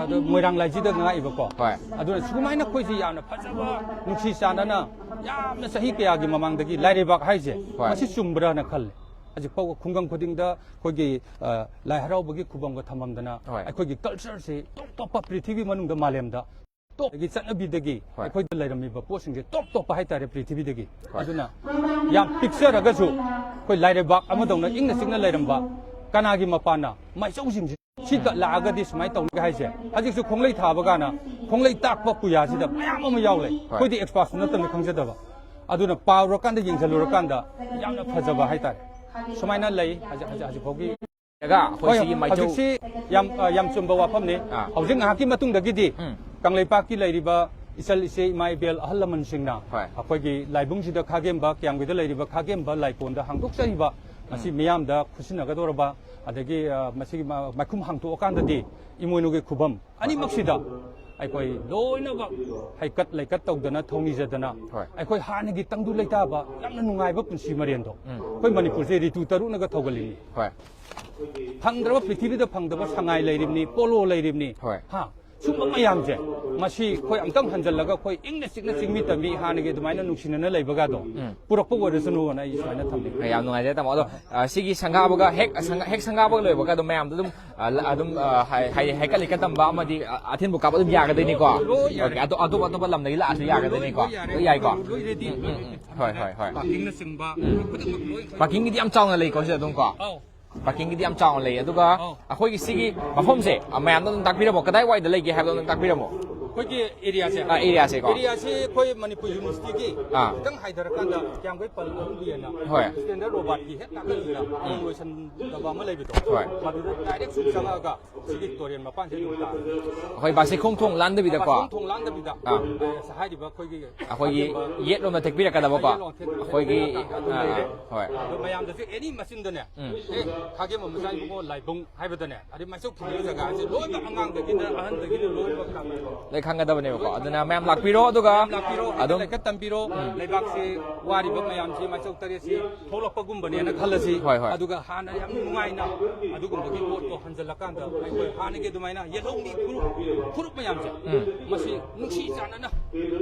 ꯑꯗꯨ ꯃꯣꯏꯔꯥꯡ ꯂꯥꯏꯖꯤꯗ ꯉꯥꯛꯏꯕꯀꯣ꯫ ꯍꯣꯏ꯫ ꯑꯗꯨꯅ ꯁꯨꯃꯥꯏꯅ ꯑꯩꯈꯣꯏꯁꯤ ꯌꯥꯝꯅ ꯐꯖꯕ, ꯅꯨꯡꯁꯤ ꯆꯥꯟꯅꯅ ꯌꯥꯝꯅ ꯆꯍꯤ ꯀꯌꯥꯒꯤ ꯃꯃꯥꯡꯗꯒꯤ ꯂꯥꯏꯔꯩꯕꯥꯛ ꯍꯥꯏꯁꯦ, ꯍꯣꯏ꯫ ꯃꯁꯤ ꯆꯨꯝꯕ꯭ꯔꯥꯅ ꯈꯜꯂꯦ꯫ ꯍꯧꯖꯤꯛ ꯐꯥꯎꯕ ꯈꯨꯡꯒꯪ ꯈꯨꯗꯤꯡꯗ ꯑꯩꯈꯣꯏꯒꯤ, ꯑ, ꯂꯥꯏ ꯍꯔꯥꯎꯕꯒꯤ ꯈꯨꯕꯝꯒ ꯊꯝꯃꯝꯗꯅ, ꯍꯣꯏ꯫ ꯑꯩꯈꯣꯏꯒꯤ culture ꯁꯤ ꯇꯣꯞ ꯇꯣꯞꯄ ꯄ꯭ꯔꯤꯊꯤꯕꯤ ꯃꯅꯨꯡꯗ ꯃꯥꯂꯦꯝꯗ ꯇꯣꯞ ꯆꯠꯅꯕꯤꯗꯒꯤ ꯍꯣꯏ꯫ ꯑꯩꯈꯣꯏꯗ ꯂꯩꯔꯝꯃꯤꯕ ꯄꯣꯠꯁꯤꯡꯁꯦ ꯇꯣꯞ ꯇꯣꯞꯄ ꯍꯥꯏꯇꯥꯔꯦ ꯄ꯭ꯔꯤꯊꯤꯕꯤꯗꯒꯤ꯫ ꯍꯣꯏ꯫ ꯑꯗꯨꯅ ꯌꯥꯝ ꯄꯤꯛꯆꯔꯒꯁꯨ ꯑꯩꯈꯣꯏ ꯂꯥꯏꯔꯩꯕꯥꯛ ꯑꯃꯗꯧꯅ ꯏꯪꯅ ꯆꯤꯛꯅ ꯂꯩꯔꯝꯕ ꯀꯅꯥꯒꯤ ꯃꯄꯥꯟꯅ ꯃꯥꯏꯆꯧꯁꯤꯡꯁꯦ ꯁꯤꯗ ꯂꯥꯛꯑꯒꯗꯤ ꯁꯨꯃꯥꯏꯅ ꯇꯧꯅꯤ ꯍꯥꯏꯁꯦ꯫ ꯍꯧꯖꯤꯛꯁꯨ ꯈꯣꯡꯂꯩ ꯊꯥꯕ ꯀꯥꯟꯗ ꯈꯣꯡꯂꯩ ꯇꯥꯛꯄ ꯄꯨꯌꯥꯁꯤꯗ ꯃꯌꯥꯝ ꯑꯃ ꯌꯥꯎ ꯂꯩ꯫ ꯍꯣꯏ꯫ ꯑꯩꯈꯣꯏꯗꯤ expert ꯁꯨ ꯅꯠꯇꯕꯅꯤ ꯈꯪꯖꯗꯕ꯫ ꯑꯗꯨꯅ ꯄꯥꯎꯔꯀꯥꯟꯗ, ꯌꯦꯡꯁꯤꯜꯂꯨꯔꯀꯥꯟꯗ ꯌꯥꯝꯅ ꯐꯖꯕ ꯍꯥꯏꯇꯥꯔꯦ꯫ ꯁꯨꯃꯥꯏꯅ ꯂꯩ ꯍꯧꯖꯤꯛ, ꯍꯧꯖꯤꯛ, ꯍꯧꯖꯤꯛ ꯐꯥꯎꯒꯤ꯫ ꯑꯩꯈꯣꯏ ꯍꯣꯏ, ꯁꯤꯒꯤ ꯃꯥꯏꯆꯧ ꯍꯧꯖꯤꯛꯁꯤ ꯌꯥꯝ, ꯑ, ꯌꯥꯝ ꯆꯨꯝꯕ ꯋꯥꯐꯝꯅꯤ꯫ ꯑꯥ꯫ ꯍꯧꯖꯤꯛ ꯉꯥꯏꯍꯥꯛꯀꯤ ꯃꯇꯨꯡꯗꯒꯤꯗꯤ ꯎꯝ꯫ ꯀꯪꯂꯩꯄꯥꯛꯀꯤ ꯂꯩꯔꯤꯕ ꯏꯆꯜ ꯏꯆꯦ ꯏꯃꯥ ꯏꯕꯦꯜ ꯑꯍꯜ ꯂꯃꯟꯁꯤꯡꯅ ꯍꯣꯏ꯫ ꯑꯩꯈꯣꯏꯒꯤ ꯂꯥꯏꯕꯨꯡꯁꯤꯗ ꯈꯥꯒꯦꯝꯕ, ꯀꯤꯌꯥꯝꯒꯩꯗ ꯂꯩꯔꯤꯕ ꯈꯥꯒꯦꯝꯕ ꯂꯥꯏꯀꯣꯟꯗ ꯍꯥꯡꯗꯣꯛꯆꯔꯤꯕ ꯃꯁꯤ ꯎꯝ꯫ ꯃꯤꯌꯥꯝꯗ ꯈꯨꯠꯁꯤꯟꯅꯒꯗꯧꯔꯕ, ꯑꯗꯒꯤ, ꯑ, ꯃꯁꯤꯒꯤ ꯃ-, ꯃꯥꯏꯈꯨꯝ ꯍꯥꯡꯗꯣꯛꯑꯀꯥꯟꯗꯗꯤ ꯏꯃꯣꯏꯅꯨꯒꯤ ꯈꯨꯕꯝ ꯑꯅꯤꯃꯛꯁꯤꯗ ꯑꯩꯈꯣꯏ ꯂꯣꯏꯅꯃꯛ ꯍꯩꯀꯠ ꯂꯩꯀꯠ ꯇꯧꯗꯅ ꯊꯧꯅꯤꯖꯗꯅ ꯍꯣꯏ꯫ ꯑꯩꯈꯣꯏ ꯍꯥꯟꯅꯒꯤ ꯇꯪꯗꯨ ꯂꯩꯇꯥꯕ ꯌꯥꯝꯅ ꯅꯨꯡꯉꯥꯏꯕ ꯄꯨꯟꯁꯤ ꯃꯔꯦꯟꯗꯣ ꯎꯝ꯫ ꯑꯩꯈꯣꯏ ꯃꯅꯤꯄꯨꯔꯁꯦ ꯔꯤꯇꯨ ꯇꯔꯨꯛꯅꯒ ꯊꯧꯒꯜꯂꯤꯅꯤ꯫ ꯍꯣꯏ꯫ ꯐꯪꯗ꯭ꯔꯕ ꯄ꯭ꯔꯤꯊꯤꯕꯤꯗ ꯐꯪꯗꯕ ꯁꯉꯥꯏ ꯂꯩꯔꯤꯕꯅꯤ, ꯄꯣꯂꯣ ꯂꯩꯔꯤꯕꯅꯤ꯫ ꯍꯣꯏ꯫ ꯍꯥ? ꯁꯨꯝꯕ ꯃꯌꯥꯝꯁꯦ ꯃꯁꯤ ꯑꯩꯈꯣꯏ ꯑꯝꯇꯪ ꯍꯟꯖꯜꯂꯒ ꯑꯩꯈꯣꯏ ꯏꯪꯅ ꯆꯤꯛꯅ ꯆꯤꯡꯃꯤ ꯇꯝꯃꯤ ꯍꯥꯟꯅꯒꯤ ꯑꯗꯨꯃꯥꯏꯅ ꯅꯨꯡꯁꯤꯅꯅ ꯂꯩꯕꯒꯗꯣ ꯎꯝ꯫ ꯄꯨꯔꯛꯄ ꯑꯣꯏꯔꯁꯅꯨꯅ ꯑꯩ ꯁꯨꯃꯥꯏꯅ ꯊꯝꯅꯤꯡꯉꯤ꯫ ꯌꯥꯝ ꯅꯨꯡꯉꯥꯏꯖꯔꯦ ꯇꯥꯃꯣ꯫ ꯑꯗꯣ, ꯑ, ꯁꯤꯒꯤ ꯁꯪꯒꯥꯕꯒ ꯍꯦꯛ, ꯁꯪꯒꯥ-, ꯍꯦꯛ ꯁꯪꯒꯥꯕꯒ ꯂꯣꯏꯕꯒ ꯑꯗꯨꯝ ꯃꯌꯥꯝꯗꯣ ꯑꯗꯨꯝ, ꯑ, ꯂ-, ꯑꯗꯨꯝ, ꯑ, ꯍꯥꯏ-, ꯍꯥꯏꯗꯤ ꯍꯩꯀꯠ ꯂꯩꯀꯠ ꯇꯝꯕ ꯑꯃꯗꯤ, ꯑ, ꯑꯊꯤꯟꯕ ꯀꯥꯞꯄ ꯑꯗꯨꯝ ꯌꯥꯒꯗꯣꯏꯅꯤꯀꯣ? ꯂꯣꯏ ꯌꯥꯔꯦ꯫ ꯑꯣꯀꯦ, ꯑꯇꯣꯞ-, ꯑꯇꯣꯞ-, ꯑꯇꯣꯞꯄ ꯂꯝꯗꯒꯤ ꯂꯥꯛꯑꯁꯨ ꯌꯥꯒꯗꯣꯏꯅꯤꯀꯣ? ꯂꯣꯏ ꯌꯥꯔꯦ꯫ ꯂꯣꯏ ꯌꯥꯏꯀꯣ? ꯂꯣꯏ ꯔꯦꯗꯤ꯫ ꯎꯝ, ꯎꯝ, ꯎꯝ꯫ ꯍꯣꯏ, ꯍꯣꯏ, ꯍꯣꯏ꯫ ꯄꯥꯔꯀꯤꯡꯅꯆꯤꯡꯕ ꯎꯝ꯫ ꯈꯨꯗꯤꯡꯃꯛ ꯂꯣꯏ꯫ ꯄꯥꯔꯀꯤꯡꯒꯤꯗꯤ ꯌꯥꯝ ꯆꯥꯎꯅ ꯂꯩꯀꯣ ꯁꯤꯗ ꯑꯗꯨꯝ ꯀꯣ? ꯑꯧ꯫ ꯄꯥꯔꯀꯤꯡꯒꯤꯗꯤ ꯌꯥꯝ ꯆꯥꯎꯅ ꯂꯩ꯫ ꯑꯗꯨꯒ ꯑꯧ꯫ ꯑꯩꯈꯣꯏꯒꯤ ꯁꯤꯒꯤ ꯃꯐꯝꯁꯦ, ꯑ, ꯃꯌꯥꯝꯗ ꯑꯗꯨꯝ ꯇꯥꯛꯄꯤꯔꯝꯃꯣ, ꯀꯗꯥꯏꯋꯥꯏꯗ ꯂꯩꯒꯦ ꯍꯥꯏꯕꯗꯣ ꯑꯗꯨꯝ ꯇꯥꯛꯄꯤꯔꯝꯃꯣ꯫ ꯑꯩꯈꯣꯏꯒꯤ ꯑꯦꯔꯤꯌꯥꯁꯦ꯫ ꯑꯥ, ꯑꯦꯔꯤꯌꯥꯁꯦ ꯀꯣ꯫ ꯑꯦꯔꯤꯌꯥꯁꯦ ꯑꯩꯈꯣꯏ ꯃꯅꯤꯄꯨꯔ ꯌꯨꯅꯤꯚꯔꯁꯤꯇꯤꯒꯤ ꯑꯥ꯫ ꯈꯤꯇꯪ ꯍꯥꯏꯊꯔꯀꯥꯟꯗ ꯀꯤꯌꯥꯝꯒꯩ ꯄꯜ ꯑꯍꯨꯝ ꯂꯩꯌꯦꯅ ꯍꯣꯏ꯫ ꯁ꯭ꯇꯦꯟꯗꯔꯗ ꯔꯣꯕꯥꯔꯠꯀꯤ ꯍꯦꯛ ꯅꯥꯀꯟꯗꯨꯗ ꯎꯝ꯫ ꯂꯣꯏꯁꯟꯗꯕ ꯑꯃ ꯂꯩꯕꯗꯣ꯫ ꯍꯣꯏ꯫ ꯃꯗꯨꯗ ꯗꯥꯏꯔꯦꯛ ꯁꯨꯝ ꯆꯪꯉꯛꯑꯒ ꯁꯤꯒꯤ ꯇꯣꯔꯦꯟ ꯃꯄꯥꯟꯁꯤꯗ ꯑꯗꯨꯝ ꯇꯥꯔꯦ꯫ ꯑꯩꯈꯣꯏ ꯕꯥꯁꯤꯈꯣꯡ ꯊꯣꯡ ꯂꯥꯟꯗꯕꯤꯗꯀꯣ꯫ ꯕꯥꯁꯤꯈꯣꯡ ꯊꯣꯡ ꯂꯥꯟꯗꯕꯤꯗ꯫ ꯑꯥ꯫ ꯑ, ꯍꯥꯏꯔꯤꯕ ꯑꯩꯈꯣꯏꯒꯤ ꯑꯩꯈꯣꯏꯒꯤ ꯑꯀꯦꯝꯕ ꯌꯦꯠꯂꯣꯝꯗ ꯊꯦꯛꯄꯤꯔꯛꯀꯗꯕꯀꯣ꯫ ꯌꯦꯠꯂꯣꯝ ꯊꯦꯛ-, ꯑꯩꯈꯣꯏꯒꯤ, ꯑꯗꯨꯝ ꯑꯥ, ꯂꯩꯔꯦ꯫ ꯑꯥ, ꯍꯣꯏ꯫ ꯑꯗꯣ ꯃꯌꯥꯝꯗꯁꯨ ꯑꯦꯅꯤ ꯃꯆꯤꯟꯗꯅꯦ, ꯎꯝ꯫ "ꯑꯦ, ꯈꯥꯒꯦꯝꯕ ꯃꯆꯥ ꯏꯕꯨꯡꯉꯣ ꯂꯥꯏꯕꯨꯡ" ꯍꯥꯏꯕꯗꯅꯦ, ꯑꯗꯩ ꯃꯥꯏꯆꯧ ꯈꯤꯜꯂꯤꯕ ꯖꯒꯥꯁꯦ ꯂꯣꯏꯅ ꯑꯉꯥꯡꯗꯒꯤꯅ ꯑꯍꯟꯗꯒꯤꯅ ꯂꯣꯏꯅꯃꯛ ꯇꯥꯛꯄꯤꯕ꯫ ꯂꯣꯏ ꯈꯪꯒꯗꯕꯅꯦꯕꯀꯣ꯫ ꯑꯗꯨꯅ ꯃꯌꯥꯝ ꯂꯥꯛꯄꯤꯔꯣ, ꯑꯗꯨꯒ ꯂꯥꯛꯄꯤꯔꯣ, ꯑꯗꯨꯝ ꯂꯥꯏꯀꯠ ꯇꯝꯕꯤꯔꯣ꯫ ꯂꯩꯕꯥꯛꯁꯤ ꯋꯥꯔꯤꯕ ꯃꯌꯥꯝꯁꯤ ꯃꯥꯏꯆꯧ ꯇꯔꯦꯠꯁꯤ ꯊꯣꯛꯂꯛꯄꯒꯨꯝꯕꯅꯦꯅ ꯈꯜꯂꯁꯤ꯫ ꯍꯣꯏ, ꯍꯣꯏ꯫ ꯑꯗꯨꯒ ꯍꯥꯟꯅ ꯌꯥꯝ ꯅꯨꯡꯉꯥꯏꯅ ꯑꯗꯨꯒꯨꯝꯕꯒꯤ ꯄꯣꯠꯇꯣ ꯍꯟꯖꯜꯂꯀꯥꯟꯗ ꯑꯩꯈꯣꯏ ꯍꯥꯟꯅꯒꯤ ꯑꯗꯨꯃꯥꯏꯅ ꯌꯦꯜꯍꯧꯃꯤ ꯐꯨꯔꯨꯞ, ꯐꯨꯔꯨꯞ ꯃꯌꯥꯝꯁꯦ, ꯎꯝ꯫ ꯃꯁꯤ ꯅꯨꯡꯁꯤ ꯆꯥꯟꯅꯅ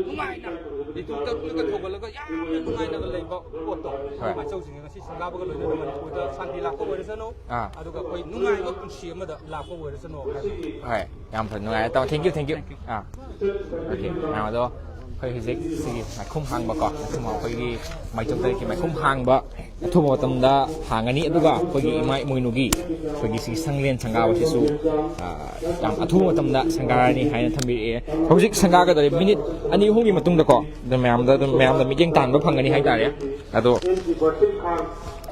ꯅꯨꯡꯉꯥꯏꯅ ꯂꯤꯇꯨ ꯇꯔꯨꯛꯅꯒ ꯊꯧꯒꯠꯂꯒ ꯌꯥꯝꯅ ꯅꯨꯡꯉꯥꯏꯅꯒ ꯂꯩꯕ ꯄꯣꯠꯇꯣ, ꯍꯣꯏ꯫ ꯃꯥꯏꯆꯧꯁꯤꯡꯁꯦ ꯉꯁꯤ ꯁꯪꯒꯥꯕꯒ ꯂꯣꯏꯅꯅ ꯃꯅꯤꯄꯨꯔꯗ ꯁꯥꯟꯇꯤ ꯂꯥꯛꯄ ꯑꯣꯏꯔꯁꯅꯨ, ꯑꯥ꯫ ꯑꯗꯨꯒ ꯑꯩꯈꯣꯏ ꯅꯨꯡꯉꯥꯏꯕ ꯄꯨꯟꯁꯤ ꯑꯃꯗ ꯂꯥꯛꯄ ꯑꯣꯏꯔꯁꯅꯨ ꯍꯥꯏꯕ꯫ ꯍꯣꯏ, ꯌꯥꯝ ꯐꯖ ꯅꯨꯡꯉꯥꯏꯔꯦ ꯇꯥꯃꯣ꯫ Thank you, thank you꯫ Thank you꯫ Ah. Okay, ꯃꯌꯥꯝ ꯑꯗꯣ ꯑꯩꯈꯣꯏ ꯍꯧꯖꯤꯛ ꯁꯤꯒꯤ ꯃꯥꯏꯈꯨꯝ ꯍꯥꯡꯕꯀꯣ, ꯃꯥꯏꯈꯨꯝ, ꯑꯩꯈꯣꯏꯒꯤ ꯃꯥꯏꯆꯧ ꯇꯔꯦꯠꯀꯤ ꯃꯥꯏꯈꯨꯝ ꯍꯥꯡꯕ ꯑꯊꯨꯕ ꯃꯇꯝꯗ ꯍꯥꯡꯒꯅꯤ꯫ ꯑꯗꯨꯒ ꯑꯩꯈꯣꯏꯒꯤ ꯏꯃꯥ ꯏꯃꯣꯏꯅꯨꯒꯤ ꯑꯩꯈꯣꯏꯒꯤ ꯁꯤꯒꯤ ꯁꯪꯂꯦꯟ ꯁꯪꯒꯥꯕꯁꯤꯁꯨ, ꯑꯥ, ꯌꯥꯝ ꯑꯊꯨꯕ ꯃꯇꯝꯗ ꯁꯪꯒꯥꯔꯅꯤ ꯍꯥꯏꯅ ꯊꯝꯕꯤꯔꯛꯑꯦ꯫ ꯍꯧꯖꯤꯛ ꯁꯪꯒꯥꯒꯗꯧꯔꯦ, ꯃꯤꯅꯤꯠ ꯑꯅꯤ ꯑꯍꯨꯝꯒꯤ ꯃꯇꯨꯡꯗꯀꯣ, ꯑꯗꯨꯝ ꯃꯌꯥꯝꯗ, ꯑꯗꯨꯝ ꯃꯌꯥꯝꯗ ꯃꯤꯠꯌꯦꯡ ꯇꯥꯍꯟꯕ ꯐꯪꯒꯅꯤ ꯍꯥꯏꯇꯥꯔꯦ꯫ ꯑꯗꯣ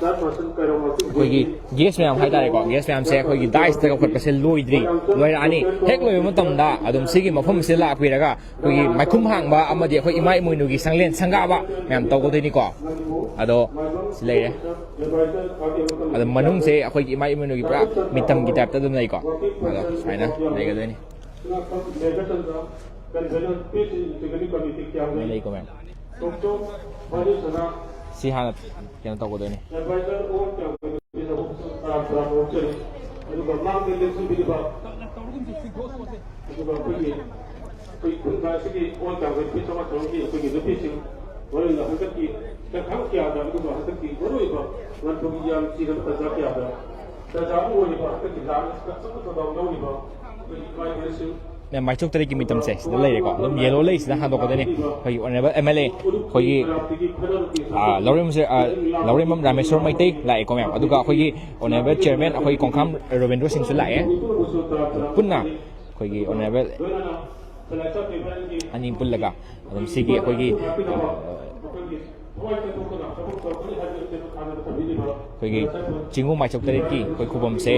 ꯑꯩꯈꯣꯏꯒꯤ ꯒꯦꯁ ꯃꯌꯥꯝ ꯍꯥꯏꯇꯥꯔꯦꯀꯣ, ꯒꯦꯁ ꯃꯌꯥꯝꯁꯦ ꯑꯩꯈꯣꯏꯒꯤ ꯗꯥꯏꯁꯇ ꯀꯧꯈꯠꯄꯁꯦ ꯂꯣꯏꯗ꯭ꯔꯤ, ꯂꯣꯏꯔꯛꯑꯅꯤ꯫ ꯍꯦꯛ ꯂꯣꯏꯕ ꯃꯇꯝꯗ ꯑꯗꯨꯝ ꯁꯤꯒꯤ ꯃꯐꯝꯁꯤꯗ ꯂꯥꯛꯄꯤꯔꯒ ꯑꯩꯈꯣꯏꯒꯤ ꯃꯥꯏꯈꯨꯝ ꯍꯥꯡꯕ ꯑꯃꯗꯤ ꯑꯩꯈꯣꯏ ꯏꯃꯥ ꯏꯃꯣꯏꯅꯨꯒꯤ ꯁꯪꯂꯦꯟ ꯁꯪꯒꯥꯕ ꯃꯌꯥꯝ ꯇꯧꯒꯗꯣꯏꯅꯤꯀꯣ꯫ ꯑꯗꯣ ꯁꯤ ꯂꯩꯔꯦ꯫ ꯑꯗꯣ ꯃꯅꯨꯡꯁꯦ ꯑꯩꯈꯣꯏꯒꯤ ꯏꯃꯥ ꯏꯃꯣꯏꯅꯨꯒꯤ ꯄꯨꯔꯥ ꯃꯤꯇꯝꯒꯤ ꯇꯥꯏꯞꯇ ꯑꯗꯨꯝ ꯂꯩꯀꯣ꯫ ꯑꯗꯣ ꯁꯨꯃꯥꯏꯅ ꯂꯩꯒꯗꯣꯏꯅꯤ꯫ ꯂꯩꯀꯣ ꯃꯌꯥꯝ꯫ ꯁꯤ ꯍꯥꯟꯅ ꯀꯩꯅꯣ ꯇꯧꯒꯗꯣꯏꯅꯤ꯫ ꯑꯗꯨꯒ ꯃꯥꯡꯗ ꯂꯦꯞꯁꯤꯟꯕꯤꯔꯤꯕ, ꯑꯗꯨꯒ ꯑꯩꯈꯣꯏꯒꯤ, ꯑꯩꯈꯣꯏ ꯈꯨꯟ ꯑꯁꯤꯒꯤ ꯑꯣꯜ ꯇꯥꯡꯈꯨꯜ ꯐꯤꯠ ꯆꯥꯝꯃꯉꯥ ꯇꯔꯨꯛꯀꯤ ꯑꯩꯈꯣꯏꯒꯤ ꯅꯨꯄꯤꯁꯤꯡ, ꯃꯔꯨꯑꯣꯏꯅ ꯍꯟꯗꯛꯀꯤ ꯇꯦꯡꯈꯥꯡ ꯀꯌꯥꯗ, ꯑꯗꯨꯒ ꯍꯟꯗꯛꯀꯤ ꯃꯔꯨꯑꯣꯏꯕ ꯉꯟꯊꯣꯛꯀꯤ ꯌꯥꯝ ꯆꯤꯔꯕ ꯇꯥꯟꯖꯥ ꯀꯌꯥꯗ, ꯇꯥꯟꯖꯥ ꯑꯃ ꯑꯣꯏꯔꯤꯕ ꯍꯟꯗꯛꯀꯤ ꯂꯥꯟ ꯑꯁꯤꯗ ꯑꯆꯧꯕ ꯊꯧꯗꯥꯡ ꯂꯧꯔꯤꯕ ꯑꯩꯈꯣꯏꯒꯤ ꯏꯃꯥ ꯏꯕꯦꯜꯁꯤꯡ, ꯃꯌꯥꯝ ꯃꯥꯏꯆꯧ ꯇꯔꯦꯠꯀꯤ ꯃꯤꯇꯝꯁꯦ ꯁꯤꯗ ꯂꯩꯔꯦꯀꯣ꯫ ꯑꯗꯨꯝ ꯌꯦꯜꯂꯣ ꯂꯩꯁꯤꯗ ꯍꯥꯡꯗꯣꯛꯀꯗꯣꯏꯅꯤ꯫ ꯑꯩꯈꯣꯏꯒꯤ ꯑꯣꯅꯔꯦꯕꯜ ꯑꯦꯝ ꯑꯦꯜ ꯑꯦ, ꯑꯩꯈꯣꯏꯒꯤ, ꯑꯥ, ꯂꯧꯔꯦꯝꯁꯦ, ꯑꯥ, ꯂꯧꯔꯦꯝꯕꯝ ꯔꯥꯃꯦꯁꯣꯔ ꯃꯩꯇꯩ ꯂꯥꯛꯑꯦꯀꯣ ꯃꯌꯥꯝ꯫ ꯑꯗꯨꯒ ꯑꯩꯈꯣꯏꯒꯤ ꯑꯣꯅꯔꯦꯕꯜ ꯆꯤꯌꯔꯃꯦꯟ ꯑꯩꯈꯣꯏꯒꯤ ꯀꯣꯡꯈꯥꯝ ꯔꯣꯕꯤꯟꯗ꯭ꯔꯣ ꯁꯤꯡꯁꯨ ꯂꯥꯛꯑꯦ꯫ ꯄꯨꯟꯅ ꯑꯩꯈꯣꯏꯒꯤ ꯑꯣꯅꯔꯦꯕꯜ ꯑꯅꯤ ꯄꯨꯜꯂꯒ ꯑꯗꯨꯝ ꯁꯤꯒꯤ ꯑꯩꯈꯣꯏꯒꯤ, ꯑꯩꯈꯣꯏꯒꯤ ꯆꯤꯡꯉꯨ ꯃꯥꯏꯆꯧ ꯇꯔꯦꯠꯀꯤ ꯑꯩꯈꯣꯏ ꯈꯨꯕꯝꯁꯦ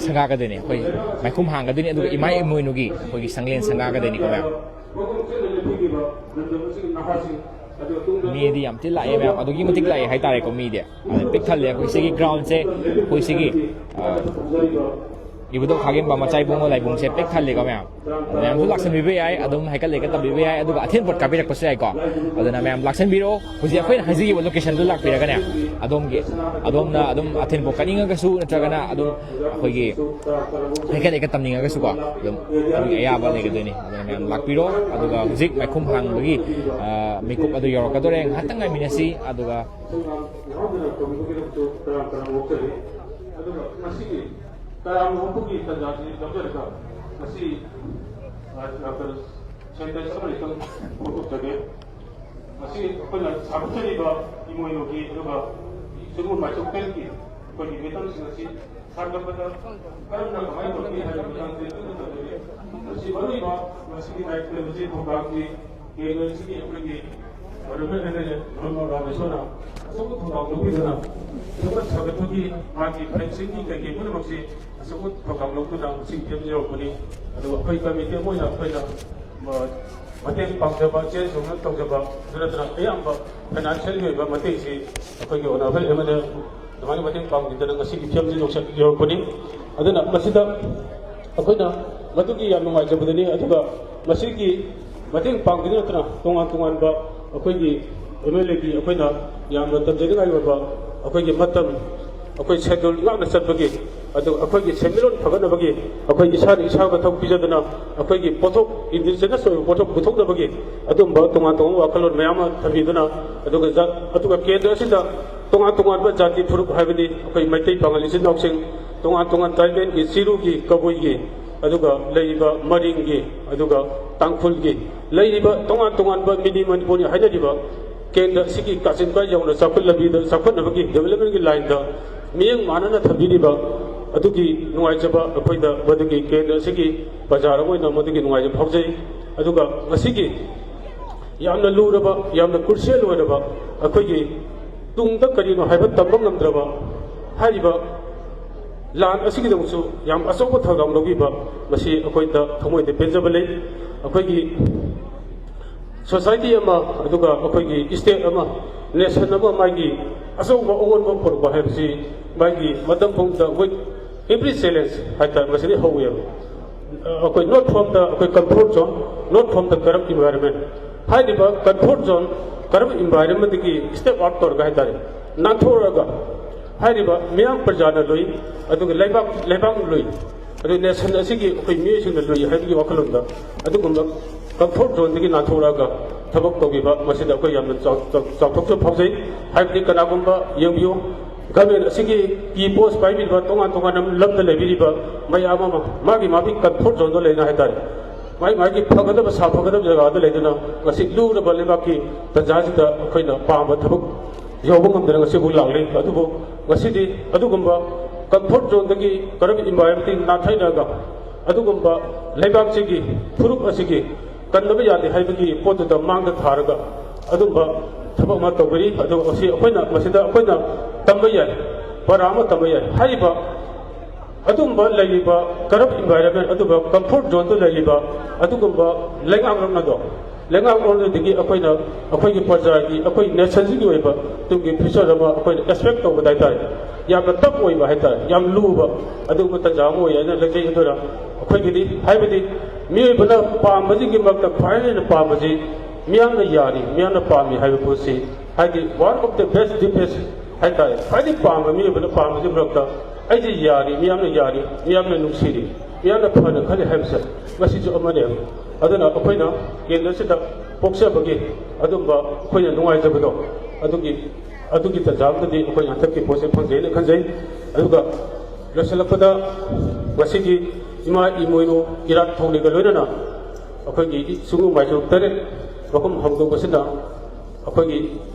ꯁꯪꯒꯥꯒꯗꯣꯏꯅꯦ, ꯑꯩꯈꯣꯏ ꯃꯥꯏꯈꯨꯝ ꯍꯥꯡꯒꯗꯣꯏꯅꯦ, ꯑꯗꯨꯒ ꯏꯃꯥ ꯏꯃꯣꯏꯅꯨꯒꯤ ꯑꯩꯈꯣꯏꯒꯤ ꯁꯪꯂꯦꯟ ꯁꯪꯒꯥꯒꯗꯣꯏꯅꯤꯀꯣ ꯃꯌꯥꯝ꯫ ꯃꯤꯗꯤ ꯌꯥꯝ ꯊꯤ ꯂꯥꯛꯑꯦ ꯃꯌꯥꯝ, ꯑꯗꯨꯛꯀꯤ ꯃꯇꯤꯛ ꯂꯥꯛꯑꯦ ꯍꯥꯏꯇꯥꯔꯦꯀꯣ ꯃꯤꯗꯤ꯫ ꯑꯗꯩ ꯄꯤꯛ ꯊꯜꯂꯦ ꯑꯩꯈꯣꯏ ꯁꯤꯒꯤ ꯒ꯭ꯔꯥꯎꯟꯁꯦ, ꯑꯩꯈꯣꯏ ꯁꯤꯒꯤ, ꯑ, ꯏꯕꯨꯙꯧ ꯈꯥꯒꯦꯝꯕ ꯃꯆꯥ ꯏꯕꯨꯡꯉꯣ ꯂꯥꯏꯕꯨꯡꯁꯦ ꯄꯤꯛ ꯊꯜꯂꯤꯀꯣ ꯃꯌꯥꯝ꯫ ꯃꯌꯥꯝꯁꯨ ꯂꯥꯛꯁꯟꯕꯤꯕ ꯌꯥꯏ, ꯑꯗꯨꯝ ꯍꯩꯀꯠ ꯂꯩꯀꯠ ꯇꯝꯕꯤꯕ ꯌꯥꯏ, ꯑꯗꯨꯒ ꯑꯊꯦꯟ ꯄꯣꯠ ꯀꯥꯕꯤꯔꯛꯄꯁꯨ ꯌꯥꯏꯀꯣ꯫ ꯑꯗꯨꯅ ꯃꯌꯥꯝ ꯂꯥꯛꯁꯟꯕꯤꯔꯣ꯫ ꯍꯧꯖꯤꯛ ꯑꯩꯈꯣꯏꯅ ꯍꯥꯏꯖꯈꯤꯕ location ꯗꯨ ꯂꯥꯛꯄꯤꯔꯒꯅꯦ, ꯑꯗꯣꯝꯒꯤ, ꯑꯗꯣꯝꯅ ꯑꯗꯨꯝ ꯑꯊꯦꯟ ꯄꯣꯠ ꯀꯠꯅꯤꯡꯉꯒꯁꯨ ꯅꯠꯇ꯭ꯔꯒꯅ ꯑꯗꯨꯝ ꯑꯩꯈꯣꯏꯒꯤ ꯍꯩꯀꯠ ꯂꯩꯀꯠ ꯇꯝꯅꯤꯡꯉꯒꯁꯨꯀꯣ, ꯑꯗꯨꯝ ꯑꯗꯨꯒꯤ ꯑꯌꯥꯕ ꯂꯩꯒꯗꯣꯏꯅꯤ꯫ ꯑꯗꯨꯅ ꯃꯌꯥꯝ ꯂꯥꯛꯄꯤꯔꯣ꯫ ꯑꯗꯨꯒ ꯍꯧꯖꯤꯛ ꯃꯥꯏꯈꯨꯝ ꯍꯥꯡꯕꯒꯤ, ꯑ, ꯃꯤꯀꯨꯞ ꯑꯗꯨ ꯌꯧꯔꯛꯀꯗꯣꯔꯦ꯫ ꯉꯥꯏꯍꯥꯛꯇꯪ ꯉꯥꯏꯃꯤꯟꯅꯁꯤ꯫ ꯑꯗꯨꯒ ꯌꯥꯎꯗꯅ ꯇꯧꯕꯤꯕꯒꯤꯗꯃꯛꯁꯨ ꯇꯔꯥꯝ ꯇꯔꯥꯝꯅ ꯑꯣꯛꯆꯔꯤ꯫ ꯑꯗꯨꯒ ꯉꯁꯤꯒꯤ ꯇꯔꯥꯝꯅ ꯑꯣꯛꯄꯒꯤ ꯇꯥꯟꯖꯥꯁꯤ ꯂꯧꯖꯔꯒ ꯉꯁꯤ, ꯑ, ꯗꯥꯛꯇꯔ sentence ꯑꯃꯅꯤꯇꯪ ꯐꯣꯡꯗꯣꯛꯆꯒꯦ꯫ ꯉꯁꯤ ꯑꯩꯈꯣꯏꯅ ꯁꯥꯒꯠꯆꯔꯤꯕ ꯏꯃꯣꯏꯅꯨꯒꯤ ꯑꯗꯨꯒ ꯆꯤꯡꯉꯨ ꯃꯥꯏꯁꯣꯛꯄꯦꯟꯒꯤ ꯑꯩꯈꯣꯏꯒꯤ ꯃꯤꯇꯝꯁꯤꯡ ꯑꯁꯤ ꯁꯥꯒꯠꯄꯗ ꯀꯔꯝꯅ ꯀꯃꯥꯏꯅ ꯇꯧꯒꯅꯤ ꯍꯥꯏꯕꯒꯤ ꯃꯇꯥꯡꯗ ꯑꯗꯨꯝ ꯇꯧꯖꯒꯦ꯫ ꯃꯁꯤ ꯃꯔꯨꯑꯣꯏꯕ ꯉꯁꯤꯒꯤ ꯅꯥꯏꯠ ꯀ꯭ꯂꯕ ꯑꯁꯤ ꯊꯧꯗꯥꯡꯁꯤ ꯀꯦꯟꯗ꯭ꯔ ꯑꯁꯤꯒꯤ ꯑꯩꯈꯣꯏꯒꯤ ꯃꯔꯨꯞ ꯑꯦꯝ ꯑꯦꯜ ꯑꯦ ꯙꯔꯃ ꯔꯥꯃꯦꯁꯣꯔꯅ ꯑꯆꯧꯕ ꯊꯧꯗꯥꯡ ꯂꯧꯕꯤꯗꯨꯅ ꯁꯦꯝꯒꯠ ꯁꯥꯒꯠꯄꯒꯤ ꯃꯥꯒꯤ ꯐꯦꯟꯁꯤꯡꯒꯤ ꯀꯩꯀꯩ ꯄꯨꯝꯅꯃꯛꯁꯤ ꯑꯆꯧꯕ ꯊꯧꯗꯥꯡ ꯂꯧꯗꯨꯅ ꯉꯁꯤ ꯏꯊꯦꯝ ꯌꯧꯔꯛꯄꯅꯤ꯫ ꯑꯗꯨꯒ ꯑꯩꯈꯣꯏ ꯀꯃꯤꯇꯤ ꯑꯃ ꯑꯣꯏꯅ ꯑꯩꯈꯣꯏꯅ, ꯑ, ꯃꯇꯦꯡ ꯄꯥꯡꯖꯕ, ꯆꯦꯟ ꯆꯣꯡꯗꯅ ꯇꯧꯖꯕ ꯑꯗꯨ ꯅꯠꯇꯅ ꯑꯌꯥꯝꯕ financial ꯑꯣꯏꯕ ꯃꯇꯦꯡꯁꯤ ꯑꯩꯈꯣꯏꯒꯤ ꯑꯣꯅꯔꯦꯕꯜ ꯑꯦꯝ ꯑꯦꯜ ꯑꯦ ꯑꯗꯨꯃꯥꯏꯅ ꯃꯇꯦꯡ ꯄꯥꯡꯕꯤꯗꯅ ꯉꯁꯤꯒꯤ ꯐꯤꯂꯝꯁꯤ ꯌꯧꯁ-, ꯌꯧꯔꯛꯄꯅꯤ꯫ ꯑꯗꯨꯅ ꯃꯁꯤꯗ ꯑꯩꯈꯣꯏꯅ ꯃꯗꯨꯒꯤ ꯌꯥꯝ ꯅꯨꯡꯉꯥꯏꯖꯕꯗꯅꯤ꯫ ꯑꯗꯨꯒ ꯃꯁꯤꯒꯤ ꯃꯇꯦꯡ ꯄꯥꯡꯕꯗ ꯅꯠꯇꯅ ꯇꯣꯉꯥꯟ ꯇꯣꯉꯥꯟꯕ ꯑꯩꯈꯣꯏꯒꯤ ꯑꯦꯝ ꯑꯦꯜ ꯑꯦꯒꯤ ꯑꯩꯈꯣꯏꯅ ꯌꯥꯝꯅ ꯇꯝꯖꯅꯤꯡꯉꯥꯏ ꯑꯣꯏꯕ ꯑꯩꯈꯣꯏꯒꯤ ꯃꯇꯝ, ꯑꯩꯈꯣꯏ schedule ꯉꯥꯛꯅ ꯆꯠꯄꯒꯤ, ꯑꯗꯨ ꯑꯩꯈꯣꯏꯒꯤ ꯁꯦꯟꯃꯤꯠꯂꯣꯟ ꯐꯒꯠꯅꯕꯒꯤ ꯑꯩꯈꯣꯏ ꯏꯁꯥꯅ ꯏꯁꯥ ꯃꯊꯧ ꯄꯤꯖꯗꯅ ꯑꯩꯈꯣꯏꯒꯤ ꯄꯣꯠꯊꯣꯛ, indigenous ꯑꯣꯏꯕ ꯄꯣꯠꯊꯣꯛ ꯄꯨꯊꯣꯛꯅꯕꯒꯤ ꯑꯗꯨꯝꯕ ꯇꯣꯉꯥꯟ ꯇꯣꯉꯥꯟꯕ ꯋꯥꯈꯜꯂꯣꯟ ꯃꯌꯥꯝ ꯑꯃ ꯊꯝꯕꯤꯗꯨꯅ, ꯑꯗꯨꯒ ꯖꯥ-, ꯑꯗꯨꯒ ꯀꯦꯟꯗ꯭ꯔ ꯑꯁꯤꯗ ꯇꯣꯉꯥꯟ ꯇꯣꯉꯥꯟꯕ ꯖꯥꯇꯤ ꯐꯨꯔꯨꯞ ꯍꯥꯏꯕꯗꯤ ꯑꯩꯈꯣꯏ ꯃꯩꯇꯩ ꯄꯥꯉꯜ ꯏꯆꯤꯟ ꯏꯅꯥꯎꯁꯤꯡ, ꯇꯣꯉꯥꯟ ꯇꯣꯉꯥꯟ tribalꯒꯤ, ꯆꯤꯔꯨꯒꯤ, ꯀꯕꯨꯏꯒꯤ, ꯑꯗꯨꯒ ꯂꯩꯔꯤꯕ ꯃꯔꯤꯡꯒꯤ, ꯑꯗꯨꯒ ꯇꯥꯡꯈꯨꯜꯒꯤ, ꯂꯩꯔꯤꯕ ꯇꯣꯉꯥꯟ ꯇꯣꯉꯥꯟꯕ mini ꯃꯅꯤꯄꯨꯔꯅꯤ ꯍꯥꯏꯅꯔꯤꯕ ꯀꯦꯟꯗ꯭ꯔ ꯑꯁꯤꯒꯤ ꯀꯥꯆꯤꯟ ꯀꯥꯏ ꯌꯧꯅ ꯆꯥꯎꯈꯠ ꯂꯝꯕꯤꯗ, ꯆꯥꯎꯈꯠꯅꯕꯒꯤ developmentꯒꯤ lineꯗ ꯃꯤꯠꯌꯦꯡ ꯃꯥꯟꯅꯅ ꯊꯝꯕꯤꯔꯤꯕ ꯑꯗꯨꯒꯤ ꯅꯨꯡꯉꯥꯏꯖꯕ ꯑꯩꯈꯣꯏꯗ ꯃꯗꯨꯒꯤ ꯀꯦꯟꯗ꯭ꯔ ꯑꯁꯤꯒꯤ ꯄ꯭ꯔꯖꯥ ꯑꯃ ꯑꯣꯏꯅ ꯃꯗꯨꯒꯤ ꯅꯨꯡꯉꯥꯏꯖꯕ ꯐꯥꯎꯖꯩ꯫ ꯑꯗꯨꯒ ꯉꯁꯤꯒꯤ ꯌꯥꯝꯅ ꯂꯨꯔꯕ, ꯌꯥꯝꯅ crucial ꯑꯣꯏꯔꯕ ꯑꯩꯈꯣꯏꯒꯤ ꯇꯨꯡꯗ ꯀꯔꯤꯅꯣ ꯍꯥꯏꯕ ꯇꯝꯕ ꯉꯝꯗ꯭ꯔꯕ ꯍꯥꯏꯔꯤꯕ ꯂꯥꯟ ꯑꯁꯤꯒꯤꯗꯃꯛꯁꯨ ꯌꯥꯝ ꯑꯆꯧꯕ ꯊꯧꯗꯥꯡ ꯂꯧꯕꯤꯕ, ꯃꯁꯤ ꯑꯩꯈꯣꯏꯗ ꯊꯃꯣꯏꯗ ꯄꯦꯟꯖꯕ ꯂꯩ꯫ ꯑꯩꯈꯣꯏꯒꯤ society ꯑꯃ, ꯑꯗꯨꯒ ꯑꯩꯈꯣꯏꯒꯤ state ꯑꯃ, nation ꯑꯃ ꯃꯥꯒꯤ ꯑꯆꯧꯕ ꯑꯑꯣꯟꯕ ꯄꯨꯔꯛꯄ ꯍꯥꯏꯕꯁꯤ ꯃꯥꯒꯤ ꯃꯇꯝ ꯄꯨꯝꯕꯗ ꯑꯩꯈꯣꯏ Every challenge ꯍꯥꯏꯇꯥꯔꯦ ꯃꯁꯤꯗꯤ ꯍꯧꯋꯦꯕ꯫ ꯑꯩꯈꯣꯏ not from the ꯑꯩꯈꯣꯏ comfort zone, not from the corrupt environment꯫ ꯍꯥꯏꯔꯤꯕ comfort zone, corrupt environmentꯗꯒꯤ step out ꯇꯧꯔꯒ ꯍꯥꯏꯇꯥꯔꯦ, ꯅꯥꯟꯊꯣꯛꯑꯒ ꯍꯥꯏꯔꯤꯕ ꯃꯤꯌꯥꯝ ꯄ꯭ꯔꯖꯥꯅ ꯂꯨꯏ, ꯑꯗꯨꯒ ꯂꯩꯕꯥꯛ ꯂꯩꯕꯥꯛꯅ ꯂꯨꯏ, ꯑꯗꯨ nation ꯑꯁꯤꯒꯤ ꯑꯩꯈꯣꯏ ꯃꯤꯑꯣꯏꯁꯤꯡꯅ ꯂꯨꯏ ꯍꯥꯏꯕꯒꯤ ꯋꯥꯈꯜꯂꯣꯟꯗ ꯑꯗꯨꯒꯨꯝꯕ comfort zoneꯗꯒꯤ ꯅꯥꯟꯊꯣꯛꯂꯛꯑꯒ ꯊꯕꯛ ꯇꯧꯕꯤꯕ, ꯃꯁꯤꯗ ꯑꯩꯈꯣꯏ ꯌꯥꯝꯅ ꯆꯥꯎ- ꯆꯥꯎ- ꯆꯥꯎꯊꯣꯛꯆꯕ ꯐꯥꯎꯖꯩ꯫ ꯍꯥꯏꯕꯗꯤ ꯀꯅꯥꯒꯨꯝꯕ ꯌꯦꯡꯕꯤꯌꯨ, government ꯑꯁꯤꯒꯤ key post ꯄꯥꯏꯕꯤꯔꯤꯕ ꯇꯣꯉꯥꯟ ꯇꯣꯉꯥꯟꯕ ꯂꯝꯗ ꯂꯩꯕꯤꯔꯤꯕ ꯃꯌꯥꯝ ꯑꯃ ꯃꯥꯒꯤ ꯃꯥꯒꯤ comfort zoneꯗ ꯂꯩꯅ ꯍꯥꯏꯇꯥꯔꯦ, ꯃꯥꯒꯤ ꯃꯥꯒꯤ ꯐꯒꯗꯕ ꯁꯥꯐꯒꯗꯕ ꯖꯒꯥꯗ ꯂꯩꯗꯨꯅ ꯉꯁꯤ ꯂꯨꯔꯕ ꯂꯩꯕꯥꯛꯀꯤ ꯇꯟꯖꯥꯁꯤꯗ ꯑꯩꯈꯣꯏꯅ ꯄꯥꯝꯕ ꯊꯕꯛ ꯌꯧꯕ ꯉꯝꯗꯅ ꯉꯁꯤꯐꯥꯎ ꯂꯥꯛꯂꯤ꯫ ꯑꯗꯨꯕꯨ ꯉꯁꯤꯗꯤ ꯑꯗꯨꯒꯨꯝꯕ comfort zoneꯗꯒꯤ, corrupt environmentꯗꯒꯤ ꯅꯥꯊꯩꯔꯒ ꯑꯗꯨꯒꯨꯝꯕ ꯂꯩꯕꯥꯛꯁꯤꯒꯤ ꯐꯨꯔꯨꯞ ꯑꯁꯤꯒꯤ ꯀꯟꯗꯕ ꯌꯥꯗꯦ ꯍꯥꯏꯕꯒꯤ ꯄꯣꯠꯇꯨꯗ ꯃꯥꯡꯗ ꯊꯥꯔꯒ ꯑꯗꯨꯝꯕ ꯊꯕꯛ ꯑꯃ ꯇꯧꯕꯤꯔꯤ꯫ ꯑꯗꯨ ꯑꯁꯤ ꯑꯩꯈꯣꯏꯅ ꯃꯁꯤꯗ ꯑꯩꯈꯣꯏꯅ ꯇꯝꯕ ꯌꯥꯏ, ꯄꯔꯥ ꯑꯃ ꯇꯝꯕ ꯌꯥꯏ꯫ ꯍꯥꯏꯔꯤꯕ ꯑꯗꯨꯝꯕ ꯂꯩꯔꯤꯕ corrupt environment, ꯑꯗꯨꯝꯕ comfort zoneꯗ ꯂꯩꯔꯤꯕ ꯑꯗꯨꯒꯨꯝꯕ ꯂꯩꯉꯥꯛꯂꯣꯟ ꯑꯗꯣ, ꯂꯩꯉꯥꯛꯂꯣꯟ ꯑꯗꯨꯗꯒꯤ ꯑꯩꯈꯣꯏꯅ ꯑꯩꯈꯣꯏꯒꯤ ꯄ꯭ꯔꯖꯥꯒꯤ, ꯑꯩꯈꯣꯏ nationꯁꯤꯒꯤ ꯑꯣꯏꯕ ꯇꯨꯡꯒꯤ future ꯑꯃ ꯑꯩꯈꯣꯏꯅ expect ꯇꯧꯕꯗ ꯍꯥꯏꯇꯥꯔꯦ, ꯌꯥꯝꯅ tough ꯑꯣꯏꯕ ꯍꯥꯏꯇꯥꯔꯦ, ꯌꯥꯝ ꯂꯨꯕ ꯑꯗꯨꯒꯨꯝꯕ ꯇꯟꯖꯥ ꯑꯃ ꯑꯣꯏ ꯍꯥꯏꯅ ꯂꯧꯖꯩ꯫ ꯑꯗꯨꯅ ꯑꯩꯈꯣꯏꯒꯤꯗꯤ ꯍꯥꯏꯕꯗꯤ ꯃꯤꯑꯣꯏꯕꯅ ꯄꯥꯝꯕꯁꯤꯡꯒꯤ ꯃꯔꯛꯇ ꯈ꯭ꯋꯥꯏꯗꯒꯤ ꯍꯦꯟꯅ ꯄꯥꯝꯕꯁꯤ ꯃꯤꯌꯥꯝꯅ ꯌꯥꯔꯤ, ꯃꯤꯌꯥꯝꯅ ꯄꯥꯝꯃꯤ ꯍꯥꯏꯕ ꯄꯣꯠꯁꯤ, ꯍꯥꯏꯗꯤ one of the best defense ꯍꯥꯏꯇꯥꯔꯦ, ꯈ꯭ꯋꯥꯏꯗꯒꯤ ꯄꯥꯝꯕ ꯃꯤꯑꯣꯏꯕꯅ ꯄꯥꯝꯕꯁꯤ ꯃꯔꯛꯇ ꯑꯩꯁꯦ ꯌꯥꯔꯤ, ꯃꯤꯌꯥꯝꯅ ꯌꯥꯔꯤ, ꯃꯤꯌꯥꯝꯅ ꯅꯨꯡꯁꯤꯔꯤ, ꯃꯤꯌꯥꯝꯅ ꯐꯅ ꯈꯜꯂꯤ ꯍꯥꯏꯕꯁꯦ ꯃꯁꯤꯁꯨ ꯑꯃꯅꯦꯕ꯫ ꯑꯗꯨꯅ ꯑꯩꯈꯣꯏꯅ ꯀꯦꯟꯗ꯭ꯔꯁꯤꯗ ꯄꯣꯛꯆꯕꯒꯤ ꯑꯗꯨꯝꯕ ꯑꯩꯈꯣꯏꯅ ꯅꯨꯡꯉꯥꯏꯖꯕꯗꯣ ꯑꯗꯨꯒꯤ ꯑꯗꯨꯒꯤ ꯇꯟꯖꯥꯗꯨꯗꯤ ꯑꯩꯈꯣꯏ ꯍꯟꯗꯛꯀꯤ ꯄꯣꯠꯁꯦ ꯐꯪꯖꯩꯅ ꯈꯟꯖꯩ꯫ ꯑꯗꯨꯒ ꯂꯣꯏꯁꯤꯜꯂꯛꯄꯗ ꯉꯁꯤꯒꯤ ꯏꯃꯥ ꯏꯃꯣꯏꯅꯨ ꯏꯔꯥꯠ ꯊꯧꯅꯤꯒ ꯂꯣꯏꯅꯅ ꯑꯩꯈꯣꯏꯒꯤ ꯆꯤꯡꯉꯨ ꯃꯥꯏꯁꯣ ꯇꯔꯦꯠ ꯃꯐꯝ ꯍꯧꯗꯣꯛꯄꯁꯤꯗ ꯑꯩꯈꯣꯏꯒꯤ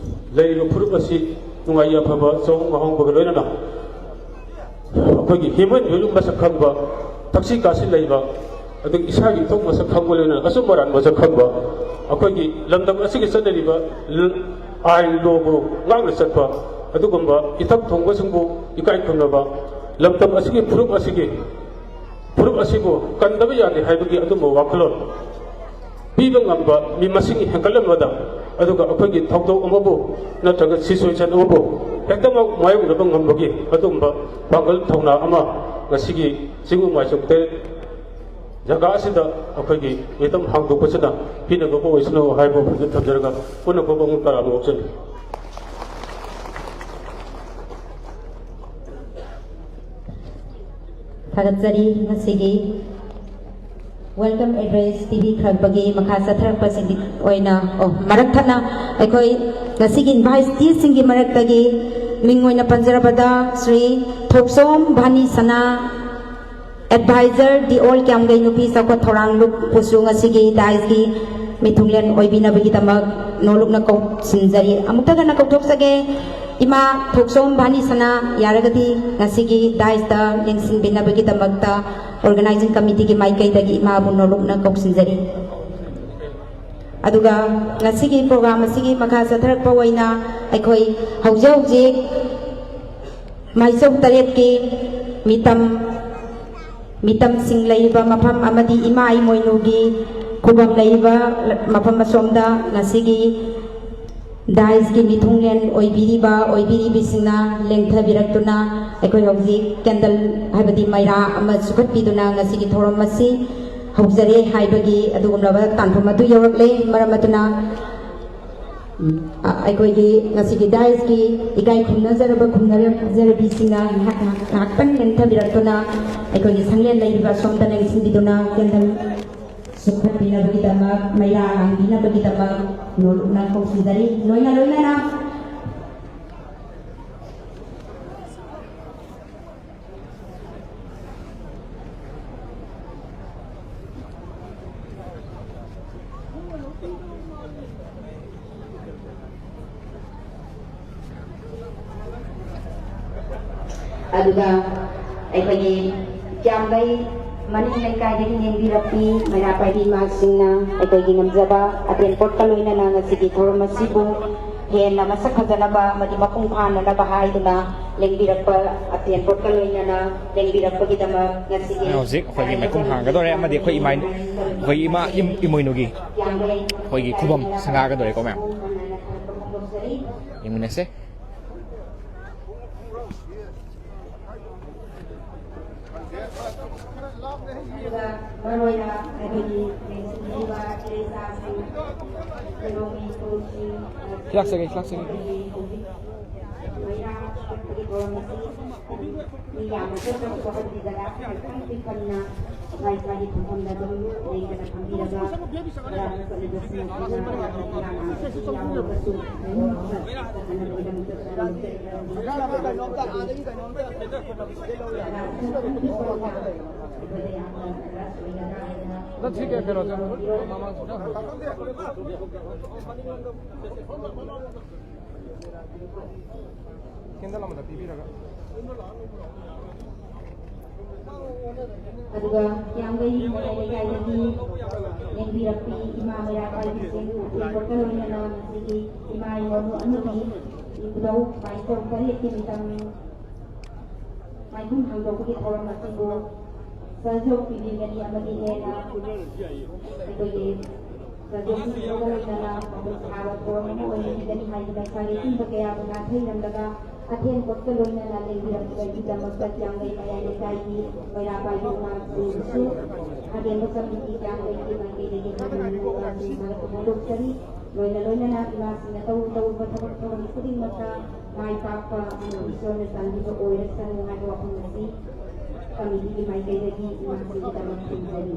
ꯂꯩꯔꯤꯕ ꯐꯨꯔꯨꯞ ꯑꯁꯤ ꯅꯨꯡꯉꯥꯏ ꯌꯥꯏꯐꯕ ꯆꯍꯣꯡ ꯉꯥꯍꯣꯡꯕꯒ ꯂꯣꯏꯅꯅ ꯑꯩꯈꯣꯏꯒꯤ human value ꯃꯁꯛ ꯈꯪꯕ, ꯊꯛꯁꯤ ꯈꯥꯁꯤ ꯂꯩꯕ, ꯑꯗꯒꯤ ꯏꯁꯥꯒꯤ ꯏꯊꯧ ꯃꯁꯛ ꯈꯪꯕ ꯂꯣꯏꯅꯅ ꯑꯆꯨꯝ ꯑꯔꯥꯟ ꯃꯁꯛ ꯈꯪꯕ, ꯑꯩꯈꯣꯏꯒꯤ ꯂꯝꯗꯝ ꯑꯁꯤꯒꯤ ꯆꯠꯅꯔꯤꯕ ꯂ- ꯑꯥꯏꯟ ꯂꯣꯕꯨ ꯉꯥꯛꯅ ꯆꯠꯄ, ꯑꯗꯨꯒꯨꯝꯕ ꯏꯊꯛ ꯊꯣꯡꯕꯁꯤꯡꯕꯨ ꯏꯀꯥꯏ ꯈꯨꯝꯅꯕ, ꯂꯝꯗꯝ ꯑꯁꯤꯒꯤ ꯐꯨꯔꯨꯞ ꯑꯁꯤꯒꯤ ꯐꯨꯔꯨꯞ ꯑꯁꯤꯕꯨ ꯀꯟꯗꯕ ꯌꯥꯗꯦ ꯍꯥꯏꯕꯒꯤ ꯑꯗꯨꯝꯕ ꯋꯥꯈꯜꯂꯣꯟ ꯄꯤꯕ ꯉꯝꯕ ꯃꯤ ꯃꯁꯤꯡ ꯍꯦꯟꯒꯠꯂꯝꯕꯗ, ꯑꯗꯨꯒ ꯑꯩꯈꯣꯏꯒꯤ ꯊꯧꯗꯣꯛ ꯑꯃꯕꯨ ꯅꯠꯇ꯭ꯔꯒ situation ꯑꯃꯕꯨ ꯍꯦꯛꯇꯃꯛ ꯃꯥꯌꯣꯛꯅꯕ ꯉꯝꯕꯒꯤ ꯑꯗꯨꯒꯨꯝꯕ ꯄꯥꯡꯒꯜ ꯊꯧꯅꯥ ꯑꯃ ꯉꯁꯤꯒꯤ ꯆꯤꯡꯒꯨꯝ ꯃꯥꯏꯁꯣꯝ ꯇꯔꯦꯠ ꯖꯒꯥ ꯑꯁꯤꯗ ꯑꯩꯈꯣꯏꯒꯤ ꯃꯤꯇꯝ ꯍꯥꯡꯗꯣꯛꯄꯁꯤꯗ ꯄꯤꯅꯕ ꯑꯣꯏꯁꯅꯨ ꯍꯥꯏꯕ ꯋꯥꯐꯝꯁꯤ ꯊꯝꯖꯔꯒ ꯄꯨꯟꯅ ꯈꯨꯕꯝ ꯇꯔꯥꯃꯨꯛ ꯑꯣꯛꯆꯅꯤ꯫ ꯊꯥꯒꯠꯆꯔꯤ꯫ ꯉꯁꯤꯒꯤ welcome address ꯄꯤꯕꯤꯈ꯭ꯔꯛꯄꯒꯤ ꯃꯈꯥ ꯆꯠꯊꯔꯛꯄꯁꯤꯡꯒꯤ ꯑꯣꯏꯅ, ꯑꯣ, ꯃꯔꯛ ꯊꯠꯅ ꯑꯩꯈꯣꯏ ꯉꯁꯤꯒꯤ inviteeꯁꯤꯡꯒꯤ ꯃꯔꯛꯇꯒꯤ ꯃꯤꯡ ꯑꯣꯏꯅ ꯄꯟꯖꯔꯕꯗ ꯁ꯭ꯔꯤ ꯊꯣꯛꯆꯣꯝ ꯚꯥꯅꯤ ꯁꯅꯥ, advisor, the all ꯀ꯭ꯌꯥꯝꯒꯩ ꯅꯨꯄꯤ ꯆꯥꯎꯈꯠ ꯊꯧꯔꯥꯡ ꯂꯨꯞꯄꯨꯁꯨ ꯉꯁꯤꯒꯤ daisꯀꯤ ꯃꯤꯊꯨꯡꯂꯦꯟ ꯑꯣꯏꯕꯤꯅꯕꯒꯤꯗꯃꯛ ꯅꯣꯂꯨꯛꯅ ꯀꯧꯁꯤꯟꯖꯔꯤ꯫ ꯑꯃꯨꯛꯇ ꯍꯟꯅ ꯀꯧꯊꯣꯛꯆꯒꯦ, ꯏꯃꯥ ꯊꯣꯛꯆꯣꯝ ꯚꯥꯅꯤ ꯁꯅꯥ, ꯌꯥꯔꯒꯗꯤ ꯉꯁꯤꯒꯤ daisꯇ ꯂꯦꯡꯁꯤꯟꯕꯤꯅꯕꯒꯤꯗꯃꯛꯇ organizing committeeꯒꯤ ꯃꯥꯏꯀꯩꯗꯒꯤ ꯏꯃꯥꯕꯨ ꯅꯣꯂꯨꯛꯅ ꯀꯧꯁꯤꯟꯖꯔꯤ꯫ ꯑꯗꯨꯒ ꯉꯁꯤꯒꯤ program ꯑꯁꯤꯒꯤ ꯃꯈꯥ ꯆꯠꯊꯔꯛꯄ ꯑꯣꯏꯅ ꯑꯩꯈꯣꯏ ꯍꯧꯖꯤꯛ ꯍꯧꯖꯤꯛ ꯃꯥꯏꯆꯧ ꯇꯔꯦꯠꯀꯤ ꯃꯤꯇꯝ, ꯃꯤꯇꯝꯁꯤꯡ ꯂꯩꯔꯤꯕ ꯃꯐꯝ ꯑꯃꯗꯤ ꯏꯃꯥ ꯏꯃꯣꯏꯅꯨꯒꯤ ꯈꯨꯕꯝ ꯂꯩꯔꯤꯕ ꯃꯐꯝ ꯑꯁꯣꯝꯗ ꯉꯁꯤꯒꯤ daisꯀꯤ ꯃꯤꯊꯨꯡꯂꯦꯟ ꯑꯣꯏꯕꯤꯔꯤꯕ ꯑꯣꯏꯕꯤꯔꯤꯕꯤꯁꯤꯡꯅ ꯂꯦꯡꯊꯕꯤꯔꯛꯇꯨꯅ ꯑꯩꯈꯣꯏ ꯍꯧꯖꯤꯛ candle ꯍꯥꯏꯕꯗꯤ ꯃꯩꯔꯥ ꯑꯃ ꯆꯨꯈꯠꯄꯤꯗꯨꯅ ꯉꯁꯤꯒꯤ ꯊꯧꯔꯝ ꯑꯁꯤ ꯍꯧꯖꯔꯦ ꯍꯥꯏꯕꯒꯤ ꯑꯗꯨꯒꯨꯝꯂꯕ ꯇꯥꯟꯐꯝ ꯑꯗꯨ ꯌꯧꯔꯛꯂꯦ꯫ ꯃꯔꯝ ꯑꯗꯨꯅ ꯎꯝ, ꯑ, ꯑꯩꯈꯣꯏꯒꯤ ꯉꯁꯤꯒꯤ daisꯀꯤ ꯏꯀꯥꯏ ꯈꯨꯝꯅꯖꯔꯕ ꯈꯨꯝꯅꯖꯔꯕꯤꯁꯤꯡꯅ ꯉꯥꯏꯍꯥꯛ, ꯉꯥꯏꯍꯥꯛ, ꯉꯥꯏꯍꯥꯛꯇꯪ ꯂꯦꯡꯊꯕꯤꯔꯛꯇꯨꯅ ꯑꯩꯈꯣꯏꯒꯤ ꯁꯪꯂꯦꯟ ꯂꯩꯔꯤꯕ ꯑꯁꯣꯝꯗ ꯂꯦꯡꯁꯤꯟꯕꯤꯗꯨꯅ candle ꯁꯨꯞꯊꯠꯄꯤꯅꯕꯒꯤꯗꯃꯛ, ꯃꯩꯔꯥ ꯂꯥꯡꯕꯤꯅꯕꯒꯤꯗꯃꯛ ꯅꯣꯂꯨꯛꯅ ꯀꯧꯁꯤꯟꯖꯔꯤ꯫ ꯂꯣꯏꯅ ꯂꯣꯏꯅꯅ ꯑꯗꯨꯒ ꯑꯩꯈꯣꯏꯒꯤ ꯀ꯭ꯌꯥꯝꯒꯩ ꯃꯅꯤꯡ ꯂꯩꯀꯥꯏꯗꯒꯤ ꯂꯦꯡꯕꯤꯔꯛꯄꯤ ꯃꯩꯔꯥ ꯄꯥꯏꯕꯤ ꯏꯃꯥꯁꯤꯡꯅ ꯑꯩꯈꯣꯏꯒꯤ ꯉꯝꯖꯕ ꯑꯇꯦꯟ ꯄꯣꯠꯀ ꯂꯣꯏꯅꯅ ꯉꯁꯤꯒꯤ ꯊꯧꯔꯝ ꯑꯁꯤꯕꯨ ꯍꯦꯟꯅ ꯃꯁꯛ ꯐꯖꯅꯕ ꯑꯃꯗꯤ ꯃꯄꯨꯡ ꯐꯥꯅꯅꯕ ꯍꯥꯏꯗꯨꯅ ꯂꯦꯡꯕꯤꯔꯛꯄ ꯑꯇꯦꯟ ꯄꯣꯠꯀ ꯂꯣꯏꯅꯅ ꯂꯦꯡꯕꯤꯔꯛꯄꯒꯤꯗꯃꯛ ꯉꯁꯤꯒꯤ ꯍꯧꯖꯤꯛ ꯑꯩꯈꯣꯏꯒꯤ ꯃꯥꯏꯈꯨꯝ ꯍꯥꯡꯒꯗꯧꯔꯦ ꯑꯃꯗꯤ ꯑꯩꯈꯣꯏ ꯏꯃꯥ-, ꯑꯩꯈꯣꯏ ꯏꯃꯥ ꯏꯝ-, ꯏꯃꯣꯏꯅꯨꯒꯤ ꯑꯩꯈꯣꯏꯒꯤ ꯈꯨꯕꯝ ꯁꯪꯒꯥꯒꯗꯧꯔꯦꯀꯣ ꯃꯌꯥꯝ꯫ ꯌꯦꯡꯃꯤꯟꯅꯁꯦ꯫ ꯃꯔꯨꯑꯣꯏꯅ ꯑꯩꯈꯣꯏꯒꯤ ꯂꯦꯡꯁꯤꯟꯕꯤꯔꯤꯕ ꯏꯆꯥ ꯏꯆꯥꯁꯤꯡ, ꯀꯩꯅꯣꯒꯤ ꯐꯨꯔꯨꯞꯁꯤꯡ, ꯈꯤꯂꯥꯛꯆꯒꯦ, ꯈꯤꯂꯥꯛꯆꯒꯦ꯫ ꯑꯩꯈꯣꯏꯒꯤ ꯍꯧꯖꯤꯛ ꯃꯩꯔꯥ ꯊꯥꯒꯠꯄꯒꯤ ꯊꯧꯔꯝ ꯑꯁꯤ ꯃꯤ ꯌꯥꯝꯅ ꯆꯠꯄ ꯍꯥꯏꯕꯗꯤ ꯖꯒꯥ ꯈꯤꯇꯪ ꯄꯤꯛꯄꯅꯤꯅ ꯃꯥꯏ ꯃꯥꯒꯤ ꯐꯝꯐꯝꯗ ꯑꯗꯨꯝ ꯂꯦꯡꯗꯅ ꯐꯝꯕꯤꯔꯒ ꯃꯔꯥ ꯆꯠꯂꯤꯕꯁꯤꯡ ꯑꯁꯤꯅ ꯌꯥꯝꯅ ꯌꯥꯎꯔꯒꯁꯨ ꯂꯣꯏꯅꯃꯛꯇ ꯆꯠꯍꯟꯅꯕꯒꯤꯗꯃꯛꯇ ꯇꯧꯔꯝꯖꯔꯤꯕ ꯑꯝꯇ ꯊꯤꯒꯦ, ꯀꯩꯅꯣ, ꯃꯃꯥꯡ ꯀꯦꯟꯗꯜ ꯑꯃꯗ ꯄꯤꯕꯤꯔꯒ꯫ ꯑꯗꯨꯒ ꯀꯤꯌꯥꯝꯒꯩ ꯃꯌꯥꯏ ꯂꯩꯀꯥꯏꯗꯒꯤ ꯂꯦꯡꯕꯤꯔꯛꯄꯤ ꯏꯃꯥ ꯃꯩꯔꯥ ꯄꯥꯏꯕꯤꯁꯤꯡ, ꯎꯆꯦꯛꯄꯣꯠꯀ ꯂꯣꯏꯅꯅ ꯉꯁꯤꯒꯤ ꯏꯃꯥ ꯏꯃꯣꯏꯅꯨ ꯑꯃꯗꯤ ꯏꯕꯨꯙꯧ ꯃꯥꯏꯆꯧ ꯇꯔꯦꯠꯀꯤ ꯃꯤꯇꯝ ꯃꯥꯏꯕꯨꯡ ꯍꯥꯡꯗꯣꯛꯄꯒꯤ ꯊꯧꯔꯝ ꯑꯁꯤꯕꯨ ꯁꯍꯌꯣꯒ ꯄꯤꯕꯤꯒꯅꯤ ꯑꯃꯗꯤ ꯍꯦꯟꯅ ꯑꯩꯈꯣꯏꯒꯤ ꯁꯍꯌꯣꯒ ꯄꯤꯕꯤꯕꯒ ꯂꯣꯏꯅꯅ ꯃꯄꯨꯡ ꯐꯥꯕ ꯊꯧꯔꯝ ꯑꯃ ꯑꯣꯏꯍꯟꯕꯤꯒꯅꯤ ꯍꯥꯏꯗꯨꯅ ꯁꯥꯔꯦ ꯆꯤꯡꯕ ꯀꯌꯥꯕꯨ ꯅꯥꯊꯩꯔꯝꯂꯒ ꯑꯊꯦꯟ ꯄꯣꯠꯀ ꯂꯣꯏꯅꯅ ꯂꯦꯡꯕꯤꯔꯛꯄꯒꯤꯗꯃꯛꯇ ꯀꯤꯌꯥꯝꯒꯩ ꯃꯌꯥꯏ ꯂꯩꯀꯥꯏꯒꯤ ꯃꯩꯔꯥ ꯄꯥꯏꯕꯤ ꯏꯃꯥꯁꯤꯡꯕꯨꯁꯨ ꯑꯍꯦꯟꯕ ꯀꯃꯤꯇꯤ ꯀꯤꯌꯥꯝꯒꯩꯒꯤ ꯃꯥꯏꯀꯩꯗꯒꯤ ꯍꯔꯥꯎ ꯊꯥꯒꯠꯄ ꯐꯣꯡꯗꯣꯛꯆꯔꯤ꯫ ꯂꯣꯏꯅ ꯂꯣꯏꯅꯅ ꯏꯃꯥꯁꯤꯡꯅ ꯇꯧꯔꯨ ꯇꯧꯔꯨꯕ ꯊꯕꯛ ꯊꯧꯔꯝ ꯈꯨꯗꯤꯡꯃꯛꯇ ꯃꯥꯏ ꯄꯥꯛꯄ ꯑꯃꯗꯤ ꯏꯁꯣꯔꯅ ꯆꯥꯟꯕꯤꯕ ꯑꯣꯏꯔꯁꯅꯨ ꯍꯥꯏꯕ ꯋꯥꯐꯝ ꯑꯁꯤ ꯀꯃꯤꯇꯤꯒꯤ ꯃꯥꯏꯀꯩꯗꯒꯤ ꯏꯃꯥꯁꯤꯡꯒꯤꯗꯃꯛ ꯊꯝꯖꯔꯤ꯫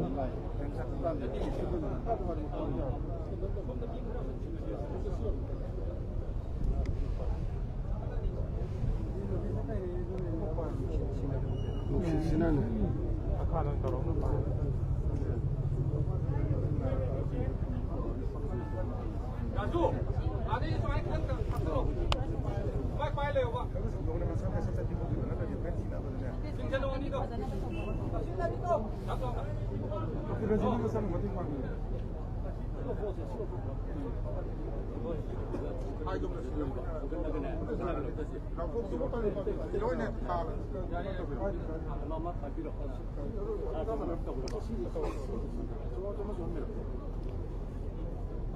ꯅꯨꯡꯁꯤꯠꯁꯤꯅꯅꯦ꯫ ꯔꯥꯖꯨ, ꯑꯥꯗꯩ ꯁꯨꯃꯥꯏꯅ ꯈꯤꯇꯪ ꯊꯥꯡꯀꯠꯂꯣ꯫ ꯁꯨꯃꯥꯏ ꯄꯥꯏ ꯂꯩꯌꯣꯕ꯫ ꯆꯤꯡꯁꯤꯜꯂꯣ ꯑꯅꯤꯗꯣ꯫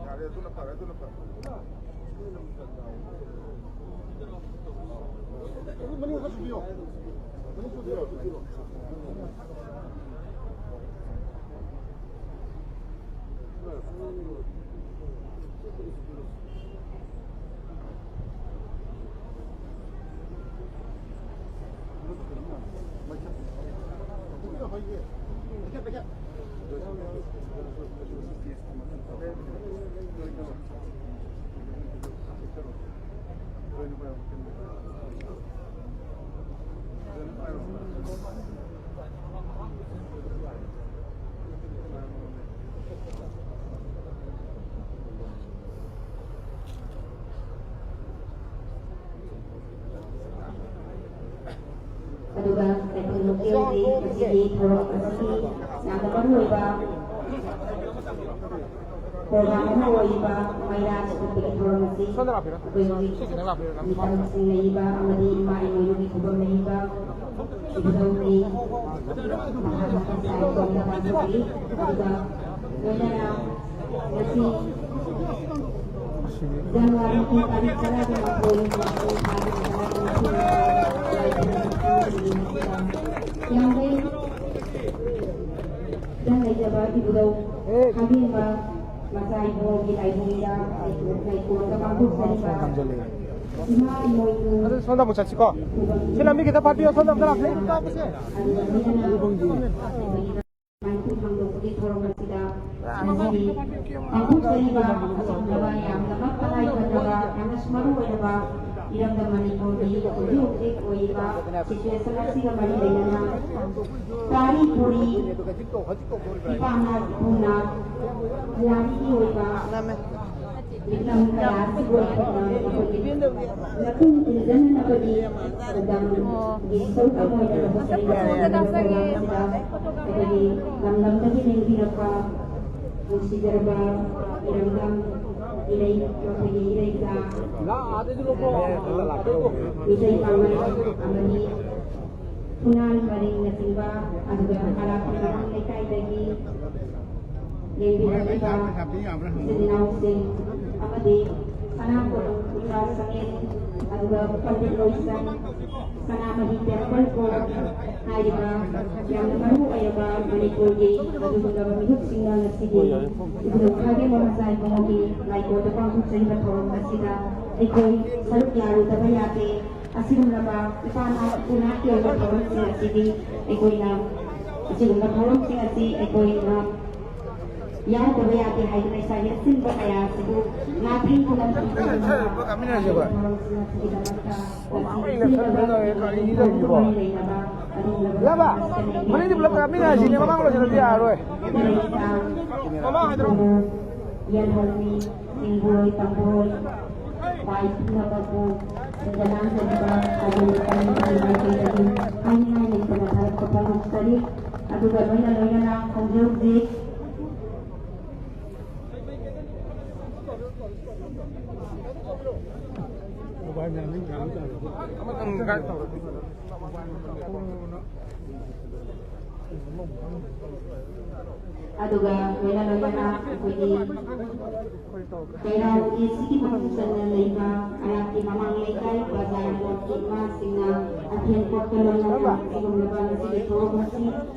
ꯌꯥꯔꯦ, ꯑꯗꯨꯅ ꯐꯔꯦ, ꯑꯗꯨꯅ ꯐꯔꯦ꯫ ꯃꯅꯤꯡ ꯈꯔ ꯆꯨꯕꯤꯌꯣ꯫ ꯃꯅꯤꯡ ꯆꯨꯕꯤꯌꯣ꯫ ꯑꯗꯨꯒ ꯇꯥꯏꯕꯪ ꯂꯣꯀꯦꯜꯒꯤ ꯉꯁꯤꯒꯤ ꯊꯧꯔꯝ ꯑꯁꯤꯒꯤ ꯌꯥꯝꯅ ꯃꯔꯨꯑꯣꯏꯕ ꯄ꯭ꯔꯣꯒ꯭ꯔꯥꯝ ꯑꯃ ꯑꯣꯏꯔꯤꯕ ꯃꯩꯔꯥ ꯁꯤꯒꯠꯄꯒꯤ ꯊꯧꯔꯝ ꯑꯁꯤ ꯑꯩꯈꯣꯏꯒꯤ ꯃꯤꯇꯝꯁꯤꯡ ꯂꯩꯔꯤꯕ ꯑꯃꯗꯤ ꯏꯃꯥ ꯏꯃꯣꯏꯅꯨꯒꯤ ꯈꯨꯕꯝ ꯂꯩꯔꯤꯕ ꯏꯕꯨꯙꯧꯒꯤ ꯃꯍꯥꯛ ꯉꯁꯥꯏ ꯊꯧꯔꯝꯗ ꯄꯥꯡꯊꯣꯛꯏ꯫ ꯑꯗꯨꯒ ꯂꯣꯏꯅꯅ ꯉꯁꯤ ꯖꯅꯋꯥꯔꯤꯒꯤ ꯇꯥꯔꯤꯛ ꯇꯔꯥꯒ ꯃꯥꯄꯟ, ꯃꯄꯨꯡ ꯐꯥꯕ ꯅꯨꯃꯤꯠ ꯑꯁꯤꯗ ꯌꯥꯝꯕꯩ ꯈꯨꯗꯝ ꯂꯩꯖꯕ ꯏꯕꯨꯙꯧ ꯈꯥꯕꯦꯝꯃ ꯃꯆꯥ ꯏꯕꯨꯡꯉꯣꯒꯤ ꯂꯥꯏꯕꯨꯡꯗ ꯂꯩꯀꯣꯜꯗ ꯄꯥꯡꯊꯣꯛꯆꯔꯤꯕ ꯏꯃꯥ ꯏꯃꯣꯏꯅꯨ ꯑꯗꯨ ꯁꯣꯝꯗ ꯑꯃꯨꯛ ꯆꯠꯁꯤꯀꯣ꯫ ꯁꯤ ꯂꯝꯕꯤ ꯈꯤꯇꯪ ꯐꯥꯠꯄꯤꯌꯣ, ꯁꯣꯝꯗ ꯑꯝꯇ ꯂꯥꯛꯄꯤꯌꯨ꯫ ꯑꯗꯨꯒ ꯂꯣꯏꯅꯅ ꯃꯥꯏꯊꯣꯡ ꯍꯥꯡꯗꯣꯛꯄꯒꯤ ꯊꯧꯔꯝ ꯑꯁꯤꯗ ꯉꯁꯤ ꯄꯥꯡꯊꯣꯛꯆꯔꯤꯕ ꯑꯁꯤꯒꯨꯝꯂꯕ ꯌꯥꯝꯅꯃꯛ ꯇꯉꯥꯏ ꯐꯗ꯭ꯔꯕ, ꯌꯥꯝꯅꯁꯨ ꯃꯔꯨ ꯑꯣꯏꯔꯕ ꯏꯔꯝꯗꯝ ꯃꯅꯤꯄꯨꯔꯒꯤ ꯍꯧꯖꯤꯛ ꯍꯧꯖꯤꯛ ꯑꯣꯏꯔꯤꯕ situation ꯑꯁꯤꯒ ꯃꯔꯤ ꯂꯩꯅꯅ ꯄꯥꯔꯤ ꯄꯨꯔꯤ, ꯏꯄꯥꯅ ꯏꯄꯨꯅ ꯄꯨꯋꯥꯔꯤꯒꯤ ꯑꯣꯏꯕ ꯂꯤꯛꯂꯝ ꯀꯌꯥ ꯑꯁꯤꯕꯨ ꯑꯩꯈꯣꯏꯅ ꯃꯇꯨꯡ ꯏꯟꯖꯟꯅꯅꯕꯒꯤ ꯊꯧꯗꯥꯡꯒꯤ ꯁꯔꯨꯛ ꯑꯃ ꯑꯣꯏꯅ ꯂꯧꯈꯠꯆꯔꯤꯕ ꯊꯧꯔꯝ ꯑꯁꯤꯗ ꯑꯩꯈꯣꯏꯒꯤ ꯂꯝꯗꯝꯗꯒꯤ ꯂꯦꯡꯕꯤꯔꯛꯄ ꯅꯨꯡꯁꯤꯖꯔꯕ ꯏꯔꯝꯗꯝ ꯏꯔꯩ, ꯑꯩꯈꯣꯏꯒꯤ ꯏꯔꯩꯆꯥ ꯃꯤꯇꯩ ꯄꯥꯉꯜ ꯑꯃꯗꯤ ꯐꯨꯅꯥꯜ ꯃꯔꯤꯡꯅꯆꯤꯡꯕ, ꯑꯗꯨꯒ ꯈꯥꯂꯥꯄꯨꯔ ꯂꯩꯀꯥꯏꯗꯒꯤ ꯂꯦꯡꯕꯤꯔꯛꯂꯤꯕ ꯏꯆꯤꯜ ꯏꯅꯥꯎꯁꯤꯡ ꯑꯃꯗꯤ ꯁꯅꯥ ꯀꯣꯅꯨꯡ ꯄꯨꯖꯥ ꯁꯪꯉꯦꯟ, ꯑꯗꯨꯒ ꯄꯟꯗꯤꯠ ꯂꯣꯏꯁꯪ, ꯁꯅꯥꯃꯍꯤ ꯇꯦꯝꯄꯜ ꯀꯣꯔꯠ ꯍꯥꯏꯔꯤꯕ ꯌꯥꯝꯅ ꯃꯔꯨ ꯑꯣꯏꯔꯕ ꯃꯅꯤꯄꯨꯔꯒꯤ ꯑꯗꯨꯒꯨꯝꯂꯕ ꯃꯤꯍꯨꯠꯁꯤꯡꯅ ꯉꯁꯤꯒꯤ ꯏꯕꯨꯙꯧ ꯈꯥꯒꯦꯝꯕ ꯃꯆꯥ ꯏꯕꯨꯡꯉꯣꯒꯤ ꯂꯥꯏꯀꯣꯟꯗ ꯄꯥꯡꯊꯣꯛꯆꯔꯤꯕ ꯊꯧꯔꯝ ꯑꯁꯤꯗ ꯑꯩꯈꯣꯏ ꯁꯔꯨꯛ ꯌꯥꯔꯨꯗꯕ ꯌꯥꯗꯦ꯫ ꯑꯁꯤꯒꯨꯝꯂꯕ ꯏꯄꯥ ꯏꯄꯨꯅꯥꯛꯀꯤ ꯑꯣꯏꯕ ꯊꯧꯔꯝꯁꯤꯡ ꯑꯁꯤꯗꯤ ꯑꯩꯈꯣꯏꯅ ꯑꯁꯤꯒꯨꯝꯕ ꯊꯧꯔꯝꯁꯤꯡ ꯑꯁꯤ ꯑꯩꯈꯣꯏꯅ ꯌꯥꯎꯗꯕ ꯌꯥꯗꯦ ꯍꯥꯏꯗꯨꯅ ꯏꯁꯥꯒꯤ ꯑꯁꯤꯟꯕ ꯀꯌꯥ ꯑꯁꯤꯕꯨ ꯅꯥꯊꯩꯗꯨꯅ ꯊꯝꯖꯔꯤꯕ ꯊꯧꯔꯝꯁꯤꯡ ꯑꯁꯤꯒꯤꯗꯃꯛꯇ ꯉꯁꯤ ꯁꯤꯡꯅꯕ ꯂꯩꯅꯕ ꯑꯗꯨꯒꯨꯝꯂꯕ ꯂꯕ, ꯃꯅꯤꯡꯗꯤ ꯄꯨꯂꯞ ꯀꯥꯃꯤꯟꯅꯔꯁꯤꯅꯦ, ꯃꯃꯥꯡ ꯂꯣꯏꯁꯤꯜꯂꯗꯤ ꯌꯥꯔꯔꯣꯏ꯫ ꯃꯃꯥꯡ ꯍꯥꯏꯗ꯭ꯔꯣ? ꯌꯦꯜꯍꯧꯃꯤ, ꯆꯤꯡꯕꯣꯏ, ꯇꯝꯕꯣꯏ, ꯄꯥꯏ ꯄꯨꯝꯅꯃꯛꯄꯨ ꯁꯤꯟꯗ ꯂꯥꯡꯖꯔꯤꯕ ꯈꯥꯒꯦꯝꯕ ꯀꯃꯤꯇꯤꯒꯤ ꯃꯥꯏꯀꯩꯗꯒꯤ ꯍꯥꯏꯅꯤꯡꯉꯥꯏ ꯂꯩꯇꯅ ꯊꯥꯒꯠꯄ ꯐꯣꯡꯗꯣꯛꯆꯔꯤ꯫ ꯑꯗꯨꯒ ꯂꯣꯏꯅ ꯂꯣꯏꯅꯅ ꯍꯧꯖꯤꯛ ꯍꯧꯖꯤꯛ ꯑꯗꯨꯒ ꯂꯣꯏꯅ ꯂꯣꯏꯅꯅ ꯑꯩꯈꯣꯏꯒꯤ ꯀꯩꯔꯥꯎ ꯑꯦꯁꯤꯒꯤ ꯃꯅꯨꯡ ꯆꯟꯅ ꯂꯩꯕ ꯑꯔꯥꯞꯀꯤ ꯃꯃꯥꯡ ꯂꯩꯀꯥꯏ ꯕꯖꯥꯔ ꯕꯣꯔꯗꯀꯤ ꯏꯃꯥꯁꯤꯡꯅ ꯑꯊꯦꯟ ꯄꯣꯠꯀ ꯂꯣꯏꯅꯅ ꯑꯁꯤꯒꯨꯝꯂꯕ ꯉꯁꯤꯒꯤ ꯊꯧꯔꯝ ꯑꯁꯤ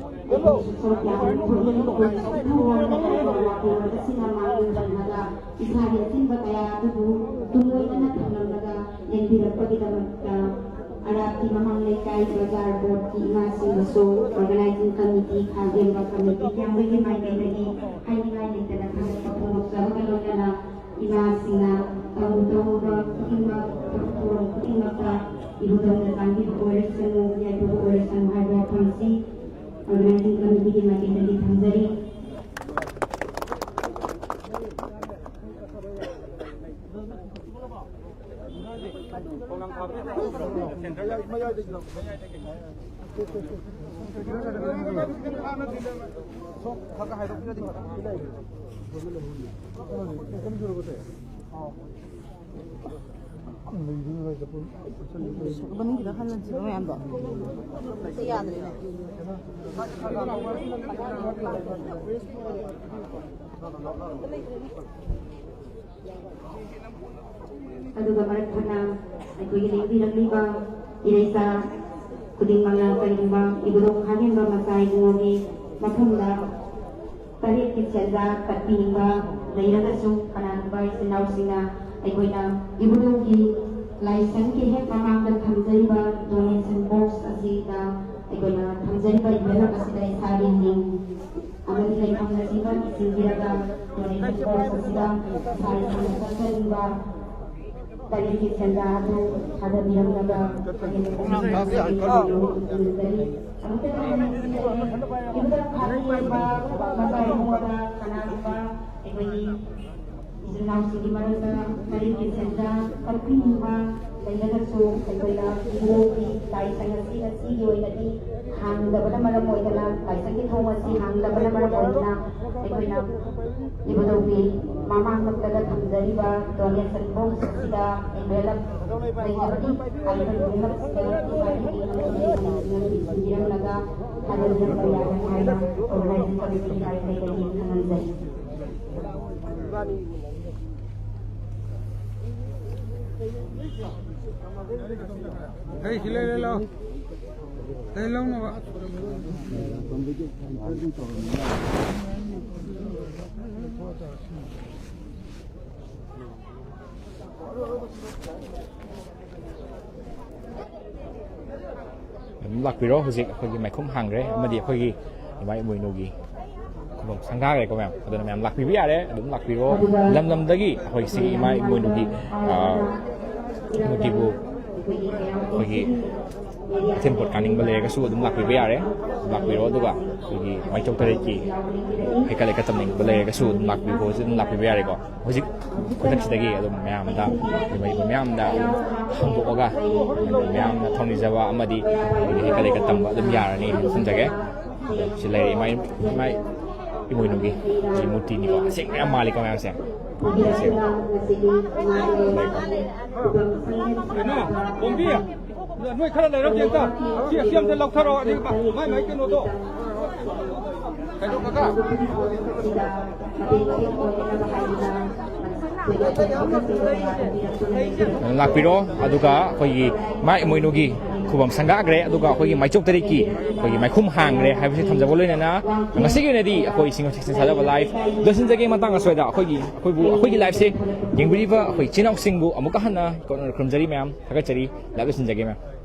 ꯑꯩꯈꯣꯏꯁꯨ ꯁꯔꯨꯛ ꯌꯥꯕꯤꯌꯨ ꯈꯣꯠꯂꯨ, ꯑꯩꯈꯣꯏꯁꯨ ꯏꯊꯧ ꯍꯥꯏꯕ ꯂꯥꯛꯄ ꯑꯁꯤꯅ ꯃꯥꯡ ꯊꯝꯂꯒ ꯏꯁꯥꯒꯤ ꯑꯆꯤꯟꯕ ꯀꯌꯥ ꯑꯗꯨꯕꯨ ꯇꯨꯡꯑꯣꯏꯅꯅ ꯊꯝꯂꯝꯂꯒ ꯂꯦꯡꯕꯤꯔꯛꯄꯒꯤꯗꯃꯛꯇ ꯑꯔꯥꯞꯀꯤ ꯃꯃꯥꯡ ꯂꯩꯀꯥꯏ ꯕꯖꯥꯔ ꯕꯣꯔꯗꯀꯤ ꯏꯃꯥꯁꯤꯡꯕꯨꯁꯨ ꯑꯣꯔꯒꯅꯥꯏꯖꯤꯡ ꯀꯃꯤꯇꯤ, ꯈꯥꯒꯦꯝꯕ ꯀꯃꯤꯇꯤ ꯇꯦꯝꯕꯒꯤ ꯃꯥꯏꯀꯩꯗꯒꯤ ꯍꯥꯏꯅꯤꯡꯉꯥꯏ ꯂꯩꯇꯅ ꯊꯥꯒꯠꯄ ꯐꯣꯡꯗꯣꯛꯆꯕꯒ ꯂꯣꯏꯅꯅ ꯏꯃꯥꯁꯤꯡꯅ ꯇꯧꯔꯨ ꯇꯧꯔꯨꯕ ꯈꯨꯗꯤꯡꯃꯛ, ꯊꯕꯛ ꯊꯧꯔꯝ ꯈꯨꯗꯤꯡꯃꯛꯇ ꯏꯕꯨꯙꯧꯅ ꯆꯥꯟꯕꯤꯕ ꯑꯣꯏꯔꯁꯅꯨ, ꯌꯥꯏꯐꯕ ꯑꯣꯏꯔꯁꯅꯨ ꯍꯥꯏꯕ ꯋꯥꯐꯝꯁꯤ ꯑꯣꯔꯒꯅꯥꯏꯖꯤꯡ ꯀꯃꯤꯇꯤꯒꯤ ꯃꯥꯏꯀꯩꯗꯒꯤ ꯊꯝꯖꯔꯤ꯫ ꯃꯅꯨꯡꯒꯤꯗ ꯍꯜꯍꯟꯁꯤꯕ ꯃꯌꯥꯝꯗꯣ꯫ ꯑꯝꯇ ꯌꯥꯗ꯭ꯔꯦꯅꯦ꯫ ꯃꯔꯛ ꯊꯠꯅ ꯑꯩꯈꯣꯏꯒꯤ ꯂꯦꯡꯕꯤꯔꯛꯂꯤꯕ ꯏꯔꯩꯆꯥ ꯈꯨꯗꯤꯡꯃꯛꯅ ꯀꯔꯤꯒꯨꯝꯕ ꯏꯕꯨꯙꯧ ꯈꯥꯡꯍꯦꯟꯕ ꯃꯆꯥ ꯏꯕꯨꯡꯉꯣꯒꯤ ꯃꯐꯝꯗ ꯇꯔꯦꯠꯀꯤ ꯁꯦꯟꯖꯥ ꯀꯠꯄꯤꯅꯤꯡꯕ ꯂꯩꯔꯒꯁꯨ, ꯀꯅꯥꯒꯨꯝꯕ ꯏꯆꯤꯟ ꯏꯅꯥꯎꯁꯤꯡꯅ ꯑꯩꯈꯣꯏꯅ ꯏꯕꯨꯙꯧꯒꯤ ꯂꯥꯏꯁꯪꯒꯤ ꯍꯦꯛ ꯃꯃꯥꯡꯗ ꯊꯝꯖꯔꯤꯕ donation box ꯑꯁꯤꯗ, ꯑꯩꯈꯣꯏꯅ ꯊꯝꯖꯔꯤꯕ envelope ꯑꯁꯤꯗ ꯏꯁꯥꯒꯤ ꯃꯤꯡ ꯑꯃꯗꯤ ꯂꯩꯐꯝꯅꯆꯤꯡꯕ ꯏꯁꯤꯟꯕꯤꯔꯒ donation box ꯑꯁꯤꯗ ꯏꯁꯥꯒꯤ ꯁꯪꯒ ꯆꯠꯆꯅꯤꯡꯕ ꯇꯔꯦꯠꯀꯤ ꯁꯦꯟꯖꯥ ꯑꯗꯨ ꯊꯥꯗꯕꯤꯔꯝꯂꯒ ꯍꯦꯟꯅ ꯄꯨꯛꯅꯤꯡ ꯍꯨꯅꯖꯔꯤ꯫ ꯑꯃꯨꯛꯇ ꯍꯟꯅ ꯅꯤꯡꯁꯤꯡꯖꯔꯤ, ꯏꯕꯨꯙꯧ ꯈꯥꯡꯍꯦꯟꯕ ꯃꯆꯥ ꯏꯕꯨꯡꯉꯣꯗ ꯀꯅꯥꯒꯨꯝꯕ ꯑꯩꯈꯣꯏꯒꯤ ꯏꯆꯤꯜ ꯏꯅꯥꯎꯁꯤꯡꯒꯤ ꯃꯔꯛꯇ ꯃꯔꯤꯒꯤ ꯁꯦꯟꯖꯥ ꯀꯠꯄꯤꯅꯤꯡꯕ ꯂꯩꯔꯒꯁꯨ, ꯑꯩꯈꯣꯏꯅ ꯏꯕꯨꯙꯧꯒꯤ ꯂꯥꯏꯁꯪ ꯑꯁꯤ ꯉꯁꯤꯒꯤ ꯑꯣꯏꯅꯗꯤ ꯍꯥꯡꯗꯕꯅ ꯃꯔꯝ ꯑꯣꯏꯗꯅ, ꯂꯥꯏꯁꯪꯒꯤ ꯊꯣꯡ ꯑꯁꯤ ꯍꯥꯡꯗꯕꯅ ꯃꯔꯝ ꯑꯣꯏꯗꯨꯅ, ꯑꯩꯈꯣꯏꯅ ꯏꯕꯨꯙꯧꯒꯤ ꯃꯃꯥꯡꯃꯛꯇꯗ ꯊꯝꯖꯔꯤꯕ donation box ꯑꯁꯤꯗ envelope ꯂꯩꯖꯕꯒꯤ ꯍꯥꯏꯔꯤꯕ envelope ꯑꯁꯤꯗ ꯏꯁꯥꯒꯤ ꯃꯤꯡ ꯑꯃꯗꯤ ꯂꯩꯐꯝ ꯏꯁꯤꯡ ꯑꯗꯨ ꯏꯁꯤꯟꯕꯤꯔꯝꯂꯒ ꯊꯥꯗꯕꯤꯔꯝꯕ ꯌꯥꯒꯅꯤ ꯍꯥꯏꯅ organizing committee ꯃꯥꯏꯀꯩꯗꯒꯤ ꯈꯪꯍꯟꯖꯔꯤ꯫ ꯑꯩ ꯁꯤ ꯂꯩꯔꯦ, ꯂꯥꯎ꯫ ꯑꯩ ꯂꯧꯅꯕ꯫ ꯑꯗꯨꯝ ꯂꯥꯛꯄꯤꯔꯣ꯫ ꯍꯧꯖꯤꯛ ꯑꯩꯈꯣꯏꯒꯤ ꯃꯥꯏꯈꯨꯝ ꯍꯥꯡꯈ꯭ꯔꯦ ꯑꯃꯗꯤ ꯑꯩꯈꯣꯏꯒꯤ ꯏꯃꯥ ꯏꯃꯣꯏꯅꯨꯒꯤ ꯈꯨꯕꯝ ꯁꯪꯒꯥꯈ꯭ꯔꯦꯀꯣ ꯃꯌꯥꯝ꯫ ꯑꯗꯨꯅ ꯃꯌꯥꯝ ꯂꯥꯛꯄꯤꯕ ꯌꯥꯔꯦ, ꯑꯗꯨꯝ ꯂꯥꯛꯄꯤꯔꯣ꯫ ꯂꯝ ꯂꯝꯗꯒꯤ ꯑꯩꯈꯣꯏ ꯁꯤꯒꯤ ꯏꯃꯥ ꯏꯃꯣꯏꯅꯨꯒꯤ, ꯑ, ꯃꯨꯔꯇꯤꯕꯨ ꯑꯩꯈꯣꯏꯒꯤ ꯀꯩꯊꯦꯜ ꯄꯣꯠ ꯀꯥꯅꯤꯡꯕ ꯂꯩꯔꯒꯁꯨ ꯑꯗꯨꯝ ꯂꯥꯛꯄꯤꯕ ꯌꯥꯔꯦ꯫ ꯂꯥꯛꯄꯤꯔꯣ, ꯑꯗꯨꯒ ꯑꯩꯈꯣꯏꯒꯤ ꯃꯥꯏꯆꯧ ꯇꯔꯦꯠꯀꯤ ꯍꯩꯀꯠ ꯂꯩꯀꯠ ꯇꯝꯅꯤꯡꯕ ꯂꯩꯔꯒꯁꯨ ꯑꯗꯨꯝ ꯂꯥꯛꯄꯤꯌꯨ, ꯍꯧꯖꯤꯛ ꯑꯗꯨꯝ ꯂꯥꯛꯄꯤꯕ ꯌꯥꯔꯦꯀꯣ꯫ ꯍꯧꯖꯤꯛ ꯈꯨꯗꯛꯁꯤꯗꯒꯤ ꯑꯗꯨꯝ ꯃꯌꯥꯝꯗ, ꯂꯩꯔꯤꯕ ꯃꯌꯥꯝꯗ ꯍꯪꯗꯣꯛꯑꯒ ꯃꯌꯥꯝꯅ ꯊꯧꯅꯤꯖꯕ ꯑꯃꯗꯤ ꯑꯩꯈꯣꯏꯒꯤ ꯍꯩꯀꯠ ꯂꯩꯀꯠ ꯇꯝꯕ ꯑꯗꯨꯝ ꯌꯥꯔꯅꯤ ꯍꯥꯏꯅ ꯊꯝꯖꯒꯦ꯫ ꯁꯤ ꯂꯩꯔꯦ ꯏꯃꯥ, ꯏꯃꯥ ꯏꯃꯣꯏꯅꯨꯒꯤ ꯃꯨꯔꯇꯤꯅꯤꯀꯣ꯫ ꯑꯁꯦꯡꯕ ꯌꯥꯝ ꯃꯥꯜꯂꯤꯀꯣ ꯃꯌꯥꯝꯁꯦ꯫ ꯀꯩꯅꯣ, ꯇꯣꯝꯕꯤ, ꯅꯣꯏ ꯈꯔ ꯂꯩꯔꯛꯇꯦ ꯑꯝꯇ꯫ ꯁꯤ, ꯑꯁꯤ ꯑꯝꯇ ꯂꯧꯊꯔꯣ꯫ ꯑꯗꯒꯤ ꯃꯥ-, ꯃꯥꯏ, ꯃꯥꯏ ꯀꯩꯅꯣꯗꯣ꯫ ꯀꯩꯅꯣ, ꯂꯥꯛꯄꯤꯔꯣ, ꯑꯗꯨꯒ ꯑꯩꯈꯣꯏꯒꯤ ꯏꯃꯥ ꯏꯃꯣꯏꯅꯨꯒꯤ ꯈꯨꯕꯝ ꯁꯪꯒꯥꯈ꯭ꯔꯦ, ꯑꯗꯨꯒ ꯑꯩꯈꯣꯏꯒꯤ ꯃꯥꯏꯆꯣꯛ ꯇꯔꯦꯠꯀꯤ ꯑꯩꯈꯣꯏꯒꯤ ꯃꯥꯏꯈꯨꯝ ꯍꯥꯡꯈ꯭ꯔꯦ ꯍꯥꯏꯕꯁꯤ ꯊꯝꯖꯕ ꯂꯣꯏꯅꯅ, ꯉꯁꯤꯒꯤ ꯑꯣꯏꯅꯗꯤ ꯑꯩꯈꯣꯏ ꯁꯤꯡ ꯁꯤꯛꯁꯇꯤꯟ ꯁꯥꯖꯕ ꯂꯥꯏꯐ ꯂꯣꯏꯁꯤꯟꯖꯒꯦ꯫ ꯃꯇꯥꯡ ꯑꯁ꯭ꯋꯥꯏꯗ ꯑꯩꯈꯣꯏꯒꯤ ꯑꯩꯈꯣꯏꯕꯨ ꯑꯩꯈꯣꯏꯒꯤ ꯂꯥꯏꯐꯁꯦ ꯌꯦꯡꯕꯤꯔꯤꯕ ꯑꯩꯈꯣꯏ ꯏꯆꯤꯟ ꯏꯅꯥꯎꯁꯤꯡꯕꯨ ꯑꯃꯨꯛꯀ ꯍꯟꯅ ꯀꯣꯟꯅ ꯈꯨꯔꯨꯝꯖꯔꯤ ꯃꯌꯥꯝ, ꯊꯥꯒꯠꯆꯔꯤ꯫ ꯂꯥꯏꯐ ꯂꯣꯏꯁꯤꯟꯖꯒꯦ ꯃꯌꯥꯝ꯫